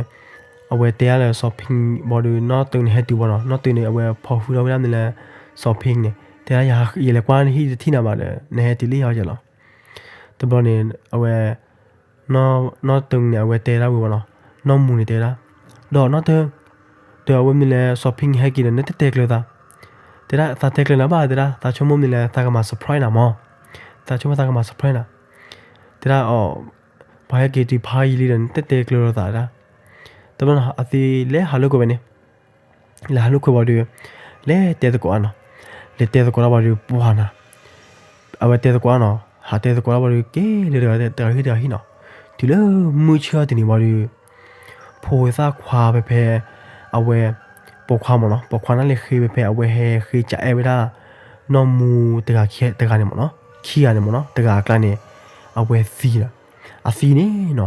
အဝဲတဲဒၣ်လၢစီၤဖံဘၣ်ဒီးနီၢ်တၢန့ၣ်ဟဲတုၤဘၣ်နီၤ နီၢ်တၢန့ၣ် အဝဲဖီၣ်ဃုာ်ထီၣ်ဝဲဒၣ်န့ၣ်လဲၣ်, စီၤဖံန့ၣ်, တဲဒၣ်ယလဲၤကွၢ်ဟံၣ်တထံၣ်နၤဘၣ်ဒီး နဟဲတုၤလံဟီကဲလီၤ တဘျီန့ၣ် အဝဲ, နီၢ်တၢန့ၣ် အဝဲတဲဒၣ်ဝံၤဘၣ်နီၤ, နီၢ်မူန့ၣ်တဲဒၣ်, ဒီးနီၢ်တၢ, ဒီးအဝဲမ့ၢ်လဲၣ်စီၤဖံဟဲက့ၤဒီး နတတဲကျၢၤသး, တဲဒၣ်သးတဲကျၢၤနၤဘၣ်တဲဒၣ် သးဆိကမိၣ်မ့ၢ်လဲၣ် သးကမၤ surprise နၤမး, သးဆိကမိၣ်သးကမၤ surprise နၤ, တဲဒၣ်အီၤ, ပှၤဟဲက့ၤတုၤဖးယံာ်လံဒီး နတတဲကျၢၤလိာ်သးဒၣ်, တဘျီနီၤ အသံလဲၤဟးလိာ်ကွဲဝဲန့ၣ် လဲၤဟးလိာ်ကွဲဘၣ်ဒီး, လဲၤတဲသကိးအါနီၤ, လဲၤတဲသကိးတၢ်ဘၣ်ဒီး ပှၤနၤ, အဝဲတဲသကိးအါနီၤ ဟးတဲသကိးတၢ်ဘၣ်ဒီး က့ၤလၢတဂၤဟံၣ်တဂၤဟံၣ်နီၤ, တုၤလၢမုၢ်ဆ့ၣ်ထီၣ်တနံၤဘၣ်ဒီး, ဖိသၣ်ခွါဖဲဖဲ, အဝဲ, ပိာ်ခွါမးနီၤ ပိာ်ခွါနၢ်လ့ဃ့ဖဲဖဲအဝဲဟဲဃ့ကအဲၣ်ဝဲဒၣ်, နီၢ်မူတဂၤခံတဂၤန့ၣ်မးနီၤ ခံဂၤန့ၣ်မးနီၤ တဂၤအကျါန့ၣ်, အဝဲသံဒီး, အသံန့ၣ်နီၤ,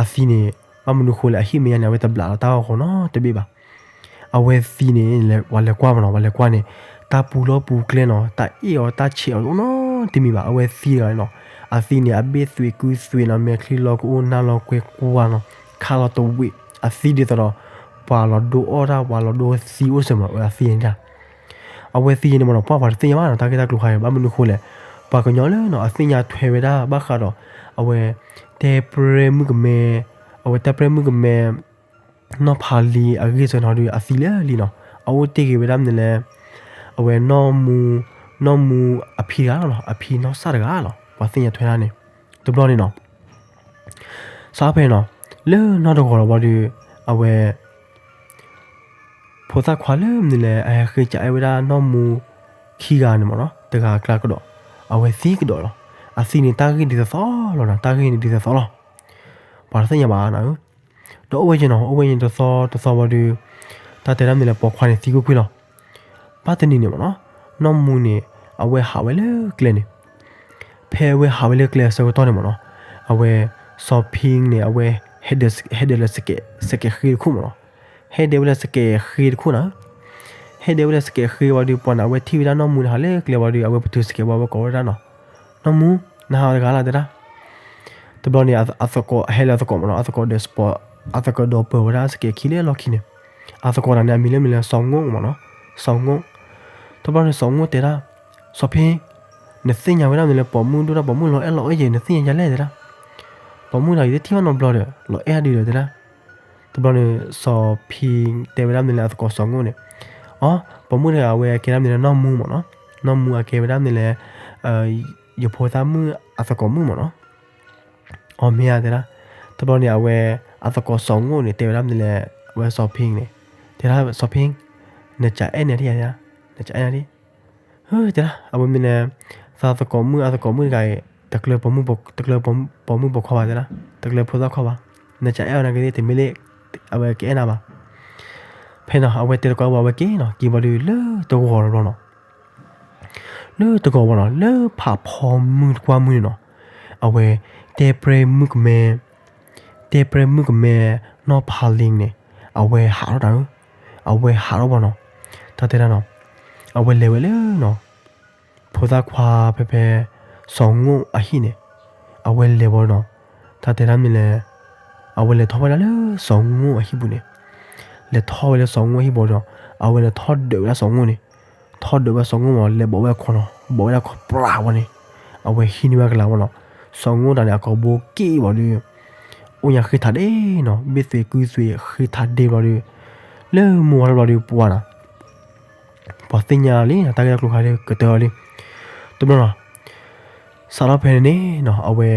အသံန့ၣ်, ဘၣ်မနုၤဃိလဲၣ် အဟံၣ်မဲာ်ညါန့ၣ် အဝဲတဘျးလီၤတၢ်ဂီၤနီတဘ့ၣ်ဘၣ် အဝဲသံန့ၣ် ပှၤလဲၤကွၢ်မးနီၤ ပှၤလဲၤကွၢ်န့ၣ်, တၢ်ပူၤလီၢ်ပူၤကျဲနီၤ တၢ်အ့ၣ်အီၤတၢ်ဆဲးအီၤနီတမံၤဘၣ် အဝဲသံတဂၤန့ၣ်နီၤ, အသံန့ၣ် အဘ့ၣ်သွံးကုသွံးနီၤ မဲာ်ချံလီၤကအိၣ်နါလီၤကွဲကွၢ်နီၤ, ခါလီၤတဝံး အသံဒ်သိးဒီး, ပှၤလီၤဒိအီၣ်တၢ် ပှၤလီၤဒိသံအိၣ်စၢၤမး အသံန့ၣ်တၢ် အဝဲသံန့ၣ်မးနီၤ ပှၤပှၤတသ့ၣ်ညါဘၣ်နီၤ တၢ်ဂ့ၢ်တၢ်ကျိၤခါအံၤ ဘၣ်မနုၤဃိလဲၣ်, ပှၤကညီလၢနီၤ အသ့ၣ်ညါထွဲဝဲဒၣ်ဘၣ်ဃးဒီး အဝဲ တဲပြဲမုၣ်ကမဲ, အဝဲတဲပြဲမုၣ်ကမဲ နီၢ်ဖးလံအဂ့ၢ်စၢၤနီၤဒီး အသံလၢလံနီၤ. အအိၣ်တ့ၢ်က့ၤဝဲဒၣ်မနုၤလဲၣ်, အဝဲနီၢ်မူ, နီၢ်မူအဖံတဂၤလီၤနီၤ, အဖံနီၢ်စၢ်တဂၤလီၤ, ပှၤသ့ၣ်ညါထွဲဒၣ်န့ၣ်. တဘျီန့ၣ်နီၤ စးဖဲနီၤ လၢနီၢ်တဂီၤလီၤဘီဒီး အဝဲ ဖိသၣ်ခွါလၢမနုၤလဲၣ် အဟဲဃ့ကအဲၣ်ဝဲဒၣ်နီၢ်မူခံဂၤန့ၣ်မ့ၢ်နီၤ, တဂၤအကျါကဒီး, အဝဲသံကဒီးလီၤ. အသံန့ၣ်တၢ်ဂ့ၢ်ဒ်သိးသိးလီၤနီၤ, တၢ်ဂ့ၢ်န့ၣ်ဒ်သိးသိးလီၤ. ပှၤတသ့ၣ်ညါဘၣ်နၤဧၢ. ဒီးအိၣ်ဝဲက့ၤနီၤ, အိၣ်ဝဲက့ၤတသီတသီဘီဒီး တၢ်တဲဒၣ်မနုၤလဲၣ် ပိာ်ခွါန့ၣ်သံကွ့ၢ်ကွ့ၢ်လီၤ. ဘၣ်တနံၤန့ၣ်မ့ၢ်နီၤ, နီၢ်မူန့ၣ် အဝဲဟးဝဲလၢကျဲန့ၣ်, ဖဲအဝဲဟးဝဲလၢကျဲအဆၢကတီၢ်န့ၣ်မ့ၢ်နီၤ, အဝဲ စီၤဖံန့ၣ် အဝဲ ဟဲဒဲးလၢ စကဲးဃ့တခိၣ်မ့ၢ်နီၤ, ဟဲဒဲးဝဲလၢစကဲးဃ့တခိၣ်နၤ, ဟဲဒဲးဝဲလၢစကဲးဃ့ဝံၤဒီး ပှၤန့ၣ် အဝဲထံၣ်ဝဲဒၣ်နီၢ်မူန့ၣ် ဟးလၢကျဲဝံၤဒီး အဝဲပတုာ်စကဲးဝံၤဝဲကိးဝဲဒၣ်နီၤ, နီၢ်မူ နဟးတဂၤလၢတဲဒၣ်. တဘျီန့ၣ် အသကိးဟဲလၢအသကိးမ့ၢ်နီၤ, အသကိးဒီး အသကိးဒီးပၢၤဝဲဒၣ်စကဲးခံလၢလီၢ်ခံန့ၣ်, အသကိးတဂၤန့ၣ် အမံၤလၢမနုၤလဲၣ် စီၤငိၣ်မ့ၢ်နီၤ, စီၤငိၣ်. တဘျီန့ၣ် စီၤငိၣ်တဲဒၣ်, စီၤဖံ, နသ့ၣ်ညါဝဲဒၣ်မနုၤလဲၣ် ပိာ်မုၣ်ဒိၣ်တၢ် ပိာ်မုၣ်လီၤအဲၣ်လီၤအီယဲ နသ့ၣ်ညါယလဲၣ်တဲဒၣ်. ပိာ်မုၣ်တဂၤအံၤတထံၣ်ဘၣ်နီတဘျီဒီး လီၤအဲၣ်ဒုးဒီးတဲဒၣ်. တဘျီန့ၣ် စီၤဖံတဲဝဲဒၣ်မနုၤလဲၣ် အသကိးစီၤငိၣ်န့ၣ်, အိ ပိာ်မုၣ်တဂၤအဝဲအကဲဒၣ်မနုၤလဲၣ် နီၢ်မူမ့ၢ်နီၤ, နီၢ်မူအကဲဝဲဒၣ်မနုၤလဲၣ် ယဖိသၣ်မုၣ်အသကိးမုၣ်မ့ၢ်နီၤ. အိ မ့ၢ်ဧါတဲဒၣ်. တဘျီန့ၣ် အဝဲ အသကိးစီၤငိၣ်န့ၣ် တဲဝဲဒၣ်မနုၤလဲၣ် အဝဲစီၤဖံန့ၣ်, တဲဒၣ်စီၤဖံ, နကအဲၣ်နၤဒံးဧါ, နကအဲၣ်နၤဒံး. တဲဒၣ် အဝဲမနုၤလဲၣ်, သးသကိးမုၣ်အသကိးမုၣ်တဂၤအံၤ တကျၢၤပိာ်မုၣ်ပိာ်ခွါဘၣ်တဲဒၣ်, တကျၢၤဖိသၣ်ခွါဘၣ်, နကအဲၣ်အီၤနာ်က့သ့ၣ် တမ့ၢ်လၢ အဝဲကအဲၣ်နၤဘၣ်. ဖဲနီၤ အဝဲတဲတကိးဝံၤ အဝဲက့ၤနီၤ က့ၤဘၣ်ဒီးလၢတဂီၤတဘျီနီၤ လၢတဂီၤဘၣ်နီၤ လၢဖးဖီမုၢ်တကွၢ်မုၢ်န့ၣ်နီၤ, အဝဲ တဲပြဲမုၣ်ကမဲ, တဲပြဲမုၣ်ကမဲ နီၢ်ဖးလံန့ၣ် အဝဲဟးထီၣ်တၢ်ဧၢ, အဝဲဟးထီၣ်ဘၣ်နီၤ, တၢ်တဲဒၣ်နီၤ, အဝဲလဲၤဝဲလၢနီၤ ဖိသၣ်ခွါဖဲဖဲ စီၤငိၣ်အဟံၣ်န့ၣ်, အဝဲလဲၤဘၣ်နီၤ, တၢ်တဲဒၣ်မနုၤလဲၣ်, အဝဲလဲၤထီၣ်ဝဲဒၣ်လၢစီၤငိၣ်အဟံၣ်ပူၤန့ၣ်, လဲၤထီၣ်ဝဲလၢစီၤငိၣ်အဟံၣ်ပူၤဒီး အဝဲလဲၤထီၣ်ဒၢးဝဲဒၣ်စီၤငိၣ်န့ၣ်, ထီၣ်ဒၢးဝဲစီၤငိၣ်မး လဲၤဘိးဝဲခိၣ်နီၤ, ဘိးဝဲဒၣ်ခိၣ်ပြးဝဲန့ၣ်, အဝဲဟံးန့ၢ်ဝဲကလၤဝဲနီၤ, စီၤငိၣ်တၢ်န့ၣ် အကိာ်ဘိက့ၣ်ဘၣ်ဒီး အိၣ်ညါဃ့ထးဒ့နီၤ, ဘ့ၣ်သွံးကုသွံးဃ့ထးဒ့ဘျီဒီး လၢမုၢ်ဝါထီၣ်ဘျီဒီးပှၤနီၤ, ပှၤသ့ၣ်ညါလံ တၢ်ဂ့ၢ်တၢ်ကျိၤခါဒီးကတၢၢ်အီၤလံ. တဘျီနီၤ စးထီၣ်ဖဲန့ၣ်န့ၣ်နီၤ အဝဲ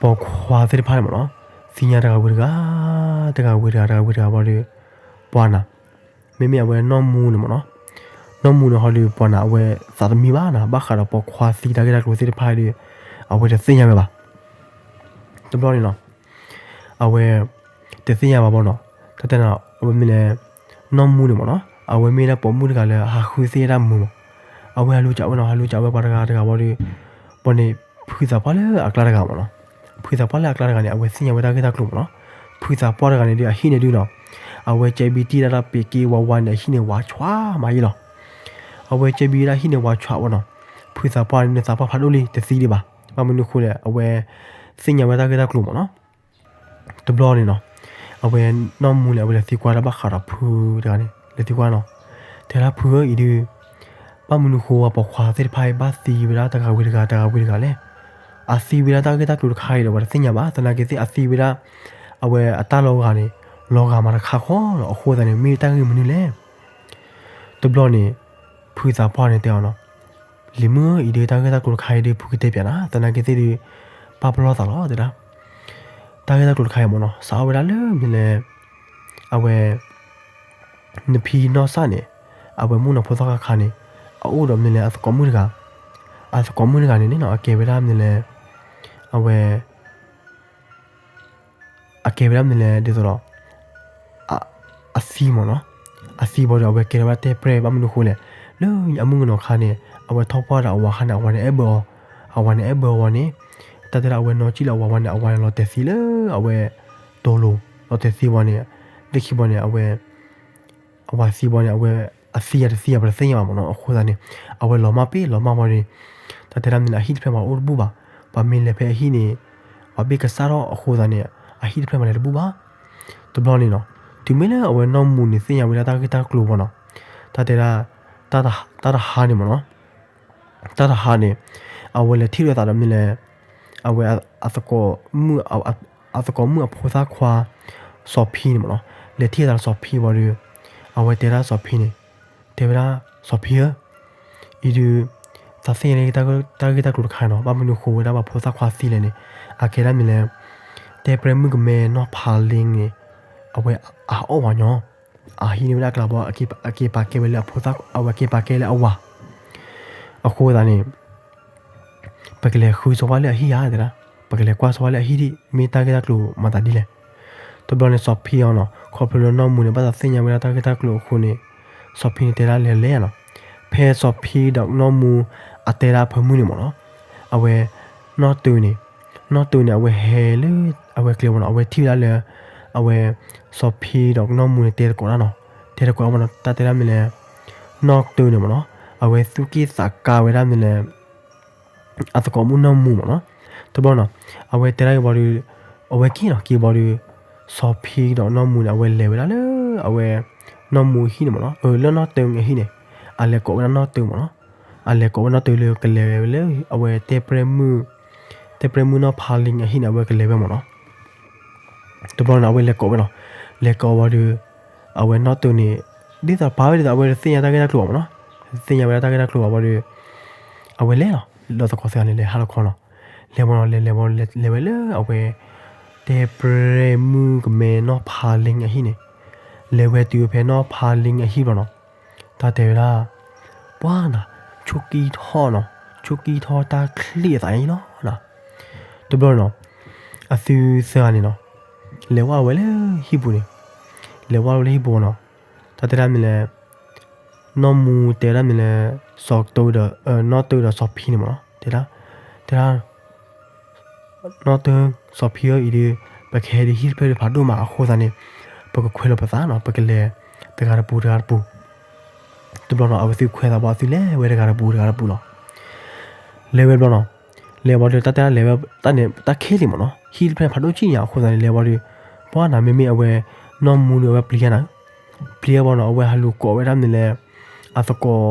ပိာ်ခွါသ့ၣ်တဖၣ်န့ၣ်မ့ၢ်နီၤ, သ့ၣ်ညါတဂၤဝံၤတဂၤ, တဂၤဝံၤတဂၤ တဂၤဝံၤတဂၤဘျီဒီး ပှၤနီၤ, မ့မ့ၢ်အဝဲနီၢ်မူန့ၣ်မ့ၢ်နီၤ, နီၢ်မူန့ၣ်ဟီဒီးပှၤနီၤ အဝဲသးတမံဘၣ်နီၤ, ဘၣ်ဃးဒီးပိာ်ခွါသံတၢ်ဂ့ၢ်တၢ်ကျိၤသ့ၣ်တဖၣ်ဒီး အဝဲတသ့ၣ်ညါဝဲဘၣ်. တဘျီန့ၣ်နီၤ အဝဲ တသ့ၣ်ညါဘၣ်ဘၣ်နီၤ, တၢ်တဲနီၤ အဝဲမ့ၢ်လဲၣ်, နီၢ်မူန့ၣ်မ့ၢ်နီၤ အဝဲမ့ၢ်ဒၣ်ပိာ်မုၣ်တဂၤလၢအဟးဃုသ့ၣ်ညါတၢ်မုာ်မး, အဝဲဟးလူၤကးဝဲနီၤ ဟးလူၤကးဝဲပှၤတဂၤတဂၤဘျီဒီး ပှၤန့ၣ် ဖုသးပှၢ်လၢအကျါတဂၤမ့ၢ်နီၤ, ဖုသးပှၢ်လၢအကျါတဂၤန့ၣ် အဝဲသ့ၣ်ညါဝဲတၢ်ဂ့ၢ်တၢ်ကျိၤမ့ၢ်နီၤ, ဖုသးပှၢ်တဂၤန့ၣ်ဒီးအဟံၣ်န့ၣ်ဒုးနီၤ, အဝဲကဲဘံတံၢ်ဒၣ်တၢ်ပ့ၤက့ဝါဝါန့ၣ် အဟံၣ်န့ၣ်ဝါဆွးမးယဲလီၤ, အဝဲကဲဘံဒၣ်ဟံၣ်န့ၣ်ဝါဆွးဝဲနီၤ, ဖုသးပှၢ်န့ၣ် သးပှၢ်ဖးဒိၣ်လံ တသံဒံးဘၣ်, ဘၣ်မနုၤဃိလဲၣ် အဝဲ သ့ၣ်ညါဝဲတၢ်ဂ့ၢ်တၢ်ကျိၤမ့ၢ်နီၤ. တဘျီန့ၣ်နီၤ အဝဲနီၢ်မူန့ၣ် အဝဲလဲၤသံကွၢ်တၢ်ဘၣ်ဃးဒီးဖုတဂၤန့ၣ် လဲၤသံကွၢ်နီၤ, တဲဒၣ်ဖုဧၢအံၤဒုး ဘၣ်မနုၤဃိဝဲပိာ်ခွါသ့ၣ်တဖၣ်အံၤ ဘၣ်သံဝဲဒၣ်တဂၤဝံၤတဂၤ တဂၤဝံၤတဂၤလဲၣ်, အသံဝဲဒၣ်တၢ်ဂ့ၢ်တၢ်ကျိၤတခါအံၤဒီး ပှၤတသ့ၣ်ညါဘၣ် သနာ်က့သ့ၣ်အသံဝဲဒၣ် အဝဲအတၢ်လီၤဂာ်န့ၣ် လီၤဂာ်မးတခါဃီလီၤ, အဃိသတးန့ၣ် မ့ၢ်တၢ်ဂ့ၢ်မနုၤလဲၣ်. တဘျီန့ၣ် ဖုသးပှၢ်န့ၣ်တဲအီၤနီၤ, လံၤမုၣ်ဧၢအံၤဒုး တၢ်ဂ့ၢ်တၢ်ကျိၤတခါအံၤဒုး ဖုကတဲပၠးနၤ သနာ်က့သ့ၣ်ဒုး ပာ်ပလီၢ်သးလီၤတဲဒၣ်, တၢ်ဂ့ၢ်တၢ်ကျိၤတခါအံၤမ့ၢ်နီၤ စးထီၣ်ဝဲဒၣ်လၢမနုၤလဲၣ်, အဝဲ နဖံနီၢ်စၢ်န့ၣ် အဝဲမုၣ်ကနီၤဖိသၣ်ခါခါန့ၣ် အအိၣ်ဒီးမနုၤလဲၣ် အသကိးမုၣ်တဂၤ, အသကိးမုၣ်တဂၤန့ၣ်န့ၣ်နီၤ အကဲဝဲဒၣ်မနုၤလဲၣ်, အဝဲ အကဲဝဲဒၣ်မနုၤလဲၣ်ဒ်သိးဒီး အသံမ့ၢ်နီၤ, အသံဘၣ်ဒီး အဝဲကဲထီၣ်ဝဲဒၣ်တဲပြဲၢ် ဘၣ်မနုၤဃိလဲၣ်, လၢအမုၣ်ကနီၤခါန့ၣ် အဝဲထီၣ်ပှၢ်ဒီးအဝၤခါန့ၣ် အဝၤန့ၣ်အဲၣ်ဘၢအီၤ, အဝၤန့ၣ်အဲၣ်ဘၢအီၤန့ၣ်, တၢ်တဲဒၣ်အဝဲနီၢ်ကံၣ်လၢအဝၤဝဲန့ၣ် အဝၤန့ၣ်လီၤတဲာ်သံလၢအဝဲ တိၤလိၤ, လီၤတဲာ်သံဝဲန့ၣ်, လၢခံဘၣ်န့ၣ် အဝဲ အဝၤသံဘၣ်န့ၣ် အဝဲ အသံယၤတသံယၤ ပတသ့ၣ်ညါဘၣ်မ့ၢ်နီၤ, အဃိသတးန့ၣ် အဝဲလီၤမၢ်ပ့ၢ်လီၤမၢ်ဝဲန့ၣ်, တၢ်တဲဒၣ်မနုၤလဲၣ် အဟံၣ်တဖျၢၣ်မးအိၣ်တဘူၣ်ဘၣ်, ပှၤမ့ၢ်လဲၤဖဲအဟံၣ်န့ၣ် ပှၤဘ့ၣ်ကစၢ်ထီၣ်အဃိသတးန့ၣ် အဟံၣ်တဖျၢၣ်မးလဲၤတဘူၣ်ဘၣ်. တဘျီန့ၣ်နီၤ တုၤမ့ၢ်လၢအဝဲနီၢ်မူန့ၣ်သ့ၣ်ညါဝဲဒၣ်တၢ်ဂ့ၢ်တၢ်ကျိၤဘၣ်နီၤ, တၢ်တဲဒၣ် တၢ်တဟါန့ၣ်မ့ၢ်နီၤ တၢ်တဟါန့ၣ် အဝဲလဲၤထံၣ်လိာ်သးဒီးမနုၤလဲၣ်, အဝဲအသကိးမုၣ်, အသကိးမုၣ်အဖိသၣ်ခွါ စီၤဖံန့ၣ်မ့ၢ်နီၤ, လဲၤထံၣ်သးဒီးစီၤဖံဝံၤဒီး အဝဲတဲဒၣ်စီၤဖံန့ၣ်, တဲဝဲဒၣ် စီၤဖံဧၢ, အံၤဒုး သးသ့ၣ်ညါလၢတၢ်ဂ့ၢ်တၢ်ကျိၤတခါန့ၣ်နီၤ, ဘၣ်မနုၤဃိဝဲဒၣ်ပှၤဖိသၣ်ခွါသံလဲၣ်န့ၣ်, အကဲဒၣ်မနုၤလဲၣ်, တဲပြဲမုၣ်ကမဲနီၢ်ဖးလ့န့ၣ် အဝဲအအီၣ်ဝဲညီ အဟံးန့ၢ်ဝဲဒၣ်အကျါဘီ အက့ၤပာ်ကဲဝဲလၢအဖိသၣ်, အဝဲက့ၤပာ်ကဲလၢအဝၤ, အဃိသတးန့ၣ် ပကလဲၤဃုစီၤဝါလၢအဟံၣ်ဧါတဲဒၣ်, ပကလဲၤကွၢ်စီၤဝါလၢအဟံၣ်ဒံး မ့ၢ်တၢ်ဂ့ၢ်တၢ်ကျိၤမၤသးဒ်လဲၣ်. တဘျီန့ၣ်စီၤဖံအီၤနီၤ ခီဖျိလၢနီၢ်မူန့ၣ် ဘၣ်သးသ့ၣ်ညါဝဲဒၣ်တၢ်ဂ့ၢ်တၢ်ကျိၤအဃိန့ၣ် စီၤဖံန့ၣ်တဲဒၣ်လဲၤလဲၣ်နီၤ, ဖဲစီၤဖံဒီးနီၢ်မူအတဲဒၣ်အဖၢမုၢ်န့ၣ်မ့ၢ်နီၤ, အဝဲ နီၢ်တၢန့ၣ်, နီၢ်တၢန့ၣ် အဝဲဟဲလၢ အဝဲကျဲဝဲနီၤ, အဝဲထံၣ်ဝဲဒၣ်လၢ အဝဲ စီၤဖံဒီးနီၢ်မူန့ၣ်တဲသကိးတၢ်နီၤ, တဲသကိးမ့ၢ်နီၤ တၢ်တဲဒၣ်မ့ၢ်လဲၣ်, နီၢ်တၢန့ၣ်မ့ၢ်နီၤ အဝဲသူၣ်က့ၣ်သးကါဝဲဒၣ်မ့ၢ်လဲၣ် အသကိးမုၣ်နီၢ်မူမ့ၢ်နီၤ, တဘျီနီၤ အဝဲတဲဒၣ်က့ၤဘီဒီး အဝဲက့ၤနီၤ က့ၤဘီဒီး စီၤဖံဒီးနီၢ်မူန့ၣ် အဝဲလဲၤဝဲဒၣ်လၢ အဝဲ နီၢ်မူအဟံၣ်န့ၣ်မ့ၢ်နီၤ, လၢနီၢ်တၢအဟံၣ်န့ၣ် အလဲၤကိးဝဲဒၣ်နီၢ်တၢမ့ၢ်နီၤ, အလဲၤကိးဝဲနီၢ်တၢလၢကလဲၤဝဲလၢ အဝဲ တဲပြဲမုၣ်နီၢ်ဖးလ့အဟံၣ်န့ၣ် အဝဲကလဲၤဝဲမ့ၢ်နီၤ. တဘျီန့ၣ် အဝဲလဲၤကိးဝဲနီၤ, လဲၤကိးဝံၤဒီး အဝဲနီၢ်တၢန့ၣ် ဒ်သိးပာ်ဝဲဒ်သိး အဝဲတသ့ၣ်ညါတၢ်ဂ့ၢ်တၢ်ကျိၤဘၣ်မ့ၢ်နီၤ, တသ့ၣ်ညါဝဲဒၣ်တၢ်ဂ့ၢ်တၢ်ကျိၤဘၣ်ဘၣ်ဒီး အဝဲလဲၤလီၤ, ဒီးသကိးသ့ၣ်တဖၣ်န့ၣ် လဲၤဟးလီၤခီနီၤ, လဲၤဝဲနီၤ လဲၤလဲၤဝဲလဲၤဝဲလၢအဝဲ တဲပြဲမုၣ်ကမဲနီၢ်ဖးလ့အဟံၣ်န့ၣ်, လဲၤဝဲတုၤဖဲနီၢ်ဖးလ့အဟံၣ်ဘျီနီၤ, တၢ်တဲဝဲဒၣ် ပှၤနီၤ ဆိကံထီၣ်နီၤ, ဆိကံထီၣ်တၢ်ချံၣ်အသးန့ၣ်လီၤနီၤ. တဘျီနီၤ အသုသၢဂၤန့ၣ်နီၤ လဲၤဝဲလီၤဝဲလၢဟံၣ်ပူၤန့ၣ်, လဲၤဝဲလီၤဝဲလၢဟံၣ်ပူၤနီၤ, တၢ်တဲဒၣ်မ့ၢ်လဲၣ်, နီၢ်မူတဲဒၣ်မ့ၢ်လဲၣ်, စီၤတၢဒီး နီၢ်တၢဒီးစီၤဖံန့ၣ်မ့ၢ်နီၤ တဲဒၣ်, တဲဒၣ် နီၢ်တၢ စီၤဖံဧၢ အံၤဒီး ပကဟဲဒ်ဟံၣ်တဖျၢၣ်ဒီးဖးဒိၣ်မးအဃိသတးန့ၣ် ပကခွဲးလီၤပသးနီၤ, ပကလဲၤတဂၤတပူၤတဂၤတပူၤ. တဘျီနီၤ အဝဲသ့ၣ်ခွဲးသးဘၣ် အဝဲသ့ၣ်လဲၤဝဲတဂၤတပူၤတဂၤတပူၤလီၤ. လဲၤဝဲဘျီနီၤ, လဲၤဝံၤဒီးတၢ်တဲဒၣ်လဲၤဝဲတၢ်န့ၣ် တၢ်ခဲလံမ့ၢ်နီၤ, ဟံၣ်တဖျၢၣ်န့ၣ်ဖးဒိၣ်ကံၣ်ညါအဃိသတးန့ၣ် လဲၤဝံၤဒီး ပှၤနီၤ မ့မ့ၢ်အဝဲ နီၢ်မူဒီးအဝဲပျံၤယါနီၤ, ပျံၤအဘျီနီၤ အဝဲဟးလူၤကိးဝဲဒၣ်မ့ၢ်လဲၣ် အသကိး,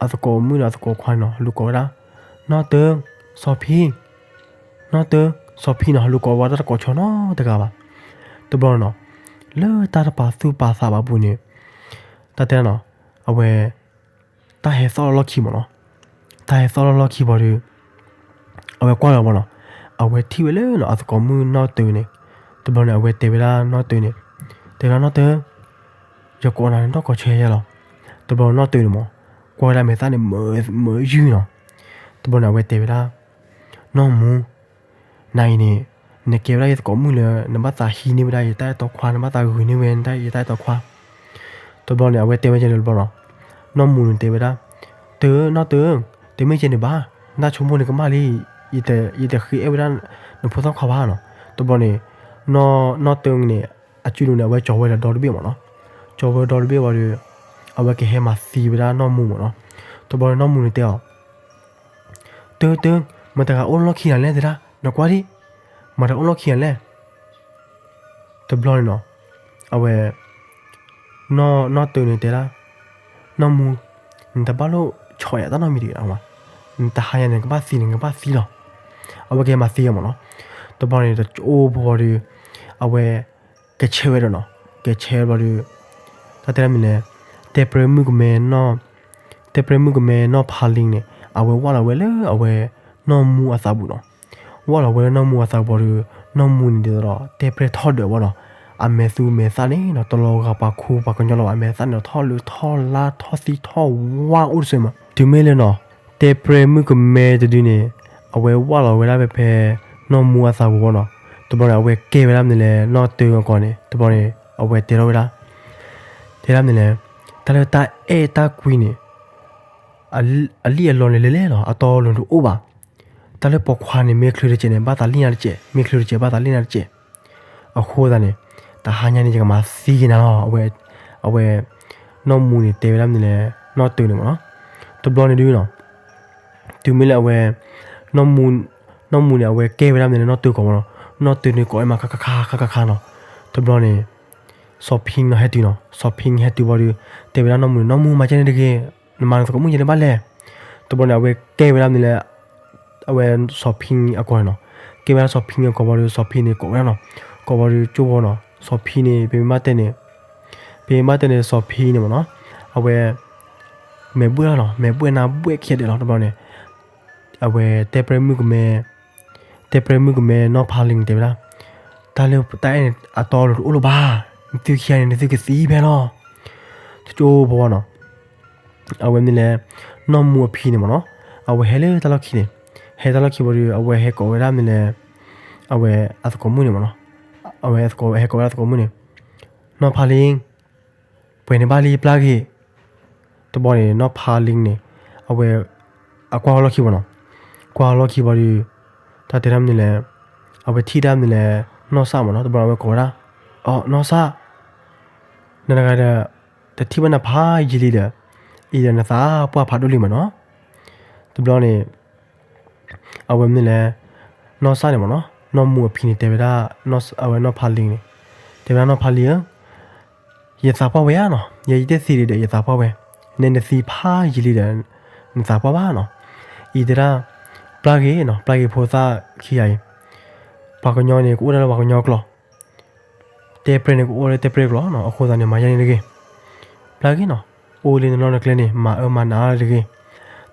အသကိးမုၣ်ဒီးအသကိးခွါန့ၣ်နီၤ ဟးလူၤကိးဝဲဒၣ် နီၢ်တၢ, စီၤဖံ, နီၢ်တၢ, စီၤဖံနီၤ ဟးလူၤကိးဝဲဒၣ်တကိးဆီနီတဂၤဘၣ်. တဘျီနီၤ လၢတၢ်တပာ်သူၣ်ပာ်သးဘၣ်ပူၤန့ၣ် တၢ်တဲနီၤ အဝဲ တၢ်ဟဲသီၣ်လီၢ်လီၢ်ခံမ့ၢ်နီၤ, တၢ်ဟဲသီၣ်လီၢ်လီၢ်ခံဘၣ်ဒီး အဝဲကွၢ်လီၤဘၣ်နီၤ, အဝဲထံၣ်ဝဲလၢနီၤ အသကိးမုၣ်နီၢ်တၢန့ၣ်, တဘျီန့ၣ် အဝဲတဲဝဲဒၣ်နီၢ်တၢန့ၣ်, တဲဝဲဒၣ်နီၢ်တၢ, ယကိးနၤန့ၣ် နီၢ်ကိးဆၢယဲလီၤ. တဘျီနီၢ်တၢန့ၣ်မ့ၢ် ကွၢ်ဝဲဒၣ်မဲာ်သၣ်န့ၣ် မၢယုၢ်နီၤ, တဘျီန့ၣ် အဝဲတဲဝဲဒၣ် နီၢ်မူ နၤအံၤန့ၣ် နကဲဝဲဒၣ်ယသကိးမုၣ်လၢ နဘၣ်သးဟံးန့ၢ်ဝဲဒၣ်ယတၢ်အဲၣ်တီခွါ နဘၣ်သးဂုာ်န့ၢ်ဝဲယတၢ်အဲၣ်တီခွါ. တဘျီန့ၣ် အဝဲတဲဝဲကဲန့ၣ်တဘျီနီၤ, နီၢ်မူန့ၣ်တဲဝဲဒၣ်, တၢ, နီၢ်တၢ, တမ့ၢ်ကဲန့ၣ်ဘၣ်, နဆိကမိၣ်န့ၣ်ကမၣ်လံ, ယတဃ့အဲၣ်ဝဲဒၣ် နဖိသၣ်ခွါဘၣ်နီၤ. တဘျီန့ၣ် နီၢ်တၢန့ၣ် အစုဒုန့ၣ် အဝဲကၠီၤဝဲဒီးဒီတဘ့ၣ်မ့ၢ်နီၤ, ကၠီၤဝဲဒီတဘ့ၣ်ဝံၤဒီး အဝဲကဟဲမၤသံဝဲဒၣ်နီၢ်မူမ့ၢ်နီၤ. တဘျီန့ၣ် နီၢ်မူန့ၣ်တဲအီၤ တၢ တၢ, မတၤဂၤအိၣ်လီၢ်ခံဂၤလဲၣ်တဲဒၣ်, နကွၢ်ဒံး, မတၤအိၣ်လီၢ်ခံဂၤလဲၣ်. တဘျီန့ၣ်နီၤ, အဝဲ နီၢ်တၢန့ၣ်တဲဒၣ်, နီၢ်မူ, နတဘၣ်လိၣ်ဆီၣ်ယၤတၢ်နီတမံၤတဂ့ၤ, နတဟါညါန့ၣ် နကဘၣ်သံန့ၣ် နကဘၣ်သံလီၤ. အဝဲကဟဲမၤသံအီၤမ့ၢ်နီၤ. တဘျီန့ၣ် တအိၣ်ဘၣ်ဒီး အဝဲ ကဆဲဝဲဒီးနီၤ, ကဆဲဘျီဒီး တၢ်တဲဒၣ်မနုၤလဲၣ်, တဲပြဲမုၣ်ကမဲ တဲပြဲမုၣ်ကမဲနီၢ်ဖးလံန့ၣ် အဝဲဝၢ်လီၤဝဲလၢအဝဲ နီၢ်မူအသးပူၤနီၤ. ဝၢ်လီၤဝဲလၢနီၢ်မူအသးပူၤဒီး နီၢ်မူန့ၣ်ဒ်သိးဒီး တဲပြဲထီၣ်ဒၢးဝဲနီၤ. အမဲာ်သူမဲာ်သၣ်န့ၣ်နီၤ တလီၤဂာ်ပာ်ခူပာ်ကညီလီၤဘၣ်. အမဲာ်သၣ်န့ၣ်ထီၣ်လၢထီၣ်လါထီၣ်သံထီၣ်ဝါအိၣ်တစဲးမး. တုၤမ့ၢ်လၢနီၤ တဲပြဲမုၣ်ကမဲတဒုန့ၣ် အဝဲဝၢ်လီၤဝဲဒၣ်ဖဲဖဲ နီၢ်မူအသးပူၤဝဲနီၤ. တဘျီန့ၣ် အဝဲကဲဝဲဒၣ်မနုၤလဲၣ် နီၢ်တၢအဂီၢ်န့ၣ် တဘျီန့ၣ် အဝဲတဲထီၣ်ဝဲဒၣ် တဲဒၣ်မနုၤလဲၣ်, တၢ်လၢတၢ်အဲၣ်တၢ်ကွံန့ၣ် အလံၣ်အလီန့ၣ် လဲၤလဲၤလီၤ အတီအလိၤတအိၣ်ဘၣ်. တၢ်လၢပိာ်ခွါန့ၣ် မ့ၢ်ချုးတစဲးန့ၣ် ဘၣ်သးလံၣ်နၤတစဲး, မ့ၢ်ချုးတစဲး ဘၣ်သးလံၣ်နၤတစဲး. အဃိသတးန့ၣ် တဟါညါန့ၣ် ယကမၤသံက့ၤနၤလီၤ. အဝဲ နီၢ်မူန့ၣ် တဲဝဲဒၣ်မနုၤလဲၣ် နီၢ်တၢန့ၣ်မ့ၢ်နီၤ. တဘျီန့ၣ်ဒုနီၤ တုၤမ့ၢ်လၢအဝဲ နီၢ်မူန့ၣ် အဝဲကဲဝဲဒၣ်မနုၤလဲၣ် နီၢ်တၢအဂီၢ်မ့ၢ်နီၤ. နီၢ်တၢန့ၣ်ကိးဝဲမးခါခါခါခါခါနီၤ. တဘျီန့ၣ် စီၤဖံနီၤဟဲတုၤနီၤ. စီၤဖံဟဲတုၤဘၣ်ဒီး တဲဝဲဒၣ်နီၢ်မူန့ၣ် နီၢ်မူမၤကဲန့ၣ်တဂ့ၤ, နမၤနသကိးမုၣ်ကဲန့ၣ်ဘၣ်လဲၣ်. တဘျီန့ၣ် အဝဲကဲဝဲဒၣ်မနုၤလဲၣ်, အဝဲစီၤဖံအကိာ်န့ၣ်နီၤ, ကဲဝဲဒၣ်စီၤဖံအကိာ်ဘၣ်ဒီး စီၤဖံန့ၣ်ကိးဝဲဒၣ်နီၤ, ကိးဘၣ်ဒီးကၠိဖိနီၤ, စီၤဖံန့ၣ် ပမ့ၢ်တဲန့ၣ်, ပမ့ၢ်တဲန့ၣ် စီၤဖံန့ၣ်မ့ၢ်နီၤ, အဝဲ မဲာ်ဘှဲၣ်လီၤနီၤ, မဲာ်ဘှဲၣ်နါဘှဲၣ်ခံဂၤဒဲးလီၤ. တဘျီန့ၣ် အဝဲတဲပြဲမုၣ်ကမဲ, တဲပြဲမုၣ်ကမဲနီၢ်ဖးလံန့ၣ်တဲဝဲဒၣ်, တၢ်လၢတၢ်အဲၣ်န့ၣ်အတီအလိၤတအိၣ်လၢၤဘၣ်, နသုခံဂၤန့ၣ် နသုကသံဖဲလီၤ. တကၠိဖိနီၤ, အဝဲမနုၤလဲၣ်, နီၢ်မူအဖံန့ၣ်မ့ၢ်နီၤ, အဝဲဟဲလၢတၢ်လီၢ်ခံန့ၣ်, ဟဲတၢ်လီၢ်ခံဘၣ်ဒီး အဝဲဟဲကိးဝဲဒၣ်မနုၤလဲၣ်, အဝဲအသကိးမုၣ်န့ၣ်မ့ၢ်နီၤ, အဝဲဟဲကိးဝဲဒၣ်သကိးမုၣ်န့ၣ်, နီၢ်ဖးလံ ပှဲၤန့ၣ်ဘၣ်လံပျၢ်ဂ့ၤ. တဘျီန့ၣ် နီၢ်ဖးလံန့ၣ် အဝဲ အကွၢ်ဟီၣ်လီၢ်ခံဘၣ်နီၤ, ကွၢ်ဟီၣ်လီၢ်ခံဘၣ်ဒီး တၢ်တဲဒၣ်မနုၤလဲၣ်, အဝဲထံၣ်ဒၣ်မနုၤလဲၣ်, နီၢ်စၢ်မ့ၢ်နီၤ, တဘျီအဝဲကိးဝဲဒၣ်, အိ နီၢ်စၢ်, နတဂၤဒီး တထံၣ်ဘၣ်နၤဖးယံာ်လံဒီး, အံၤဒီးနသးပှၢ်ဖးဒိၣ်လံမ့ၢ်နီၤ. တဘျီန့ၣ် အဝဲမနုၤလဲၣ်, နီၢ်စၢ်န့ၣ်မ့ၢ်နီၤ, နီၢ်မူအဖံန့ၣ်တဲဝဲဒၣ်, အဝဲနီၢ်ဖးလံန့ၣ် တဲဝဲဒၣ်နီၢ်ဖးလံဧၢ, ယသးပှၢ်ဝဲဧါနီၤ, ယဲယတသံဒံးဒီးယသးပှၢ်ဝဲ, နဲနသံဖးယံာ်လံဒီး နသးပှၢ်ဘၣ်နီၤ. အံၤတဲဒၣ် ပျၢ်ဂ့ၤနီၤ, ပျၢ်ဂ့ၤဖိသၣ်ခံဂၤအံၤ, ပှၤကညီန့ၣ် ကအိၣ်ဒၣ်လၢပှၤကညီကျိာ်, တဲပြဲန့ၣ် ကအိၣ်လၢတဲပြဲကျိာ်နီၤ, အဃိသတးန့ၣ် မၤယဲန့ၣ်တဂ့ၤ. ပျၢ်ဂ့ၤနီၤ, အိၣ်လၢနလီၢ်နကျဲန့ၣ် မၤအၢမၤနးအါတဂ့ၤ.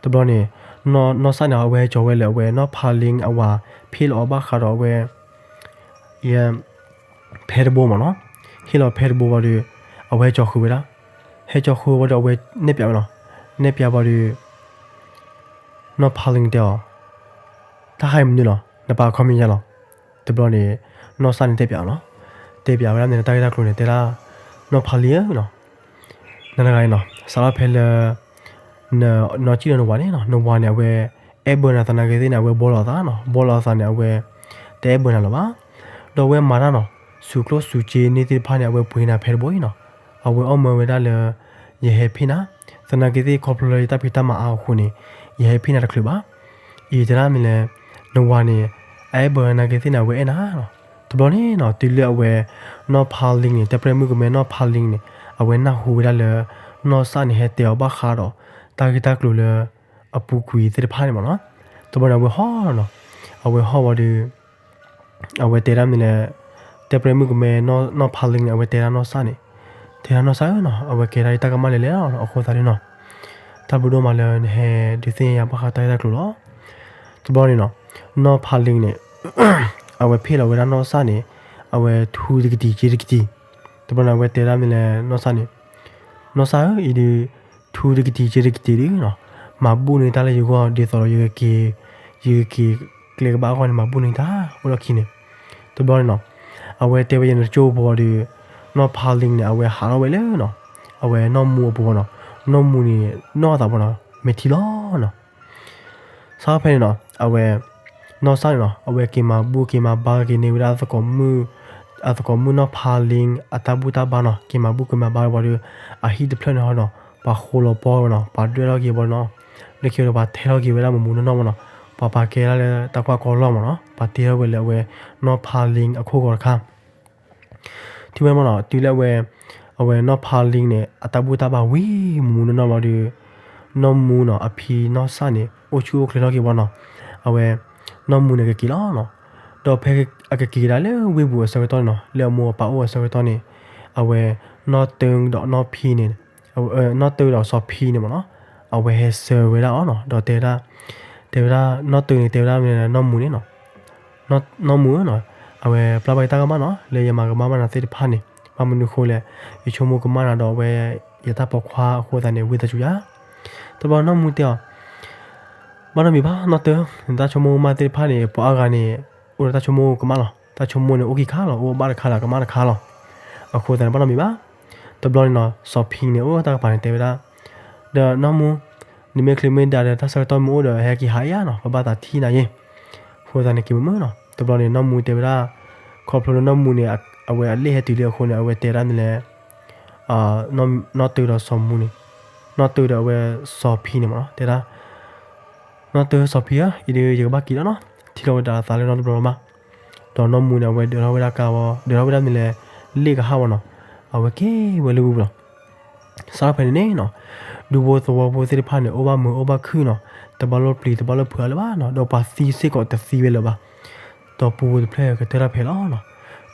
တဘျီန့ၣ် နီၢ်စၢ်န့ၣ် အဝဲဟဲကၠီၤဝဲလၢအဝဲနီၢ်ဖးလံအဝၤ ဖ့ၣ်လီၤအီၤဘၣ်ဃးဒီးအဝဲ ယဲ ဖဲတဘိမ့ၢ်နီၤ, ဟ့ၣ်လီၤဖဲတဘိဘၣ်ဒီး အဝဲဟဲကၠီၤဃုာ်ဝဲဒၣ်, ဟဲကၠီၤဃုာ်ဝဲဒီးအဝဲနဲၣ်ပၠးဝဲနီၤ, နဲၣ်ပၠးဘၣ်ဒီး နီၢ်ဖးလံတဲအီၤ, တၢ်ဟးအံၤမနုၤလီၤ, နပာ်ခီမ့ၢ်ယါလီၤ. တဘျီန့ၣ် နီၢ်စၢ်န့ၣ်တဲပၠးအီၤနီၤ, တဲပၠးဝဲဒၣ်န့ၣ် တၢ်ဂ့ၢ်တၢ်ကျိၤန့ၣ် တဲဒၣ် နီၢ်ဖးလံဧၢနီၤ, နတဂၤအံၤနီၤ စးထီၣ်ဖဲလၢ နနီၢ်ကံၣ်ဒီးနဝၤန့ၣ်နီၤ, နဝၤန့ၣ် အဝဲ အဲၣ်ဘၢနၤသနာ်က့သ့ၣ်န့ၣ် အဝဲဘှီလီၤအသးနီၤ, ဘှီလီၤအသးန့ၣ် အဝဲ တအဲၣ်ဘၢနၤလၢၤဘၣ်. ဒီးအဝဲမၤတၢ်နီၤ ဆူၣ်ကျိၣ်ဆူၣ်စ့န့ၢ်သ့ၣ်တဖၣ်န့ၣ် အဝဲပှ့ၤနၤဖဲတဘိအံၤနီၤ, အဝဲအီၣ်မၢဝဲဒၣ်လၢ ယဟဲဖ့ၣ်နၤ, သနာ်က့သ့ၣ်ခီဖျိလၢယတၢ်ဖံးတၢ်မၤအါအဃိန့ၣ် ယဟဲဖ့ၣ်နၤတချုးဘၣ်. အံၤတဲဒၣ်မ့ၢ်လဲၣ်, နဝၤန့ၣ် အအဲၣ်ဘၢနၤက့သ့ၣ်န့ၣ် အဝဲအဲၣ်နၤနီၤ. တဘျီန့ၣ်နီၤ တုၤလၢအဝဲ နီၢ်ဖးလံန့ၣ် တဲပြဲမုၣ်ကမဲနီၢ်ဖးလံန့ၣ် အဝဲနၢ်ဟူဝဲဒၣ်လၢ နီၢ်စၢ်န့ၣ် ဟဲတဲအီၤဘၣ်ဃးဒီး တၢ်ဂ့ၢ်တၢ်ကျိၤလၢ အပူၤကွံာ်သ့ၣ်တဖၣ်န့ၣ်မ့ၢ်နီၤ. တဘျီန့ၣ် အဝဲဟီၣ်လီၤနီၤ, အဝဲဟီၣ်ဝံၤဒီး အဝဲတဲဒၣ်မ့ၢ်လဲၣ်, တဲပြဲမုၣ်ကမဲ နီၢ်ဖးလံန့ၣ် အဝဲတဲဒၣ်နီၢ်စၢ်န့ၣ်, တဲဒၣ်နီၢ်စၢ်ဧၢနီၤ, အဝဲကဲဒၣ်ယတၢ်ကမၣ်လဲၤလဲၤလီၤ. အဃိသတးန့ၣ်နီၤ တၢ်ဘျုးဒိၣ်မးလၢနဟဲဒုးသ့ၣ်ညါယၤဘၣ်ဃးတၢ်ဂ့ၢ်တၢ်ကျိၤလီၤ. တဘျီန့ၣ်နီၤ နီၢ်ဖးလံန့ၣ် အဝဲဖ့ၣ်လီၤဝဲဒၣ်နီၢ်စၢ်န့ၣ် အဝဲထူတကတံၢ်စ့တကတံၢ်, တဘျီန့ၣ် အဝဲတဲဒၣ်မ့ၢ်လဲၣ်နီၢ်စၢ်န့ၣ်, နီၢ်စၢ်ဧၢ အံၤဒုး ထူတကတံၢ်စ့တကတံၢ်ဒုးနီၤ, မၤဘူၣ်န့ၢ်တၢ်လၢယဂီၢ် ဒ်သိးဒီး ယကက့ၤကျဲကဘၣ်အဂီၢ်န့ၣ် မၤဘူၣ်န့ၢ်တၢ် အိၣ်ဒီးခံန့ၣ်. တဘျီန့ၣ်နီၤ အဝဲတဲဝဲယဲန့ၣ်တကၠိဖိဒီး နီၢ်ဖးလံန့ၣ် အဝဲဟးထီၣ်ဝဲလၢနီၤ အဝဲနီၢ်မူအပူၤနီၤ, နီၢ်မူန့ၣ် နီၢ်အသးပူၤနီၤ မဲာ်ထံလီၤနီၤ. စးဖဲန့ၣ်နီၤ အဝဲ နီၢ်စၢ်န့ၣ်နီၤ အဝဲက့ၤမၤဘူၣ်က့ၤမၤဘါက့ၤန့ၢ်ဝဲဒၣ်အသကိးမုၣ်, အသကိးမုၣ်နီၢ်ဖးလံ အတၢ်ဘူၣ်တၢ်ဘါနီၤ, က့ၤမၤဘူၣ်က့ၤမၤဘါဝံၤဒီး အဟံၣ်တဖျၢၣ်န့ၣ်ဟီဒီး ပှၤဃိလီၤပီၢ်ဝဲနီၤ, ပှၤဒွဲၣ်ထီၣ်က့ၤဝံၤနီၤ, လၢခံဒီးပှၤထဲထီၣ်က့ၤဝဲဒၣ်မူးမူးနီၢ်နီၢ်မ့ၢ်နီၤ, ပှၤပာ်ကဲဒၣ်လၢတၢ်ကွၢ်ကီလီၢ်မ့ၢ်နီၤ, ပှၤတ့ထီၣ်ဝဲလၢအဝဲ နီၢ်ဖးလံအခိၣ်ဂီၤတခါ ထံၣ်ဝဲမ့ၢ်နီၤ, တုၤလၢအဝဲ အဝဲနီၢ်ဖးလံန့ၣ် အတၢ်ဘူၣ်တၢ်ဘါဝံၤမူးမူးနီၢ်နီၢ်ဘၣ်ဒီး နီၢ်မူနီၤ အဖံနီၢ်စၢ်န့ၣ် အိၣ်ဆူၣ်အိၣ်ချ့ထီၣ်က့ၤဝဲနီၤ, အဝဲ နီၢ်မူန့ၣ်ကက့ၤလီၤနီၤ, ဒီးဖဲအကက့ၤကဒါလၢဝ့ၢ်ပူၤအဆၢကတီၢ်န့ၣ်နီၤ လၢအမိၢ်အပၢ်အိၣ်အဆၢကတီၢ်န့ၣ် အဝဲ နီၢ်တၢဒီးနီၢ်ဖံန့ၣ် နီၢ်တၢဒီးစီၤဖံန့ၣ်မ့ၢ်နီၤ, အဝဲဟဲဆၢဝဲဒၣ်အီၤနီၤ, ဒီးတဲဝဲဒၣ် တဲဝဲဒၣ် နီၢ်တၢန့ၣ် တဲဝဲဒၣ်မ့ၢ်နီၢ်မူန့ၣ်နီၤ နီၢ်မူဧၢနီၤ, အဝဲပျၢ်ဘၣ်ယတၢ်ကမၣ်နီၤ လၢယမၤကမၣ်ဘၣ်နၤသ့ၣ်တဖၣ်န့ၣ်, ဘၣ်မနုၤဃိလဲၣ်, ယဆိကမိၣ်ကမၣ်နၤဒီးအဝဲ ယတၢ်ပိာ်ခွါအဃိသတးန့ၣ် ဝံသးစူၤယၤ, တဘျီနီၢ်မူတဲအီၤ, ဘၣ်နီတမံၤဘၣ်နီၢ်တၢ, နတၢ်ဆိကမိၣ်ကမၣ်သ့ၣ်တဖၣ်န့ၣ် ပှၤအါဂၤန့ၣ် အိၣ်ဒီးတၢ်ဆိကမိၣ်ကမၣ်လီၤ, တၢ်ဆိကမိၣ်န့ၣ် အိၣ်ခံခါလီၤ, အိၣ်ဘၣ်တခါလီၤ ကမၣ်တခါလီၤ, အဃိသတးန့ၣ် ဘၣ်နီတမံၤဘၣ်, တဘျီန့ၣ်နီၤ စီၤဖံန့ၣ် အိၣ်တၢ်ကပၤန့ၣ် တဲဝဲဒၣ် ဒီးနီၢ်မူ, နမ့ၢ်ချ့မ့ၢ်ဒါဒီး တၢ်ဆၢကတီၢ်မ့ၢ်အိၣ်ဒီး ဟဲက့ၤဟးယါနီၤ, ပဘၣ်သးထံၣ်နၤယ့ၣ်, အဃိသတးန့ၣ် က့ၤမုာ်မုာ်နီၤ, တဘျီန့ၣ် နီၢ်မူတဲဝဲဒၣ်, ခီဖျိလၢနီၢ်မူန့ၣ် အဝဲအလ့ၣ်ဟဲတုၤလံအဃိန့ၣ် အဝဲတဲဒၣ်မ့ၢ်လဲၣ်, နီၢ်တၢဒီးစီၤမူန့ၣ်, နီၢ်တၢဒီးအဝဲစီၤဖံန့ၣ်မ့ၢ်နီၤ တဲဒၣ်, နီၢ်တၢစီၤဖံဧၢ, အံၤဒီးယကဘၣ်က့ၤလီၤနီၤ, ထံၣ်လီၤဝဲဒၣ်အသးလၢနီတဘျီလီၤမး, ဒီးနီၢ်မူန့ၣ် အဝဲဒၢးထီၣ်ဝဲဒၣ်ကါဝဲ, ဒၢးထီၣ်ဝဲဒၣ်မ့ၢ်လဲၣ်, လ့ၣ်ကဟၣ်ဝဲနီၤ, အဝဲက့ၤဝဲလၢဝံၤပူၤလီၤ. စးထီၣ်ဖဲန့ၣ်န့ၣ်နီၤ, ဒူဖိသဝီဖိသ့ၣ်တဖၣ်န့ၣ် အိၣ်ဘၣ်မုာ်အိၣ်ဘၣ်ခုၣ်နီၤ, တဘၣ်လိၣ်ပျံၤတဘၣ်လိၣ်ဖုးအါလၢၤဘၣ်နီၤ, ဒီးပှၤသံစ့ၢ်ကီးတသံဝဲလၢၤဘၣ်. ဒီးပူဖိတဖျၢၣ်ကတၢၢ်တၢ်ဖဲးလီၤနီၤ.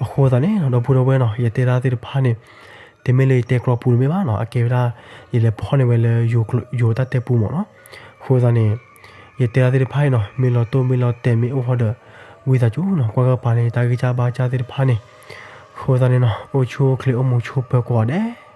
အဃိသတးန့ၣ်နီၤ ဒီပုၢ်ဒီဝဲၢ်နီၤ ယတဲဒၣ်သ့ၣ်တဖၣ်န့ၣ် တမ့ၢ်လၢယတဲကြီပူတမ့ၢ်ဘၣ်နီၤ, အကဲဝဲဒၣ် ယလဲၤဖီၣ်န့ၢ်ဝဲလၢယိၤတၢ်တဲပူမ့ၢ်နီၤ. အဃိသတးန့ၣ် ယတဲဒၣ်သ့ၣ်တဖၣ်အံၤနီၤ မ့ၢ်လီၤတိၢ်မ့ၢ်လီၤတဲာ်မ့ၢ်အိၣ်ဃီဒီး ဝံသးစူၤနီၤ ကွၢ်ကပၤန့ၣ် တၢ်ဂံၢ်စၢ်ဘါစၢ်သ့ၣ်တဖၣ်န့ၣ်. အဃိသတးန့ၣ်နီၤ အိၣ်ဆူၣ်အိၣ်ချ့အိၣ်မူဆိးပၢၤကိးဂၤဒဲး